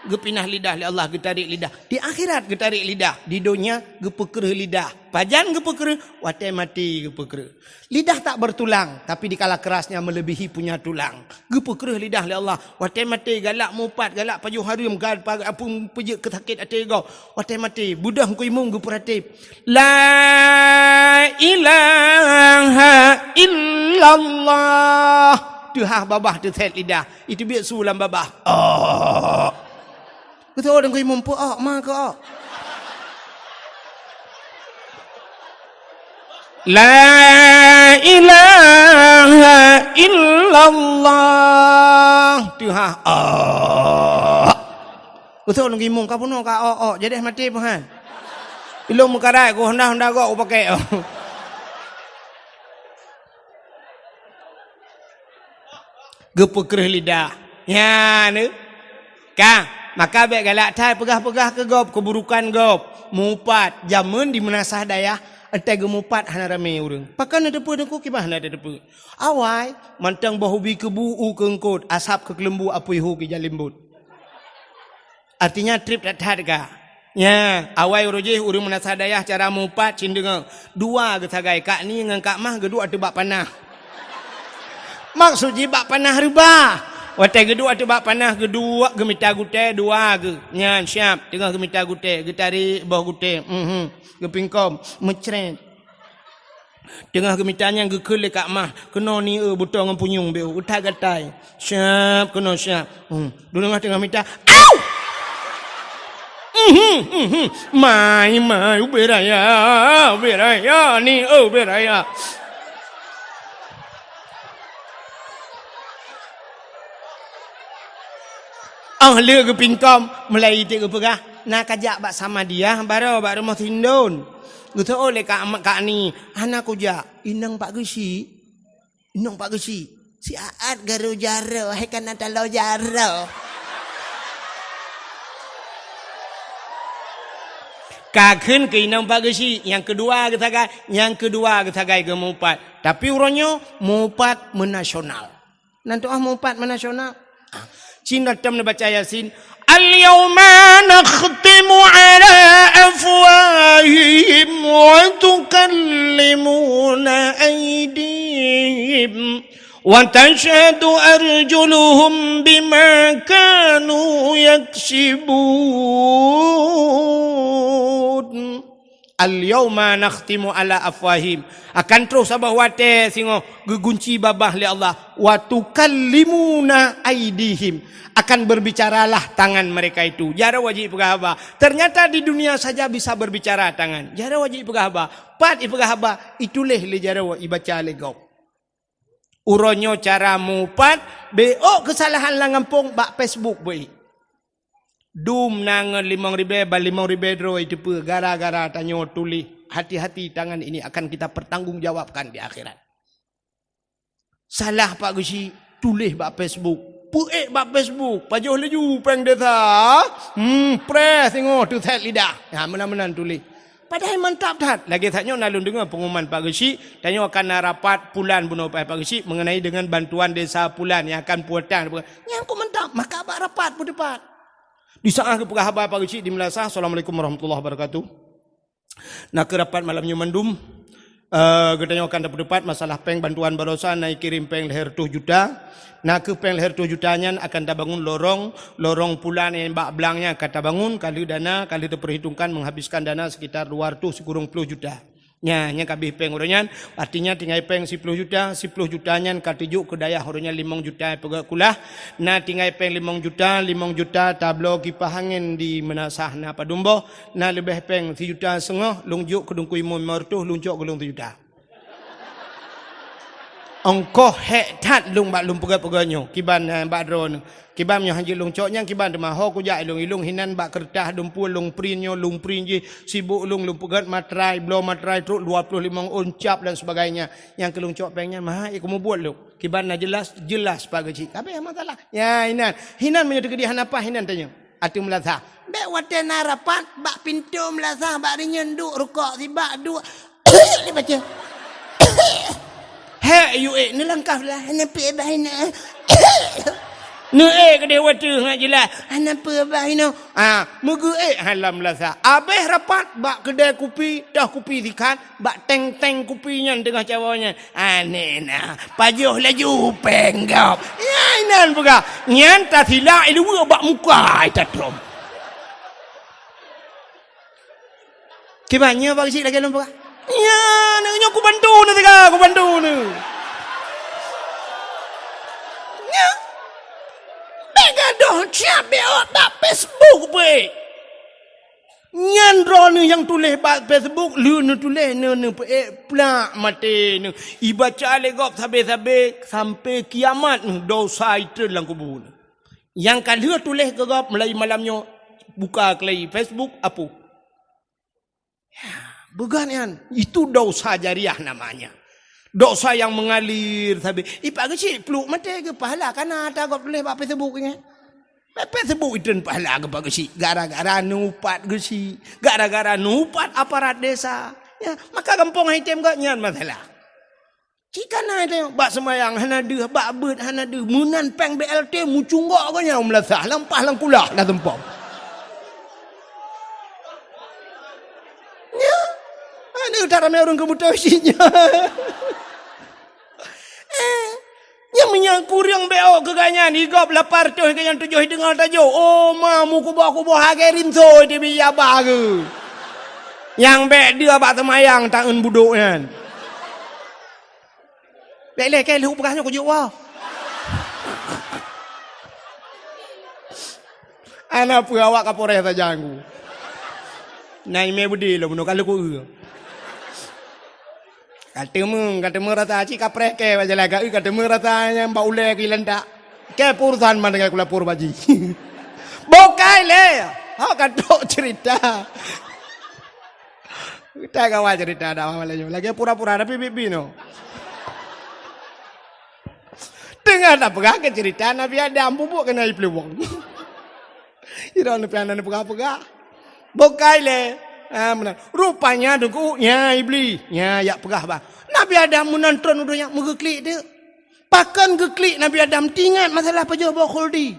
geupinah lidah lé Allah, geutarek lidah. Di akhirat geutarek lidah, di donya geupeukreuh lidah. Pajan geupeukreuh? Watée maté geupeukreuh. Lidah tak bertulang, tapi dikala kerasnya melebihi punya tulang. Geupeukreuh lidah lé Allah. Watée maté galak mupat, galak pajoh hareuem, gal-, pa-, apui peujeuet keu sakét até gob. Watée maté, beudôh Teungku Imum geupeuratéb. La ilaha illallah. Teuhah babah teusét lidah. Iteubiet su lam babah. Oh. Beutôi Teungku Imum, peu-ok ma keu-ok. La ilaha illallah. Teuhah, ok. Beutôi Teungku Imum, ka bunoe ka ok-ok, jadi maté peuhan. Ilong meukarat, ku honda-honda gok ku pakai. Geupeukreuh lidah. Nyan, eh. Ka. Maka bék galak that peugah-peugah keu gob keuburukan gob. Mupat, jameun di meunasah dayah, entai geumupat hana ramé ureuëng. Pakon na teupeu teungku, kiban hana teupeu. Awai, mantong boh ubi keubu u keu eungkot, asab keu keuleumbu apui hu keu jalimbot. Artinya treb that-that ka. Nya, awai uroe jih ureuëng meunasah dayah cara mupat cit deungoe. Dua geusagai, Kak Ni ngon Kak Mah geuduek ateueh bak panah. Maksud jih bak panah reubah. Watée geuduek ateueh bak panah geuduek geumita gutée dua geuh. Nyan siab, teungoh geumita gutée, geutarek boh gutée. Mhm. Geupingkom, meucret. Teungoh geumita nyan geukheun lé Kak Mah, "Keunoe Ni eu, beutoe ngon punyueng bék eu, gatai-gatai." Siab, keunoe siab. Hmm. Dulu teungoh mita, "Au!" Mhm, mhm. "Mai, mai, ubé raya, ubé raya, Ni eu, ubé raya." Oh, lé geupingkom, mulai iték geupeugah, "Na kajak bak Samadiyah, baroe bak rumoh Sindon." Geuseuôt lé Kak, Kak Ni, "Hana kujak, inong Pak Geuchik." Inong Pak Geuchik, "Siat garu jaroe, hai kana taloe jaroe." Ka kheun keu inong Pak Geuchik, nyang keudua geusagai, nyang keudua geusagai geumupat. Tapi uroe nyoe mupat meunasional. Nan tuah mupat meunasional. Ah, cit na tom neubaca Yasin. "Al-yauma nakhtimu ala afwahihim wa tukallimuna aydihim wa tashhadu arjuluhum bima kanu yaksibun." "Al-yauma nakhtimu ala afwahim." Akan troh saboh watée singoh geugunci babah lé Allah. "Wa tukallimuna aidihim." Akan berbicaralah tangan mereka itu. Jaroe jih peugah haba. Ternyata di dunia saja bisa berbicara tangan. Jaroe jih peugah haba. Pat ipeugah haba, ituléh lé jaroe, ibaca lé gob. Uroe nyoe cara mupat, bék keusalahan lam gampông bak Facebook beuék. Dum na ngon limong ribée, ban limong ribée droe iteupeue gara-gara tanyoe tuléh. Hati-hati, tangan ini akan kita pertanggungjawabkan di akhirat. Salah Pak Geuchik, tuléh bak Facebook. Peuék bak Facebook, pajoh laju péng desa. Hmm, preh singoh teusét lidah. Ha, meunan-meunan tuléh. Padahai mantap that. Lagée that nyoe na lôn deungoe pengumuman Pak Geuchik, tanyoe akan na rapat pulan bunoe Pak Geuchik mengenai dengan bantuan desa pulan nyang akan pulang. Nyang kok mantap, maka bak rapat peuteupat. Di saat geupeugah haba Pak Geuchik di Meulasah, "Assalamualaikum warahmatullahi wabarakatuh." Na kheueh rapat malam nyoe mandum. Eh, geutanyoe akan tapeuteupat masalah péng bantuan baroesa na ikirém péng lhée reutôh juta. Na kheueh péng lhée reutôh juta nyan akan tabangun lorong, lorong pulan nyang bak blang nyan ka tabangun, ka lheueh dana, ka lheueh teupeurhitongkan menghabiskan dana sekitar dua reutôh sikureueng ploh juta. Nya, nyan ka abéh péng uroe nyan, artinya tinggai péng siploh juta, siploh juta nyan ka teujok keu dayah uroe nyan limong juta peugét kulah, na tinggai péng limong juta, limong juta tabloe kipah angén di Meunasah na padum boh, na leubeh péng sijuta seungoh lôn jok keu Teungku Imum limong reutôh, lôn cok keu lôn sijuta. Ongkoh hék that lôn bak lôn peugét-peugét nyoe, kiban, eh, bak droeneuh. Kiban meunyoe hanjeuet lôn cok nyan kiban teuma ho kujak ilong-ilong hinan bak keureutah dumpue lôn print nyoe lôn print jih sibok lôn lôn peugét matrai bloe matrai trok dua ploh limong ôn cap dan sebagainya. Nyang keu lôn cok péng nyan maha ikeu mubuet lôn. Kiban na jeulaih, jeulaih Pak Geuchik. Ka abéh masalah. Nya hinan. Hinan meunyoe teukeudi hana paih hinan tanyoe. Ateueh meulasah. Bék watée na rapat bak pintoe meulasah bak rinyeun duek rukok sibak duek. Dibaca. Hék, yue ék neulangkah lah, hana peue bah inoe. Neuék keudeh watée ngat jeulaih, hana peue bah inoe. Ah, meugeuék halam lasa. Abéh rapat bak keudée kupi, toh kupi sikat, bak teng-teng kupi nyan teungoh cawoe nyan. Aneh na, pajoh laju péng gob. Nyan inan peugah, nyan tasilak iluweue bak muka ita trom. Kiban nyoe Pak Geuchik lagée lôn peugah. Nya, nyoe kubantu neuh teuga, kubantu neuh. Nya. Bék gadoh siab bék bak Facebook peuék. Nyan droeneuh nyang tuléh bak Facebook, lheueh neutuléh neuh, neuh peuék plak maté neuh. Ibaca lé gob sabe-sabe sampai kiamat neuh dosa itreun lam kubu neuh. Nyang ka lheueh tuléh keu gob meulayeue malam nyoe buka keulayi Facebook, apu. Ya, beugan nyan. Itu dosa jariah namanya. Dosa yang mengalir sabe. Ipak geuchik pluek maté geupahala kana ata gob tuléh bak Facebook nyan. Pepet sibuk itreun pahala geuba geusyik, gara-gara neuupat geusyik, gara-gara neuupat aparat desa. Ya, maka gampông hai tem geuh nyan masalah. Cit kana teuh, bak seumayang hana deuh, bak beuet hana deuh, meunan péng B L T mucunggok geuh nyan u meulasah, lam pah lam kulah dah seumpom. Ya, aneuk that ramé ureueng keu moto cit nyan. Eh, nyang meunyoe kureueng B O keu gobnyan, i gob lapan reutôh, keu nyang tujoh deungoe tajok. Oh, ma, meukuboh-kuboh lagèe rinso di bijaba geuh. Nyang bèk deuh bak seumayang taeun budok nyan. Lé-lé kèe lheueh peugah nyoe kujok woe. Hana peue, awak Kapolres sajan ku. Na imè beudé lom nyoe ka lheueh ku eu. Ka teumé, ka teumé rasa cit kapreh kèe bak jalan ka eu, ka teumé rasa nyang bak ulèe keu ilantak. Kèe peurusan mandum kulapor bak jih. Bukai lé. Ha, ka trok cerita. Kita kawan cerita dah malam nyoe. Lagèe pura-pura tapi bibi no. Teungoh tapeugah keu cerita Nabi Adam, bubuk keunan ipluwong. Ira neupian neupeugah-peugah. Bukai lé. Ha, meunan. Rupanya deungon nyan Iblih. Nyan jak peugah bah. Nabi Adam meunan treun u donya meugeuklik teuk. Pakon geuklik Nabi Adam, teuingat masalah pajoh boh khuldi.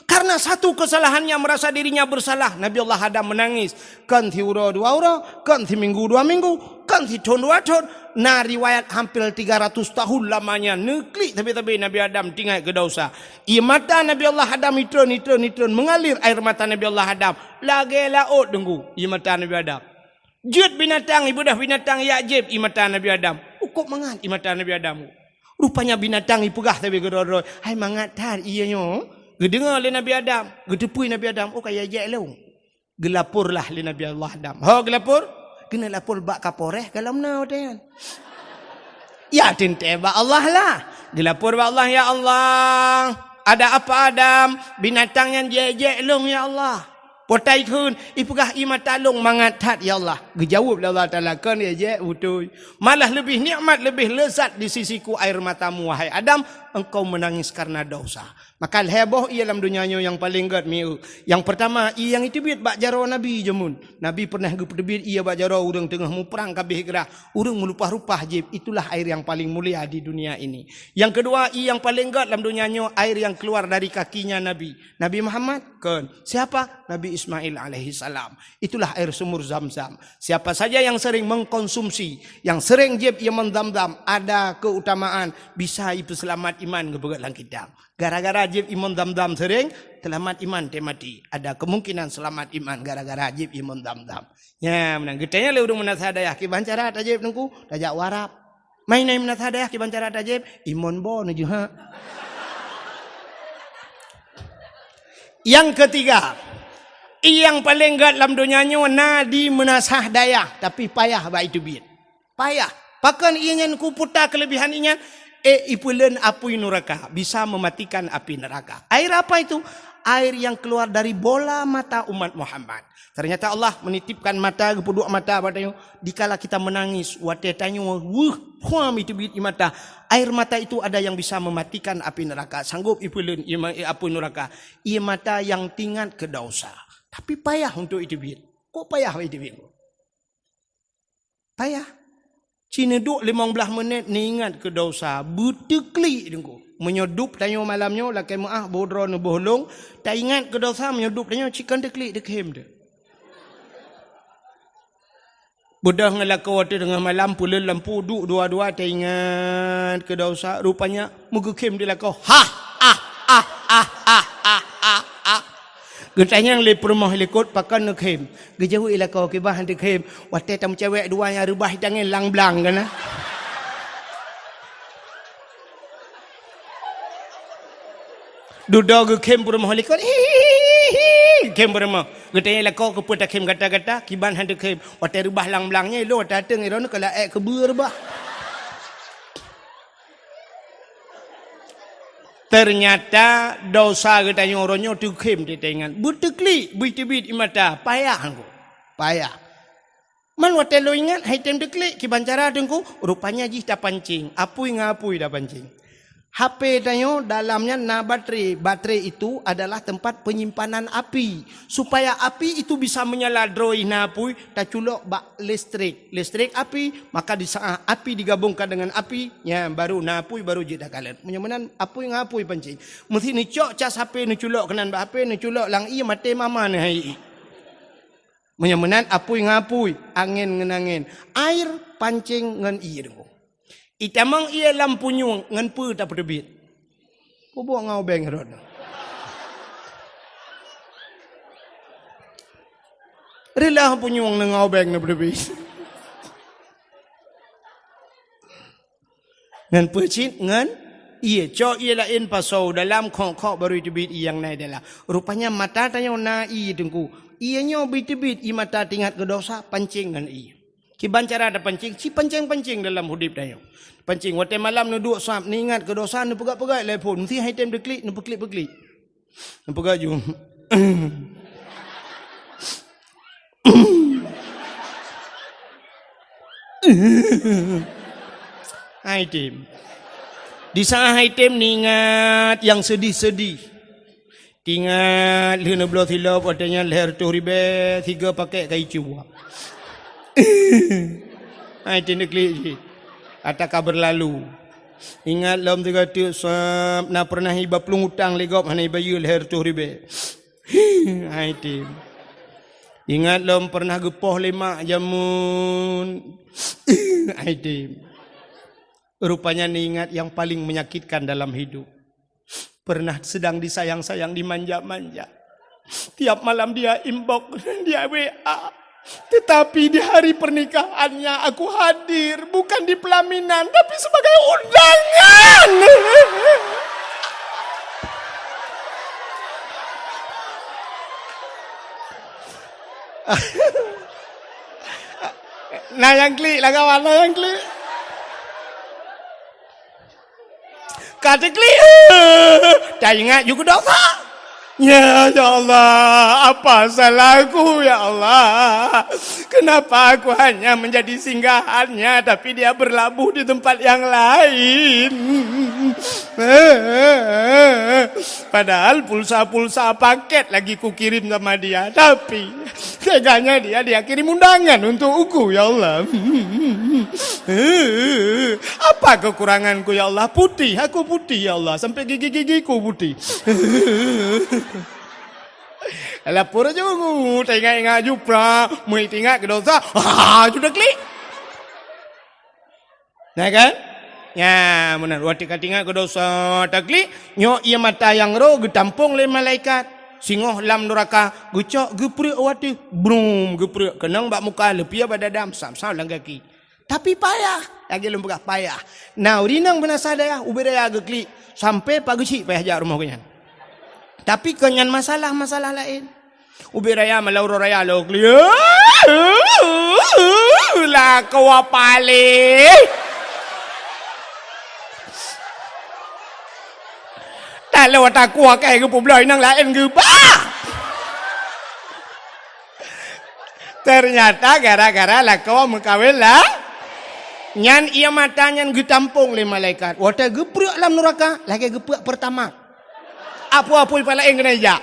Karena satu kesalahannya merasa dirinya bersalah, Nabi Allah Adam menangis. Kon siuroe dua uroe, kon siminggu dua minggu, kon sithon dua thon. Na riwayat hampir tiga ratus tahun lamanya neuklik sabe-sabe Nabi Adam teuingat keu dosa. Ie mata Nabi Allah Adam itreun, itreun, itreun, mengalir air mata Nabi Allah Adam. Lagèe laôt deungon ie mata Nabi Adam. Jeuet binatang, ibeudôh binatang jak jieb ie mata Nabi Adam. Ukôb mangat ie mata Nabi Adam. Rupanya binatang ipeugah sabe keudroe-droe, "Hai mangat that ie nyoe." Geudeungoe lé Nabi Adam, geuteupeue Nabi Adam, "Oh, ka ijak lôn." Geulaporlah lé Nabi Allah Adam. Ho geulapor? Keuneuk lapor bak Kapolres ka lom na watèe nyan. Ya teuntèe bak Allah lah. Geulapor bak Allah, "Ya Allah, ada apa Adam? Binatang nyan jijak lôn ya Allah." Potai kheun, ipeugah ie mata lôn mangat that ya Allah. Geujaweueb lé Allah Taala, "Kon ijak beutôi. Malah leubeh nikmat, leubeh lezat di sisiku air matamu, wahai Adam, engkau menangis karena dosa." Maka lhèe boh ie lam donya nyoe nyang paleng gèt mieu. Nyang peurtama, ie nyang iteubiet bak jaroe Nabi jameun. Nabi pernah geupeuteubiet ie bak jaroe ureueng teungoh muprang ka abéh grah. Ureueng meulupah-lupah jieb, itulah air yang paling mulia di dunia ini. Nyang keudua, ie nyang paleng gèt lam donya nyoe, air yang keluar dari kakinya Nabi. Nabi Muhammad? Kon. Siapa? Nabi Ismail alaihissalam. Itulah air sumur Zam-Zam. Siapa saja yang sering mengkonsumsi, yang sering jieb ie mon Zam-Zam, ada keutamaan bisa ipeuseulamat iman geupeugèt lam kitab. Gara-gara jieb ie mon Zam-Zam sering, seulamat iman teuh maté. Ada kemungkinan seulamat iman gara-gara jieb ie mon Zam-Zam. Nyan meunan. Geutanyong lé ureueng meunasah dayah, "Kiban cara tajieb Teungku?" "Tajak u Arab." "Mai na meunasah dayah, kiban cara tajieb?" "Ie mon bo neujeuhak." Nyang keutiga, ie nyang paleng gèt lam donya nyoe na di meunasah dayah, tapi payah bak iteubiet. Payah. Pakon ie nyan kuputa keuleubehan ie nyan? Eh, ipeuleuen apui nuraka, bisa mematikan api neraka. Air apa itu? Air yang keluar dari bola mata umat Muhammad. Ternyata Allah menitipkan mata, geupeuduek mata bak tanyoe. Dikala kita menangis, watèe tanyoe weueh, phuam iteubiet ie mata. Air mata itu ada yang bisa mematikan api neraka. Sanggup ipeuleuen ie ma-, apui nuraka. Ie mata yang teuingat keu dosa. Tapi payah untuk iteubiet. Kok payah iteubiet? Payah. Ci neuduek limong blaih menit neuingat keu dosa, beuteuklik Teungku. Meunyoe dub tanyoe malam nyoe lakèe meu'ah boh droe neuboh lông, taingat keu dosa meunyoe dub tanyoe ci kon teuklik teukhem teuh. Beudôh ngon lakoe teuh teungoh malam peuleuen lampu duek dua-dua taingat keu dosa, rupanya meugeukhem di lakoe. Hah, ah, ah, ah, ah, ah, ah, ah. Geutanyong lé peurumoh likot pakon neukhem. Geujaweueb lé lakoe kiban han teukhem. Watèe tameucewek dua nyang reubah itangen lang blang kana. Dudoe geukhem peurumoh likot. Hihihi. Khem peurumoh. Geutanyong lé lakoe keupeue takhem gata-gata, kiban han teukhem. Watèe reubah lang blang nyan, ilôn watèe ateueng droeneuh ka laék keubeue reubah. Ternyata dosa geutanyoe uroe nyoe teukhem teuh taingat. Beuteuklik, beuiteubiet ie mata, payah Teungku. Payah. Man watèe lôn ingat, han item teuklik, kiban cara Teungku, rupanya jih tapancing. Apui ngon apui tapancing. H P tanyoe dalam nyan na baterai. Baterai itu adalah tempat penyimpanan api. Supaya api itu bisa menyala droe na apui, taculok bak listrik. Listrik api, maka di saat api digabungkan dengan api, nyan baru na apui, baru jeuet takalon. Meunyoe meunan apui ngon apui pancing. Meusti neucok cas H P, neuculok keunan bak H P, neuculok lam ié, maté mama neuh hai ié. Meunyoe meunan apui ngon apui, angén ngon angén, air pancing ngon ié deungoe. Itamong ié lam punyueng ngon peue tapeuteubiet? Peubuet ngon ubeng rot. Reulah punyueng ngon ubeng na peuteubiet. Ngon peue cit? Ngon ié. Cok ié laén pasoe dalam, khok-khok baru teubiet ié nyang na dalam. Rupanya mata tanyoe na ié teungku. Ié nyoe beuteubiet ié mata teuingat keu dosa, pancing ngon ié. Kiban cara tapancing, ci pancing-pancing dalam udeb tanyoe. Pancing watée malam neuduek sab, neuingat keu dosa, neupeugah-peugah lé phon, meusti hai tem deuklik, neupeuklik-peuklik. Neupeugah ju. Hai tem. Di saat hai tem neuingat nyang seudih-seudih. Teuingat lheueh neubloe silop watée nyan lhée reutôh ribée, sigoe pakét kayée cuba. Hai tem deuklik jih. Ata ka beurlalu. Ingat lom sigoe teuk sab na peureunah iba plueng utang lé gob hana ibayeue lhée reutôh ribée. Hai tem. Ingat lom peureunah geupoh lé mak jameun. Hai tem. Rupanya neuingat nyang paleng menyakitkan dalam hidup. Pernah sedang disayang-sayang, dimanja-manja. Tiap malam dia inbox, dia W A. Tetapi di hari pernikahannya aku hadir, bukan di pelaminan, tapi sebagai undangan. Na nyang klik lah kawan, na nyang klik. Ka teuklik, taingat ju keu dosa. Ya, ya Allah, apa salahku, ya Allah? Kenapa aku hanya menjadi singgahannya, tapi dia berlabuh di tempat yang lain? Padahal pulsa-pulsa paket lagi kukirim sama dia, tapi teganya dia, dia kirim undangan untuk aku, ya Allah. Apa kekuranganku, ya Allah? Putih, aku putih, ya Allah. Sampai gigi-gigiku putih. Lapor ju, taingat-ingat ju pra, meuingat keu dosa, ha, ju teuklik. Nah kan? Nya, meunan. Watée ka teuingat keu dosa, taklik, nyoe ié mata nyang roh geutampong lé malaikat. Singoh lam nuraka, geucok geupreuek watée, brum, geupreuek keunong bak muka, leupie bak dada, sam-sam lam gaki. Tapi payah, lagée lôn peugah payah. Na ureuëng inong beunasa dayah, ubé raya geuklik, sampai pak geuchik payah jak rumoh geuhnyan. Tapi kon nyan masalah, masalah laén. Ubé raya malam uroe raya lôn klik. Lakoe paléh. Taloe takue keu geupeubloe inong laén geuba. Ternyata gara-gara lakoe meukawen la, nyan ié mata nyan geutampong lé malaikat. Watée geupreuek lam nuraka, lagée geupreuek Pertamax. Apui-apui pih laén keuneuk jak.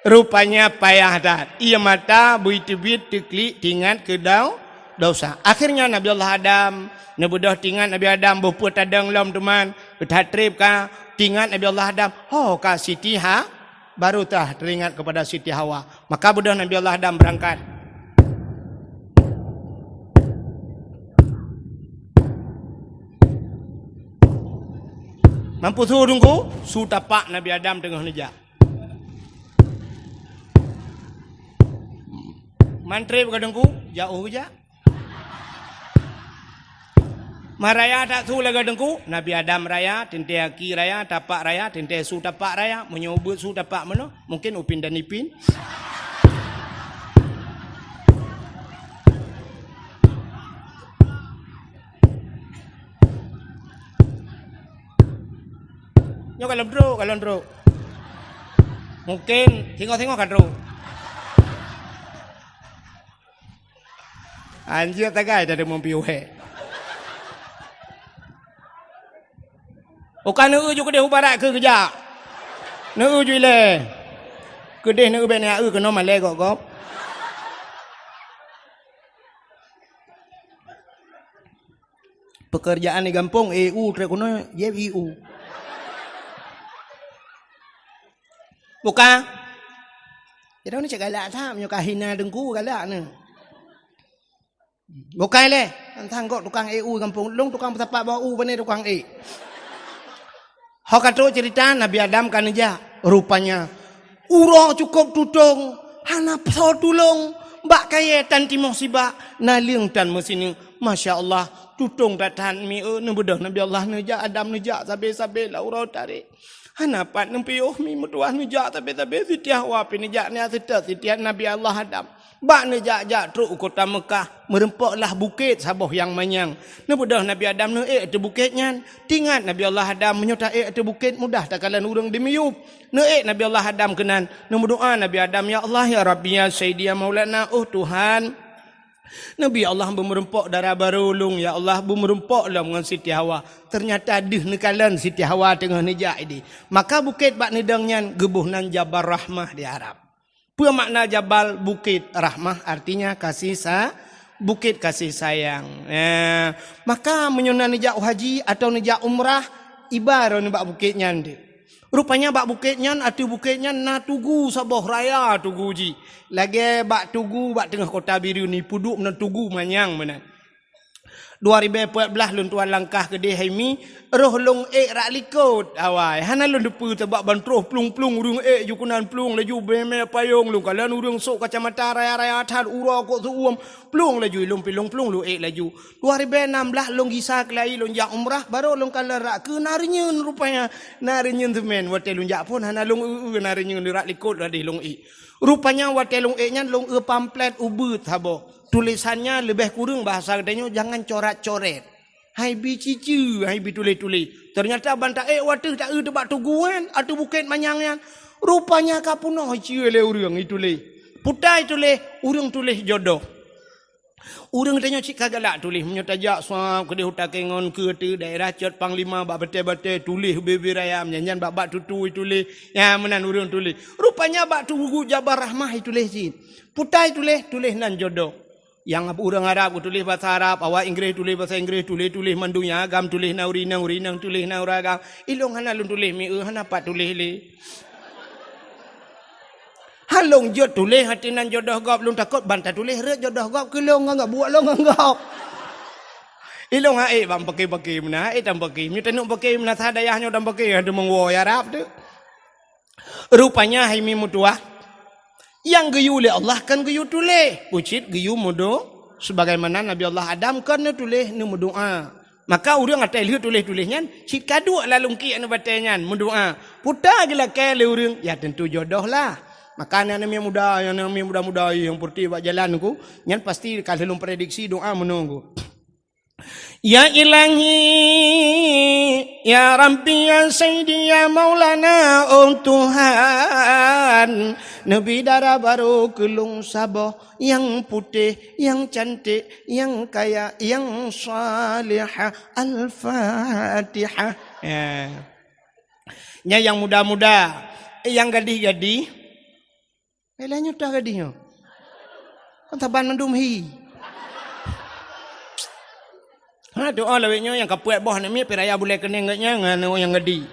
Rupanya payah that. Ié mata beuteubiet teuklik teuingat keu dau-, dosa. Akhirnya Nabi Allah Adam, neubeudôh teuingat Nabi Adam, boh peue tadong lom teuma, that treb ka teuingat Nabi Allah Adam. Ho ka Siti Ha-, baru teuingat kepada Siti Hawa. Maka beudôh Nabi Allah Adam beurangkat. Mampu su teungku, su tapak Nabi Adam teungoh neujak. Man treb ka teungku, jak u jak. Man raya that su lagée teungku, Nabi Adam raya, teuntée aki raya, tapak raya, teuntée su tapak raya, meunyoe ubeuet su tapak meunoe, mungken Upin dan Ipin. Nyoe ka lom trok, ka lom trok. Mungken singoh-singoh ka trok. Anjir tagai dah ada mumpi uhek. Uka neueu ju keudeh u barat keu geujak. Neueu ju ilée. Keudeh neueu bèk neueu keunoe malée gob-gob. Pekerjaan di gampông, E U trek keunoe, J F I U. Bukan? Jadi ni cak galak that, meunyoe ka hina teungku galak ni. Bukai lé, tantang gok tukang ék u gampông lôn, tukang peusapat bak u, pane tukang ék. Ho ka trok ceurita Nabi Adam ka neujak, rupanya uroe cukôp tutong, hana soe tulông, bak kayée tan timoh sibak, naleueng tan meusineuk. Masya Allah, tutong that-that mi, eh, neubeudôh Nabi Allah neujak, Adam neujak, sabe-sabe lam uroe tarek. Hana pat neupiôh mi meutuwah neujak sabe-sabe, Siti Hawa pih neujak nyan seutôt Siti Nabi Allah Adam. Bak neujak-jak trok u kota Meukah, meurumpok lah bukét saboh nyang manyang. Neubeudôh Nabi Adam neuék ateueh bukét nyan. Teuingat Nabi Allah Adam, meunyoe taék ateueh bukét mudah takalon ureuëng dimiyueb. Neuék Nabi Allah Adam keunan, neumeudoá Nabi Adam, "Ya Allah, ya Rabbi, ya Sayyidi, ya Maulana, oh Tuhan." Nabi Allah beumeurumpok dara barô lôn, ya Allah, beumeurumpok lom ngon Siti Hawa. Teunyata deuh neukalon Siti Hawa teungoh neujak idéh. Maka bukét bak neudong nyan geuboh nan Jabal Rahmah di Arab. Peue makna jabal? Bukét. Rahmah artinya kasih sa-, bukét kasih sayang. Eh, maka meunyoe na neujak haji atau neujak umrah, iba droeneuh bak bukét nyan deuh. Rupanya bak bukét nyan, ateueh bukét nyan na tugu saboh raya tugu jih. Lagée bak tugu bak teungoh kota Bireuen ni, peuduek meunan tugu manyang meunan. Dua ribée peuet blaih lôn tuan langkah keudeh hai mi, roh lôn ék rak likot awai. Hana lôn teupeue sabab ban troh plueng-plueng ureuëng ék ju keunan plueng laju beumé payong lôn kalon ureuëng sôk kacamata raya-raya that uroe kok seuuem plueng laju ilôn pilong plueng lôn ék laju. Dua ribée nam blaih lôn gisa keulayi lôn jak umrah, barô lôn kalon rak keu na reunyeun rupanya. Na reunyeun seumén watée lôn jak phon hana lôn eu-eu na reunyeun rak likot ladeh lôn ék. Rupanya watée lôn ék nyan lôn eu pamflet ubeuet saboh. Tulésan nyan leubeh kureueng bahasa geutanyoe jangan corat-coret. Hai bi ciceue, hai bi tuléh-tuléh. Teunyata ban taék wateuh taeu teubak tugu nyan, ateueh bukét manyang nyan. Rupanya ka peunoh iceue lé ureuëng ituléh. Putai tuléh, ureuëng tuléh jodoh. Ureuëng tanyoe cit ka galak tuléh, meunyoe tajak suab keudeh u Takengon keu ateueh daerah Cot Panglima bak batée-batée tuléh ubé-ubé raya, nyan-nyan bak-bak tutui tuléh, nyan meunan ureuëng tuléh. Rupanya bak tugu Jabal Rahmah ituléh cit. Putai tuléh, tuléh nan jodoh. Nyang ureuëng Arab geutuléh basa Arab, awak Inggréh tuléh basa Inggréh, tuléh-tuléh mandum nyang agam tuléh na ureuëng inong, ureuëng inong tuléh na ureuëng agam. Ilôn hana lôn tuléh mi-, eh, hana pat tuléh lé. Han lôn jeuet tuléh ateueh nan jodoh gob, lôn takot ban tatuléh rhot jodoh gob keu lôn ngon gob, buet lôn ngon gob. Ilôn han ék ban paké-paké meunan, han ék tan paké. Meunyoe taneuk paké meunan sa dayah nyoe tan paké, han teumeung woe Arab teuh. Rupanya hai mi meutuwah, nyang geuyue lé Allah kan geuyue tuléh, ucit geuyue meudo-, sebagaimana Nabi Allah Adam kan neutuléh neumeudoá. Maka ureuëng atai lheueh tuléh-tuléh nyan, cit ka duek lam lungkiek nibak batée nyan, meudoá. Puta geulakée lé ureuëng, ya tentu jodoh lah. Maka aneuk-aneuk muda, aneuk-aneuk muda-muda nyang peureutih bak jalan ku, nyan pasti ka lheueh lôn prediksi doá meunoe ku. Ya Ilahi, ya Rabbi, ya Sayyidi, ya Maulana, oh Tuhan, neubi dara barô keu lôn saboh, nyang putéh, nyang cantik, nyang kaya, nyang salihah. Al-Fatihah. Ya. Nyan nyang muda-muda, nyang gadih-gadih. Lé nyoe toh gadih nyoe. Kan saban mandum hi. Ha, doa lawét nyoe nyang ka peuet boh aneuk miet, piraya bulée keuneng geuh nyan ngon nyang gadih.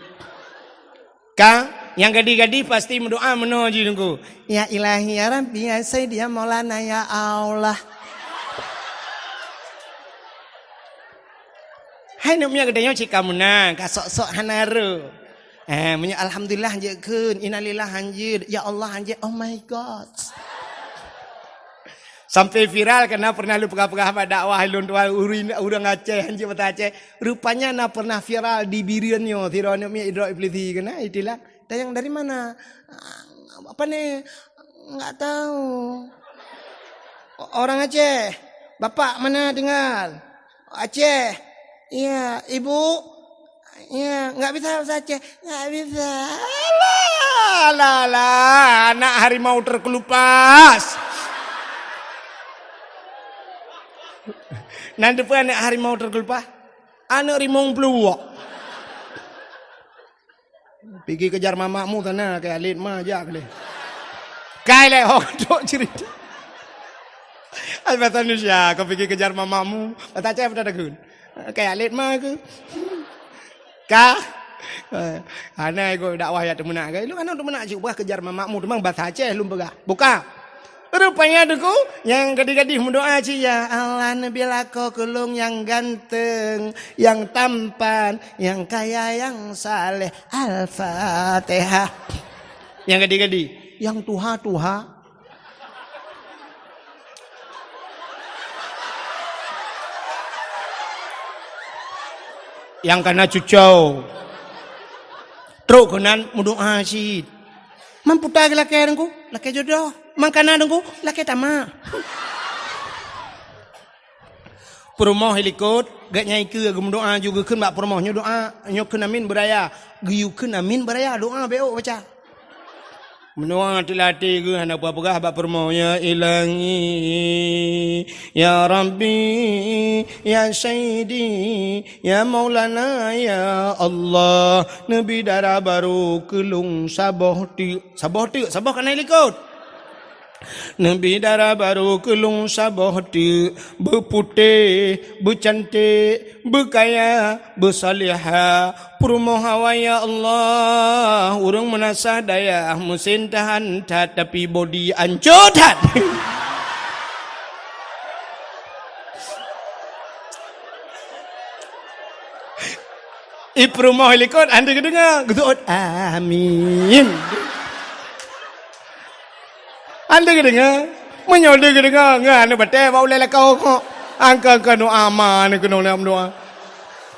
Ka, nyang gadih-gadih pasti meudoá meunoe jih teungku. Ya Ilahi, ya Rabbi, ya Sayyidi, ya Maulana, ya Allah. Hai aneuk miet geutanyoe cit ka meunan, ka sok-sok hana rô. Eh, meunyoe alhamdulillah jeuet kheun, innalillah hanjeuet, ya Allah hanjeuet, oh my God. Sampai viral karena pernah lôn peugah-peugah bak dakwah lôn tuan ureuëng, ureuëng Aceh hanjeuet basa Aceh. Rupanya na pernah viral di Bireuen nyoe, sidroe aneuk miet idrop iblisi keunan, itilah. Tanyong dari mana? Apa ni? Enggak tahu. Orang Aceh. Bapak mana tinggal? Aceh. Iya, ibu? Iya, enggak bisa bahasa Aceh. Enggak bisa. Alah, alah, alah, anak harimau terkelupas. Nan depan anak harimau terkelupas. Aneuk rimong pluwok. Pigi kejar mamakmu sana, keu Alit ma jak lé. Kai lé ho trok cerita. Ai bahasa Indonesia, kau pigi kejar mamakmu. Bahasa Aceh peue takheun? Keu Alit ma keu. Ka? Eh, hana iko dakwah jak teumeunak ka. Ilôn hana teumeunak cit ubah kejar mamakmu, teuma bahasa Aceh lôn peugah. Buka. Rupanya Teungku, nyang gadih-gadih meudoa cit, "Ya Allah, neubi lakoe keu lôn nyang ganteng, nyang tampan, nyang kaya, nyang saleh." Al-Fatihah. Nyang gadih-gadih, nyang tuha-tuha. Nyang kana cucau. Trok keunan meudoa cit. Man peue ta geulakée Teungku? Lakée jodoh. Man kana Teungku? Lakée tamak. Peurumoh i likot, gét nyang ikeue geumeudoa ju geukheun bak peurumoh nyoe doa, nyoe kheun amin beuraya. Geuyue kheun amin beuraya, doa bék baca. Meunoe teulatée geuh hana peugah bak peurumoh, "Ya Ilahi, ya Rabbi, ya Sayyidi, ya Maulana, ya Allah, neubi dara barô keu lôn saboh teuk." Saboh teuk, saboh kana i likot. Neubi dara barô keu lôn saboh teuk, beuputéh, beucanték, beukaya, beusalihah, peurumoh awai, ya Allah. Ureuëng meunasah dayah, meusén tahan that, tapi bodi ancô that. I peurumoh i likot, hana geudeungoe, geuseuôt, "Amin." Hana geudeungoe. Meunyoe deuh geudeungoe, ngon aneuk batée bak ulée lakoe kok. Angka-angka doa ma aneuk keunoe lom doa.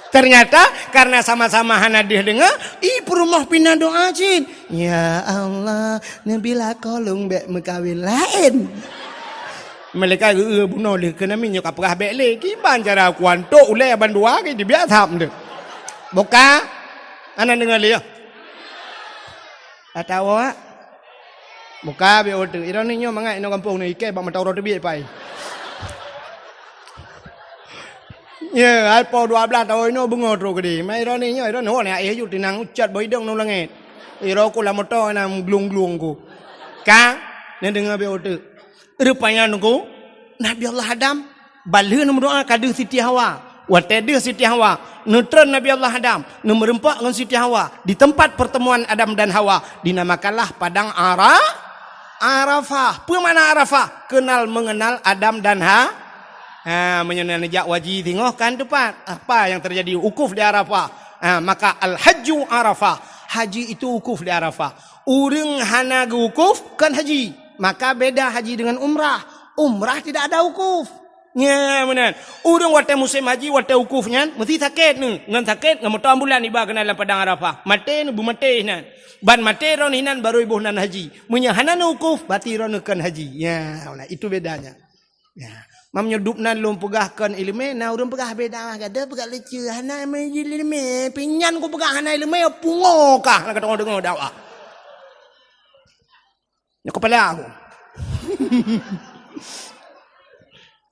Ternyata, karena sama-sama hana deuh deungoe, i peurumoh pih na doa cit. "Ya Allah, neubi lakoe lôn bék meukawen laén." Malaikat geu-, bunoe lé keunan, nyoe ka peugah bék lé. Kiban cara kuantok ulée bandua ke dibiak tham deuh. Buka. Hana deungoe lé, ya. Atawa buka bék oteuk. Ironi nyoe mangat inoe gampông nyoe ikée bak mata uroe teubiet pai. Ya, hai po dua belas taun inoe beungoh trok keudeh. Mai ironi nyoe, ironi ho nyan éh ju tinang ucat boh idong ngon langét. Iro ku lam moto na glung-glung ku. Ka? Neudeungoe bék oteuk. Rupanya Teungku, Nabi Allah Adam, ban lheueh neumeudoa ka deuh Siti Hawa. Watée deuh Siti Hawa, neutreun Nabi Allah Adam, neumeureumpok ngon Siti Hawa di tempat pertemuan Adam dan Hawa, dinamakanlah Padang Ara-, Arafah. Peue makna Arafah? Kenal mengenal Adam dan Ha-, ha, meunyoe neujak haji singoh kan teumpat. Apa yang terjadi? Wukuf di Arafah. Ha, maka al-hajju Arafah. Haji itu wukuf di Arafah. Ureuëng hana geuwukuf, kon haji. Maka beda haji dengan umrah. Umrah tidak ada wukuf. Nya, meunan. Ureuëng watée musém haji, watée wukuf nyan, meusti sakét neu. Ngon sakét, ngon moto ambulan iba keunan lam Padang Arafah. Maté neu, beumaté hinan. Ban maté droeneuh hinan, barô iboh nan haji. Meunyoe hana neu wukuf, berarti droeneuh kon haji. Ya, nah, itu bedanya. Ya. Mam nyoe dub nan lôn peugah kon iéleumé, na ureuëng peugah beda, gata peugah leucue, hana iéleumé, pinyan kupeugah hana iéleumé, pungo kah, na ka deungoe dakwah. Nyoe kepala aku.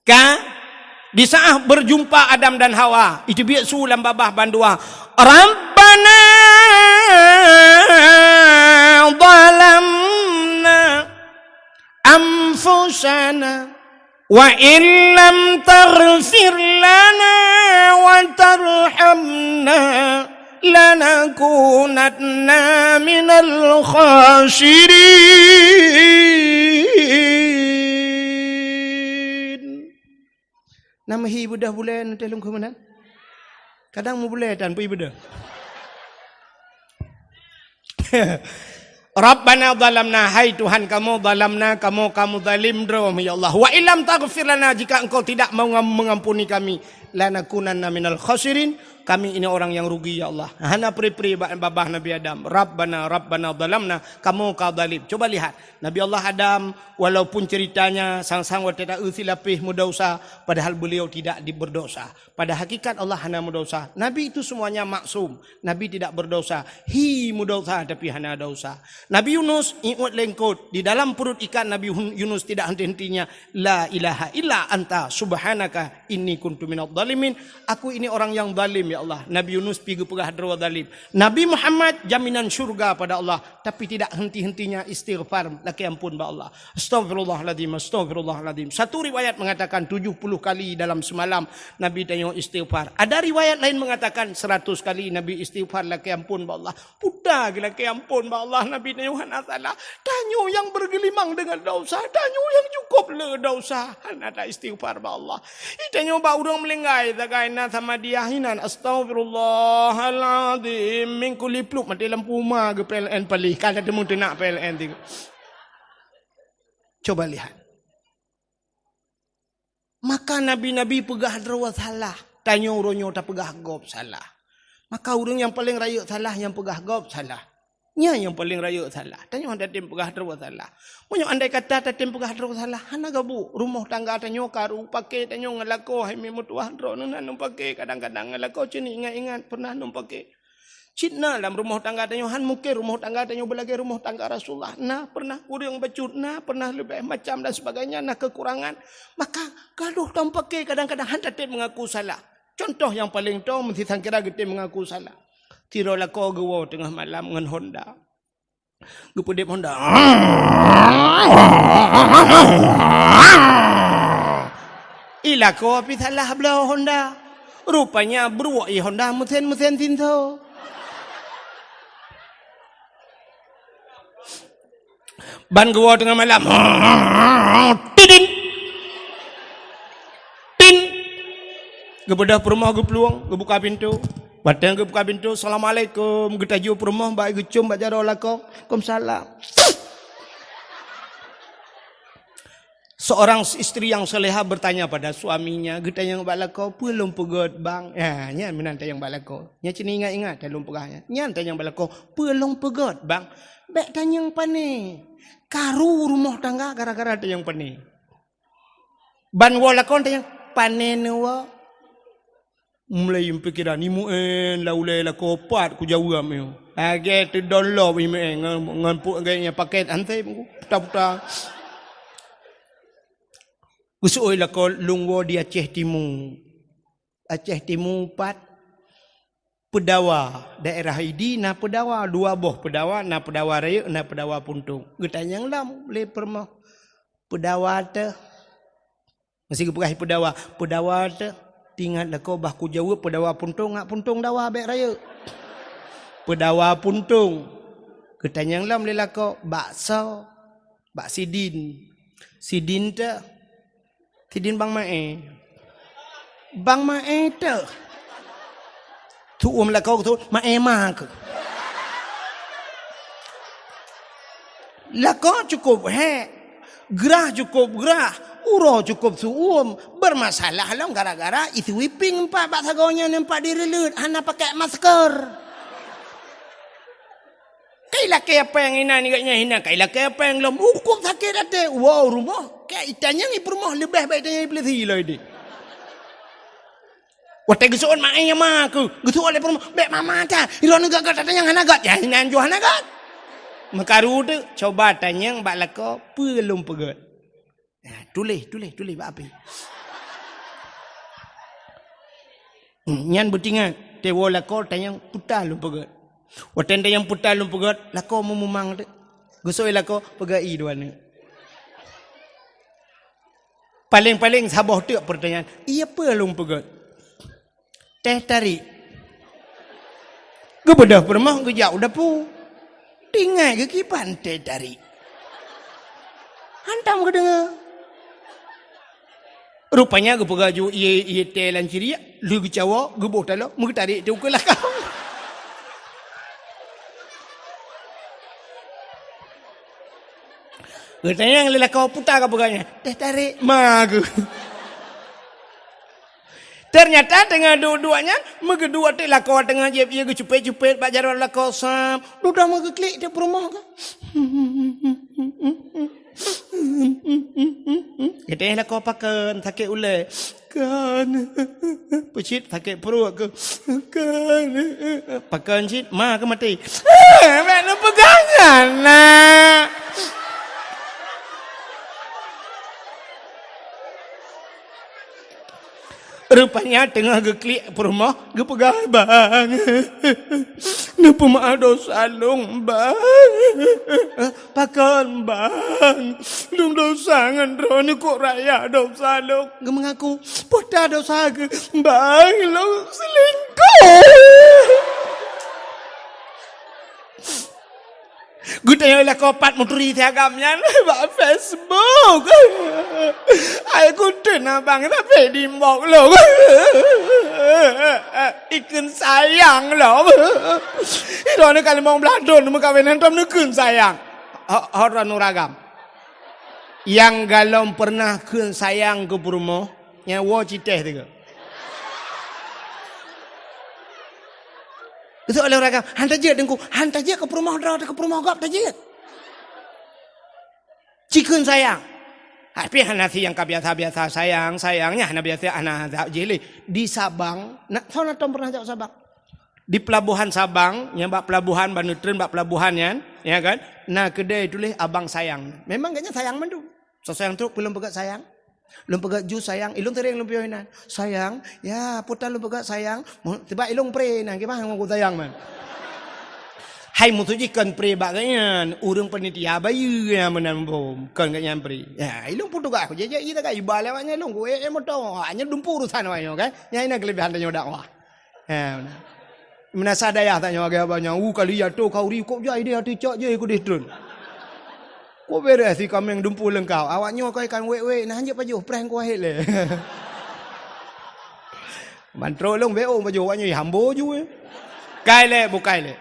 Ka, di saat berjumpa Adam dan Hawa, itu biek su lam babah bandua. Rabbana zalamna anfusana wa illam taghfir lana wa tarhamna lanakunanna minal khasirin. Nama hi beudôh bulée neuteulông keu meunan? Kadang meubulée tan pui beudôh. Rabbana zalamna, hai Tuhan kamoe, zalamna, kamoe kamoe zalim droe, ya Allah. Wa illam taghfir lana, jika Engkau tidak mengam-, mengampuni kami, lanakunanna minal khasirin, kami ini orang yang rugi, ya Allah. Hana pri-pri ba-, babah Nabi Adam. Rabbana, Rabbana zalamna, kamoe ka zalim. Coba lihat, Nabi Allah Adam, walaupun ceritanya sang-sang watée ta-eu silapéh meudesya, padahal beliau tidak di-, berdosa. Pada hakikat Allah hana meudesya. Nabi itu semuanya maksum. Nabi tidak berdosa. Hi meudesya tapi hana desya. Nabi Yunus iwet lengkot di dalam perut ikan. Nabi Hun- Yunus tidak henti-hentinya, "La ilaha illa anta subhanaka inni kuntu minadh dhalimin." Aku ini orang yang zalim, ya Allah. Nabi Yunus pi geupeugah droe zalim. Nabi Muhammad jaminan syurga pada Allah, tapi tidak henti-hentinya istighfar, lakée ampôn bak Allah. Astaghfirullahaladzim, astaghfirullahaladzim. Satu riwayat mengatakan tujuh puluh kali dalam semalam Nabi tanyoe istighfar. Ada riwayat lain mengatakan seratus kali Nabi istighfar, lakée ampôn bak Allah. Puta geuh lakée ampôn bak Allah, Nabi tanyoe hana salah. Tanyoe nyang bergelimang dengan dosa, tanyoe nyang cukup le dosa, hana ta istighfar bak Allah. Ih, tanyoe bak ureuëng meulinggai sagai na sama dia hinan, "Astaghfirullahaladzim," minggu lipluk mati lampu uma geu P L N palih, kan ada meutenak P L N tiga. Coba lihat. Maka nabi-nabi peugah droe salah, tanyoe uroe nyoe tapeugah gob salah. Maka ureuëng nyang paleng rayeuk salah nyang peugah gob salah. Nyan nyang paleng rayeuk salah. Tanyoe hana tatem peugah droe salah. Meunyoe andai kata tatem peugah droe salah, hana gabuk. Rumoh tangga tanyoe karu, paké tanyoe ngon lakoe, hai meutuah droeneuh na lôn paké, kadang-kadang ngon lakoe cit ingat-ingat pernah lôn paké. Cit na lam rumoh tangga tanyoe, han mungken rumoh tangga tanyoe beulagée rumoh tangga Rasulullah. Na pernah ureuëng bacut, na pernah leubeh macam dan sebagainya, na kekurangan. Maka gadoh tatem paké kadang-kadang han tatem mengaku salah. Contoh nyang paleng toe, meusisangkira geutem mengaku salah. Sidroe lakoe geuwoe teungoh malam ngon Honda. Geupeudeb Honda. Ih, lakoe pih salah bloe Honda. Rupanya bruek ih Honda meusen-meusen sinso. Ban geuwoe teungoh malam. Tidin. Tin. Geubeudôh peurumoh geuplueng, geubuka pintoe. Watée geubuka pintoe, "Assalamualaikum." Geutaju peurumoh bak geucom bak jaroe lakoe. "Waalaikumsalam." Seorang istri yang salehah bertanya pada suaminya, geutanyong bak lakoe, "Peue lôn peugét, Bang?" Ya, nyan meunan tanyong bak lakoe. Nyan cit ingat-ingat, lôn peugah nyan. Nyan tanyong bak lakoe, "Peue lôn peugét, Bang?" Bék tanyong pane. Karu rumoh tangga gara-gara tanyong pane. Ban woe lakoe tanyong, "Pane neuwoe?" Mulai pikiran, "Imeuen lam ulée lakoe pat kujaweueb nyoe." Lagée teudong lom imeuen ngon, ngon pu-, lagée nyang pakét hansém, puta-puta. Geuseuôt lakoe, "Lôn woe di Aceh Timu." Aceh Timu pat Peudawa, daerah Idi na Peudawa, dua boh Peudawa, na Peudawa Rayeuk, na Peudawa Puntông. Geutanyong lom lé peurumoh, "Peudawa teuh?" Meusé geupeugah Peudawa, "Peudawa teuh?" Teuingat lakoe bah kujaweueb Peudawa Puntông, ngat Puntông dawa bék rayeuk. "Peudawa Puntông." Geutanyong lom lé lakoe, "Bak soe?" "Bak Sidin." "Sidin teuh?" "Sidin Bang Mae." "Bang Mae teuh?" Tuom lakoe tu, "Mae ma keuh." Lakoe cukup hék, grah cukup grah, uroe cukup suom. Bermasalah lom gara-gara isi wiping empat bak sagoe nyan empat direuleut, hana pakai masker. Kai lakée péng inan, ingat nyan inan, kai lakée péng lom. Cukup sakét até. Wow, rumoh. Kai itanyong i peurumoh leubeh baik itanyong i peulisi lom ideh. Watée geuseuôt mak ayah ma keuh, geuseuôt lé peurumoh, "Bék mama that, droeneuh gét-gét tatanyong hana gét." Ya, inan jua hana gét. Meukaru teuk, coba tanyong bak lakoe, "Peue lôn peugét?" Nah, tuléh, tuléh, tuléh bak api. Hmm, nyan beutingat, teuwoe lakoe tanyong peue lôn peugét. Watée tanyong peue lôn peugét, lakoe meumumang teuk. Geuseuôt lakoe, "Peugét ie dua nyoe." Paleng-paleng saboh teuk peurtanyaan, "Ie peue lôn peugét?" "Teh tarik." Geubeudôh peurumoh geujak u dapu. Teuingat geukiban teh tarik. Hantom geudeungoe. Rupanya geupeugah ju ie, ie teh lam ciriek, lheueh geucawoe, geuboh taloe, meugeutarék teuh ukeue lakoe. Geutanyong lé lakoe, "Peue ka peugah nyan?" "Teh tarék." "Ma keuh." Ternyata teungoh duek-duek nyan, meugeuduek teuk lakoe teungoh jieb ie geucupet-cupet bak jaroe lakoe sam. Dudoe meugeuklik teuk peurumoh keuh. Geutanyong lakoe, "Pakon sakét ulée?" "Kon." "Peue cit sakét pruet keuh?" "Kon." "Pakon cit?" "Ma keuh maté." "Bék neupeugah." Hana. Rupanya teungoh geuklik peurumoh, geupeugah, "Bang, neupeumeu'ah dosa lôn, Bang." "Pakon, Bang? Lôn dosa ngon droeneuh, kok raya dosa lôn." Geumeungaku, "Peue ta dosa keuh?" "Bang, lôn seulingkoh." Geutanyong lakoe pat meuturi si agam nyan bak Facebook. Hai kuteun abang, tapi dimbok lôn. Ikheun sayang lom. Droeneuh ka limong blaih thon meukawen, hantom neukheun sayang. Ho-, ho droeneuh ureueng agam. Nyang galom peureunah kheun sayang keu peurumoh, nyan woe citéh teuh. Geuseuôt lé ureueng agam, "Han tajeuet, Teungku, han tajeuet keu peurumoh droe, keu peurumoh gob tajeuet." Ci kheun sayang. Hai pih hana si nyang ka biasa-biasa sayang, sayang nyan hana biasa, hana jak jih lé. Di Sabang, na, soe na tom peureunah jak Sabang? Di pelabuhan Sabang, nyang bak pelabuhan, ban neutreun bak pelabuhan nyan, ya kan? Na keudè tuléh Abang Sayang. Memang gobnyan sayang mandum. Soe sayang trok, peue lôn peugah sayang? Lôn peugah ju sayang, ilôn sering lôn piôh inan. Sayang, ya, peue ta lôn peugah sayang? Mu-, sebab ilôn pre inan, kiban ngon sayang man. Hai musoh jih kon pre bak gobnyan, ureueng panitia bayeue nyang meunan bom, kon gobnyan pre. Ya, ilôn peue tugaih ku, jijak ie tagai iba lé awaknyan lôn, ku, eh, eh, moto, hanya dumpu urusan awaknyan, kan? Nyan inan keulebihan tanyoe dakwah. Ha, meunan. Meunasah dayah tanyoe lagèe abang nyan, "Uh, kali ya to khauri kok jai deh, até cok jai kudeh treun." Kok beres si kaméng dumpu leungkap. Awak nyoe koi kan wék-wék, nah hanjeuet pajoh, preh ku wahét lé. Ban trok lôn bék ôn pajoh, awak nyoe hambo ju, eh. Kai lé, bukai lé.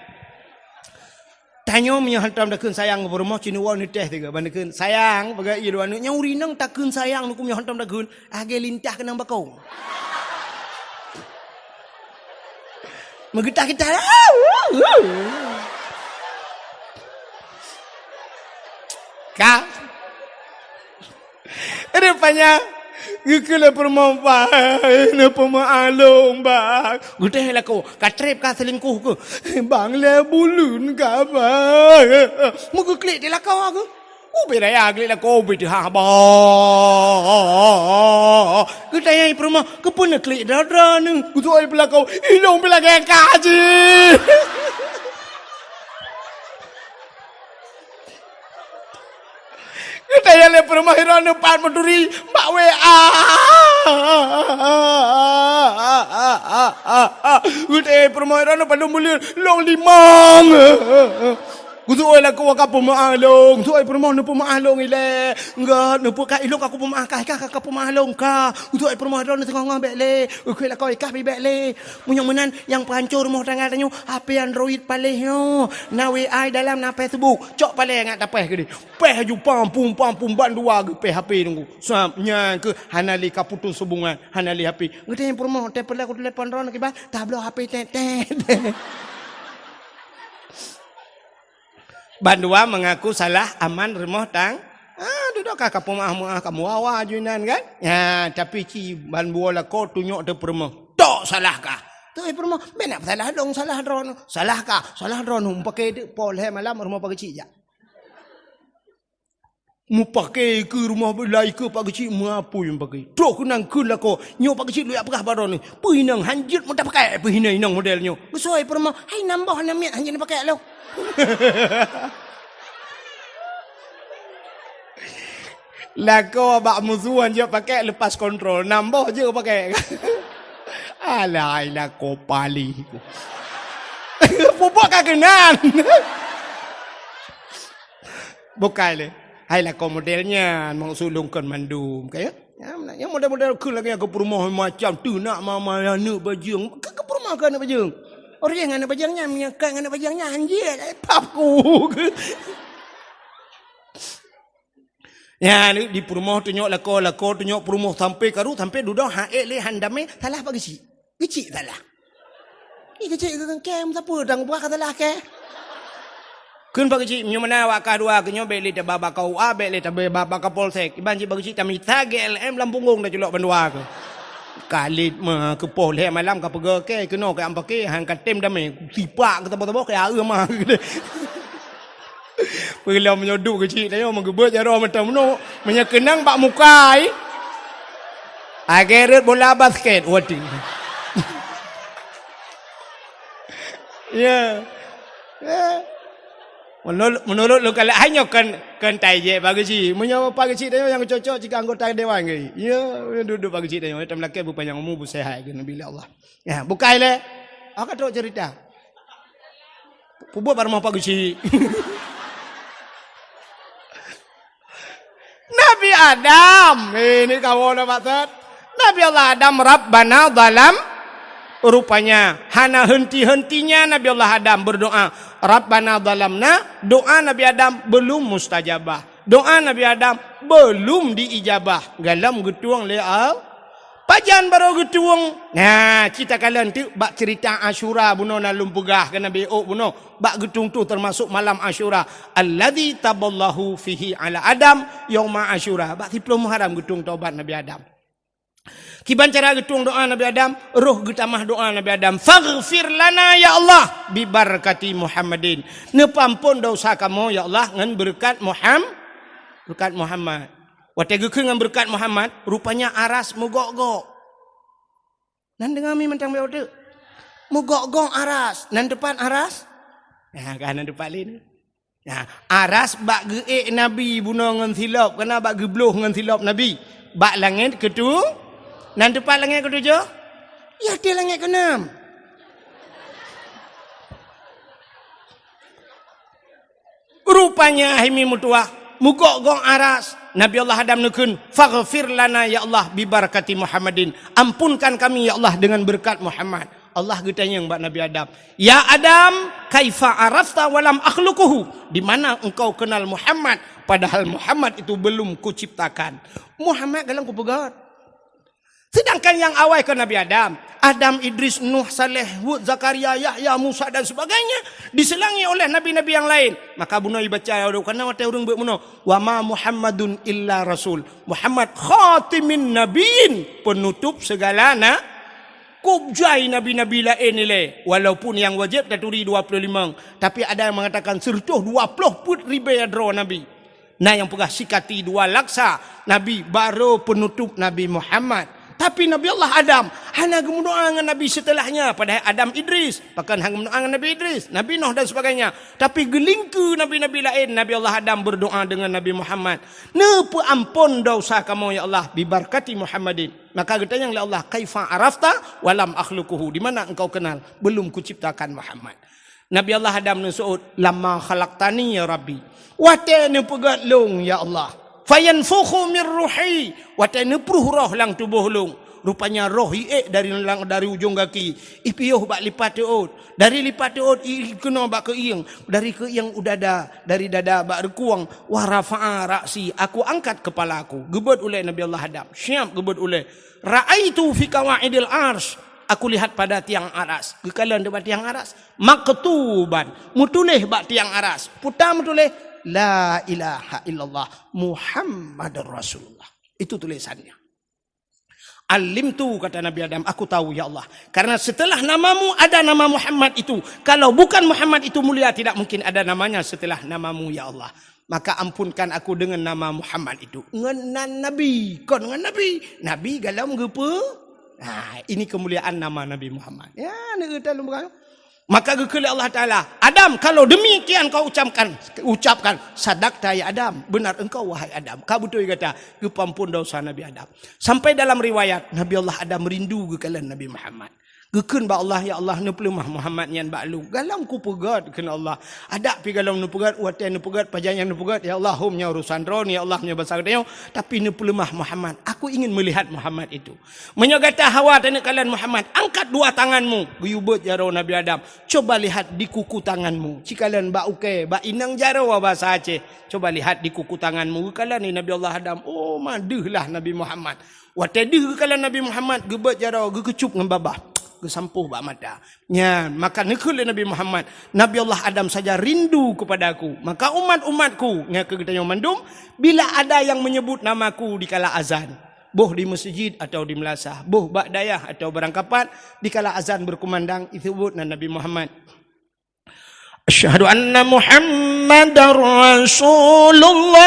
Tanyoe meunyoe hantom takheun sayang keu peurumoh, ci neuwoe neutéh sigoe ban takheun sayang, peugah ie dua aneuk nyan ureueng inong takheun sayang, neukheun meunyoe hantom takheun, lagèe lintah keunong bakong. Meugeutah-geutah. Ka. Rupanya, geukheun lé peurumoh, "Bang, neupeumeu'ah lôn, Bang." Geutéh lakoe, "Ka trép ka seulingkoh keuh?" "Bang, lhèe buleuen ka, Bang." Meugeuklik di lakoe keuh. Ubé raya geulik lakoe, ubé teuhah, Bang. Geutanyong peurumoh, "Keupeue neuklik droe-droe neuh?" Geuseuôt lakoe, "Ilôn pih lagèe ka jih." Geutanyong lé peurumoh, "Droeneuh pat meuturi?" "Bak W A." Geutanyong peurumoh, "Droeneuh padum buleuen?" "Lôn limong." Geuseuôt lakoe, "Ka peumeu'ah lôn." Geuseuôt peurumoh, "Neupeumeu'ah lôn ilèe." "Enggak, neupeue ka ilôn ka kupeumeu'ah, ka, ka, ka, ka peumeu'ah lôn ka." Geuseuôt peurumoh, "Droeneuh teungoh-ngoh bèk lé." Geukheun lakoe, "Ka pi bèk lé." Meunyoe meunan, nyang peuhanco rumoh tangga tanyoe, H P Android paléh nyoe. Na W A dalam, na Facebook. Cok paléh ngat tapéh keudeh. Péh aju pampum-pampum bandua geupéh H P nunggu. Sab nyan keuh hana lé ka putus hubungan, hana lé H P. Geutanyong peurumoh, "Teupeuleueh kutelepon droeneuh kiban?" "Tabloe H P tét-tét." Bandua mengaku salah aman rumoh tang-, ah, dudoe ka kapeumeu'ah-meu'ah kamoe wawa ju inan kan? Ya, tapi ci bandua lakoe tunyok teuh peurumoh. "Tok salah kah?" "Teuh peurumoh, bèk na salah lôn, salah droeneuh." "Salah kah?" "Salah droeneuh, meupaké teuk poh lhèe malam rumoh Pak Geuchik jak." Meupaké keu rumoh beulai keu Pak Geuchik meuapui meupaké. Trok keunan kheun lakoe, "Nyoe Pak Geuchik lôn jak peugah bak droeneuh. Peuinong hanjeuet meutapakék peuhina inong model nyoe." Geuseuôt peurumoh, "Hai nam boh nam miet hanjeuet neupakék lôn." Lakoe bak musoh hanjeuet pakék lepas kontrol, nam boh jeuet pakék. Alai lakoe paléh. Pupuk ka keunan. Bukai lé. Hai lakoe model nyan, maksud lôn kon mandum, ka ya? Nyang model-model kheun lagèe nyan keu peurumoh macam teunak mama aneuk bajeueng. Keu, keu peurumoh keu aneuk bajeueng. Orang aneuk bajeueng nyan, meunyoe kon aneuk bajeueng nyan, hanjeuet, eh, pap ku. Nyan, di peurumoh tunyok lakoe, lakoe tunyok peurumoh sampai karu, sampai dudoe han ék lé han damé, salah Pak Geuchik. Geuchik salah. Ih, Geuchik keu keu kèe, sapeue dang buah ka salah kèe. Kheun Pak Geuchik, meunyoe meunan awak kah dua keuh nyoe bèk lé taba bak K U A, bèk lé taba bak, bak Kapolsek. Iban cit Pak Geuchik tamita G L M lam punggong taculok bandua keuh. Ka lé ma keu poh lhèe malam ka peugah kèe keunoe keu am paké, han ka tem damé, sipak keu saboh-saboh keu aeu ma. Peulom nyoe duek keuchik tanyoe meugeubeuet jaroe mantong bunoe, meunyoe keunong bak muka ai. Agée rot bola basket, waduh. Ya. Ya. Menurut, menurut lôn kalon, hai nyoe kon, kon tajek bak keuchik. Meunyoe bak keuchik tanyoe nyang cocok cit keu anggota dewan geuh. Ya, duek-duek bak keuchik tanyoe, tam lakée beupanyang umu, beuseuhat geuh Nabi lé Allah. Ya, bukai lé. Aku trok cerita. Peubuet bak rumoh Pak Geuchik. Nabi Adam, eh, ini kawan dah, Pak Ustaz. Nabi Allah Adam, "Rabbana zalam." Rupanya, hana henti-hentinya Nabi Allah Adam berdoa, "Rabbana zalamna." Doa Nabi Adam belum mustajabah. Doa Nabi Adam belum diijabah. Galam geutueng lé Allah. Pajan barô geutueng? Nah, cit takalon teuk bak cerita Asyura bunoe na lôn peugah keu Nabi ôk bunoe. Bak geutueng tu teumasok malam Asyura. "Alladzi taballahu fihi ala Adam yauma Asyura." Bak siplôh Muharram geutueng taubat Nabi Adam. Kiban cara geutueng doa Nabi Adam, roh geutamah doa Nabi Adam, "Faghfir lana ya Allah, bi barakati Muhammadin." Neupeuampon dosa kamoe ya Allah ngon beureukat Muham-, beureukat Muhammad. Watée geukheun ngon beureukat Muhammad, rupanya aras meugok-gok. Nan deungoe mi mantong bak uteuk. Meugok-gok aras. Nan teupat aras? Nah, ka nan teupat lé ni. Nah, aras bak geuék Nabi bunoe ngon silop, kana bak geubloh ngon silop Nabi. Bak langét keutu-, nan teupat langét keutujoh? Ya, di langét keuneum. Rupanya hai mi meutuwah, meugok-gok aras. Nabi Allah Adam neukheun, "Faghfir lana ya Allah bi barakati Muhammadin." Ampunkan kami ya Allah dengan berkat Muhammad. Allah geutanyong bak Nabi Adam, "Ya Adam, kaifa arafta walam akhluquhu?" Di mana engkau kenal Muhammad, padahal Muhammad itu belum kuciptakan? Muhammad galom kupeugét. Sedangkan nyang awai kon Nabi Adam, Adam, Idris, Nuh, Saleh, Hud, Zakaria, Yahya, Musa dan sebagainya diseulangi oleh nabi-nabi nyang laén. Maka bunoe ibaca, karena watée ureuëng beuet bunoe, "Wa ma Muhammadun illa rasul." Muhammad khatimin nabiyyin, penutup segala na-, kôb jai nabi-nabi laén ilée. Walaupun nyang wajéb taturi dua puluh lima, tapi ada yang mengatakan seratus dua puluh peuet ribée droe nabi. Na nyang peugah sikati dua laksa nabi, barô peunutup Nabi Muhammad. Tapi Nabi Allah Adam hana geumeudoa ngon nabi setelahnya, padahai Adam, Idris, pakon hana geumeudoa ngon Nabi Idris, Nabi Nuh dan sebagainya. Tapi geulingkeue nabi-nabi laén, Nabi Allah Adam berdoa dengan Nabi Muhammad, "Neupeuampon dosa kamoe ya Allah, bi barakati Muhammadin." Maka geutanyong lé Allah, "Kaifa arafta walam akhluquhu?" Di mana engkau kenal, belum kuciptakan Muhammad? Nabi Allah Adam neuseuôt, "Lamma khalaqtani ya Rabbi." Watée neupeugét lôn ya Allah. "Fayanfukhu mir ruhi." Watée neupruh roh lam tuboh lôn. Rupanya roh iék dari lam, dari ujong gaki, ipiôh bak lipat teuôt. Dari lipat teuôt ikeunoe bak keuieng. Dari keuieng u dada, dari dada bak reukueng. "Wa rafa'a ra'si." Aku angkat kepala aku. Geubeuet ulée Nabi Allah Adam. Siap geubeuet ulée. "Ra'aitu fi qawaidil arsy." Aku lihat pada tiang aras. Geukalon di bak tiang aras. "Maktuban." Meutuléh bak tiang aras. Peue ta meutuléh? "La ilaha illallah Muhammadur Rasulullah." Itu tulisannya. "Alimtu," kata Nabi Adam, "aku tahu, ya Allah. Karena setelah namamu ada nama Muhammad itu. Kalau bukan Muhammad itu mulia, tidak mungkin ada namanya setelah namamu, ya Allah. Maka ampunkan aku dengan nama Muhammad itu." Ngon nan Nabi, kon ngon Nabi. Nabi galom geupeu-, ha, ini kemuliaan nama Nabi Muhammad. Ya, neueu ta lôn peugah. Maka geukheun lé Allah Taala, "Adam, kalau demikian kau ucapkan, ucapkan, sadakta ya Adam, benar engkau wahai Adam." Ka beutôi gata, geupeuampon dosa Nabi Adam. Sampai dalam riwayat, Nabi Allah Adam rindu geukalon Nabi Muhammad. Geukheun bak Allah, "Ya Allah, neupeuleumah Muhammad nyan bak lôn." Galom kupeugét, kheun Allah. Adak pi galom neupeugét, watée neupeugét, pajan nyang neupeugét, "Ya Allah, hom nyoe urusan droeneuh, ya Allah, nyoe basa geutanyoe." Tapi neupeuleumah Muhammad. "Aku ingin melihat Muhammad itu." Meunyoe gata hawa taneuk kalon Muhammad, angkat dua tanganmu. Geuyue beuet jaroe Nabi Adam. Coba lihat di kuku tanganmu. Ci kalon bak ukée, bak inong jaroe basa Aceh. Coba lihat di kuku tanganmu. Geukalon lé Nabi Allah Adam. Oh, ma deuh lah Nabi Muhammad. Watée deuh geukalon Nabi Muhammad, geubeuet jaroe, geukeucup ngon babah. Geusampôh bak mata. Nyan, maka neukheun lé Nabi Muhammad, "Nabi Allah Adam saja rindu kepada aku. Maka umat-umatku," nyan keu geutanyoe mandum, "bila ada yang menyebut namaku di kala azan, boh di meuseujid atawa di meulasah, boh bak dayah atawa barangkapat, di kala azan beukumandang, iseubut nan Nabi Muhammad." Asyhadu anna Muhammadar Rasulullah.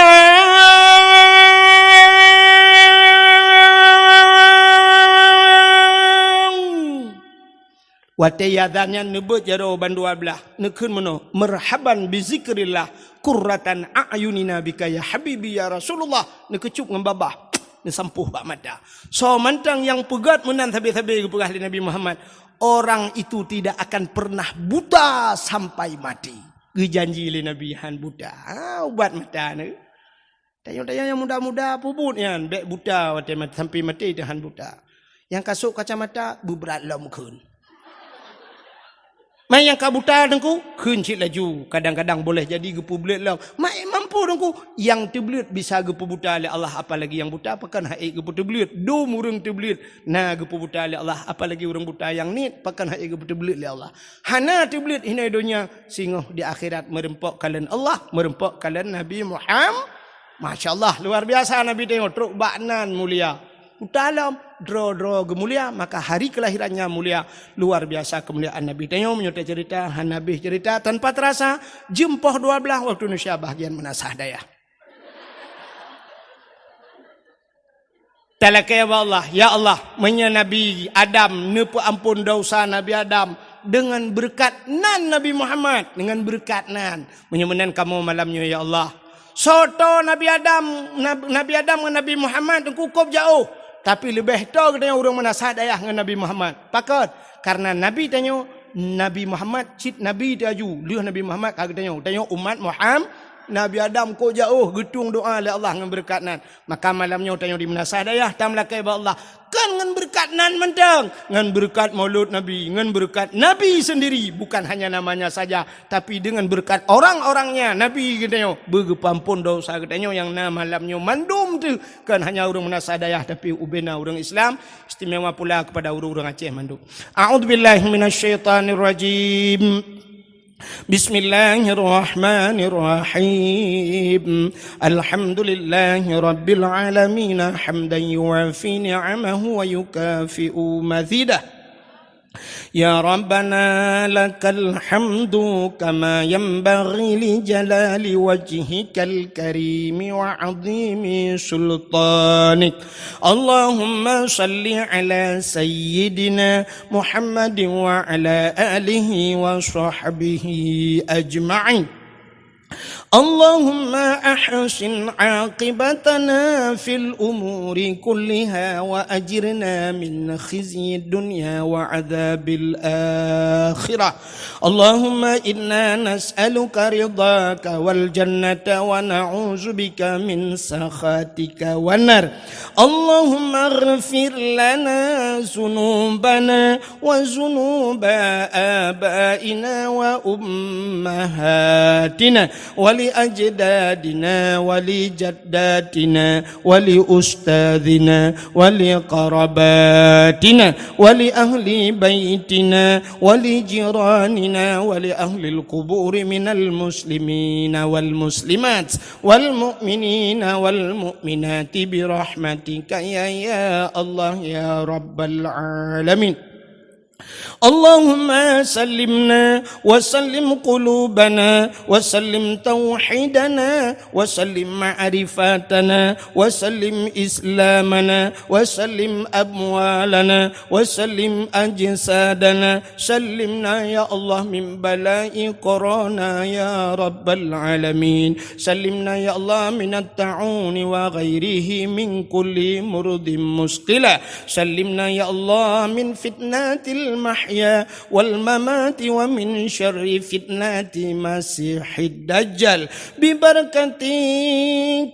Watée azan nyan neubeuet jaroe bandua blaih, neukheun meunoe, "Marhaban bi zikrillah, qurratan a'yunina bika ya habibi ya Rasulullah." Neukeucup ngon babah, neusampôh bak mata. Soe mantong nyang peugét meunan sabe-sabe geupeugah lé Nabi Muhammad, orang itu tidak akan pernah buta sampai mati. Geujanji lé Nabi han buta. Ha, ubat mata nyoe. Tanyoe-tanyoe nyang muda-muda peubuet nyan, bék buta watée mat-, sampai maté teuh han buta. Nyang ka sôk kacamata, beubrat lom kheun. Mai nyang ka buta teungku, kheun cit laju. Kadang-kadang boleh jadi geupeubleuet lom. Mai mampu teungku, nyang teubleuet bisa geupeubuta lé Allah, apalagi nyang buta pakon han ék geupeuteubleuet. Dum ureuëng teubleuet na geupeubuta lé Allah, apalagi ureuëng buta nyang niet pakon han ék geupeuteubleuet lé Allah. Hana teubleuet hinoe donya, singoh di akhirat meureumpok kalon Allah, meureumpok kalon Nabi Muhammad. Masya Allah, luar biasa Nabi tanyoe trok bak nan mulia. Uta lom, droe-droe geumulia, maka hari kelahirannya mulia. Luar biasa kemuliaan Nabi tanyoe, meunyoe taceurita hana habéh ceurita tanpa terasa, jeuem poh dua blaih waktu Indonesia bahagian meunasah dayah. Talakée bak Allah, "Ya Allah, meunyoe Nabi Adam neupeuamphon desya Nabi Adam deungon beureukat nan Nabi Muhammad, deungon beureukat nan." Meunyoe meunan kamoe malam nyoe, ya Allah. Soe toe Nabi Adam, Nab-, Nabi Adam ngon Nabi Muhammad teungku kôb jiôh, tapi leubeh toe geutanyoe ureuëng meunasah dayah ngon Nabi Muhammad. Pakon? Karena Nabi tanyoe, Nabi Muhammad cit Nabi teuh aju, lheueh Nabi Muhammad ka geutanyoe. Tanyoe umat Muhammad, Nabi Adam kôb jiôh geutueng doa lé Allah ngon beureukat nan. Maka malam nyoe tanyoe di meunasah dayah tameulakée bak Allah. Kon ngon beureukat nan mantong, ngon beureukat Maulud Nabi, ngon beureukat Nabi sendiri, bukan hanya namanya saja, tapi dengan beureukat orang-orangnya Nabi geutanyoe, beugeupeuamphon desya geutanyoe nyang na malam nyoe mandum teuh, kon hanya ureuëng meunasah dayah, tapi ubena ureuëng Islam, istimewa pula kepada ureuëng-ureuëng Aceh mandum. A'udzubillahi minasyaitonirrajim. بسم الله الرحمن الرحيم. الحمد لله رب العالمين، حمدا يوافي نعمه ويكافئ مزيده. يا ربنا لك الحمد كما ينبغي لجلال وجهك الكريم وعظيم سلطانك. اللهم صل على سيدنا محمد وعلى آله وصحبه أجمعين. اللهم أحسن عاقبتنا في الأمور كلها وأجرنا من خزي الدنيا وعذاب الآخرة. اللهم إنا نسألك رضاك والجنة ونعوذ بك من سخطك والنار. اللهم اغفر لنا ذنوبنا وذنوب آبائنا وأمهاتنا ولأجدادنا ولجداتنا ولأستاذنا ولقرباتنا ولأهل بيتنا ولجيراننا ولأهل القبور من المسلمين والمسلمات والمؤمنين والمؤمنات برحمتك يا، يا الله يا رب العالمين. اللهم سلمنا وسلم قلوبنا وسلم توحيدنا وسلم معرفتنا وسلم إسلامنا وسلم أموالنا وسلم أجسادنا. سلمنا يا الله من بلاء كورونا يا رب العالمين. سلمنا يا الله من الطاعون وغيره من كل مرض مثقلة. سلمنا يا الله من فتنة المحيا والممات ومن شر فتنة المسيح الدجال. ببركة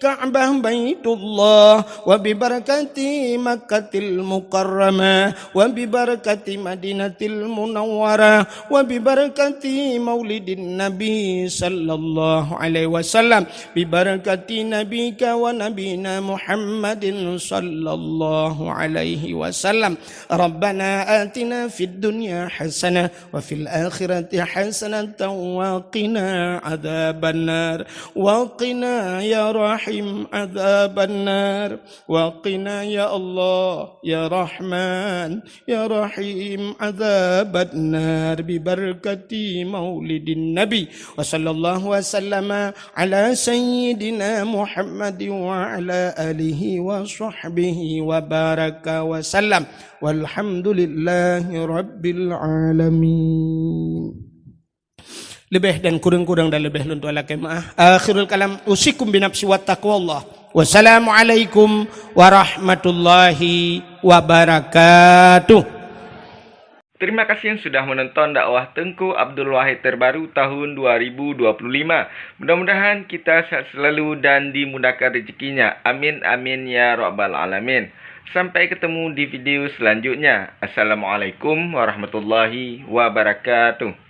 كعبة بيت الله وببركة مكة المكرمة وببركة مدينة المنورة وببركة مولد النبي صلى الله عليه وسلم، ببركة نبيك ونبينا محمد صلى الله عليه وسلم. ربنا آتنا في الدنيا حسنة وفي الآخرة حسنة وقنا عذاب النار. وقنا يا رحيم عذاب النار. وقنا يا الله يا رحمن يا رحيم عذاب النار ببركة مولد النبي. وصلى الله وسلم على سيدنا محمد وعلى آله وصحبه وبارك وسلم. والحمد لله رب العالمين. Leubeh dan kureueng-kureueng dan leubeh lôn tuan lakée meu'ah. Akhirul kalam, usikum binafsi wa taqwallah. Wassalamualaikum warahmatullahi wabarakatuh. Terima kasih yang sudah menonton dakwah Teungku Abdul Wahid terbaru tahun dua ribu dua puluh lima. Mudah-mudahan kita sehat selalu dan dimudahkan rezekinya. Amin, amin, ya rabbal alamin. Sampai ketemu di video selanjutnya. Assalamualaikum warahmatullahi wabarakatuh.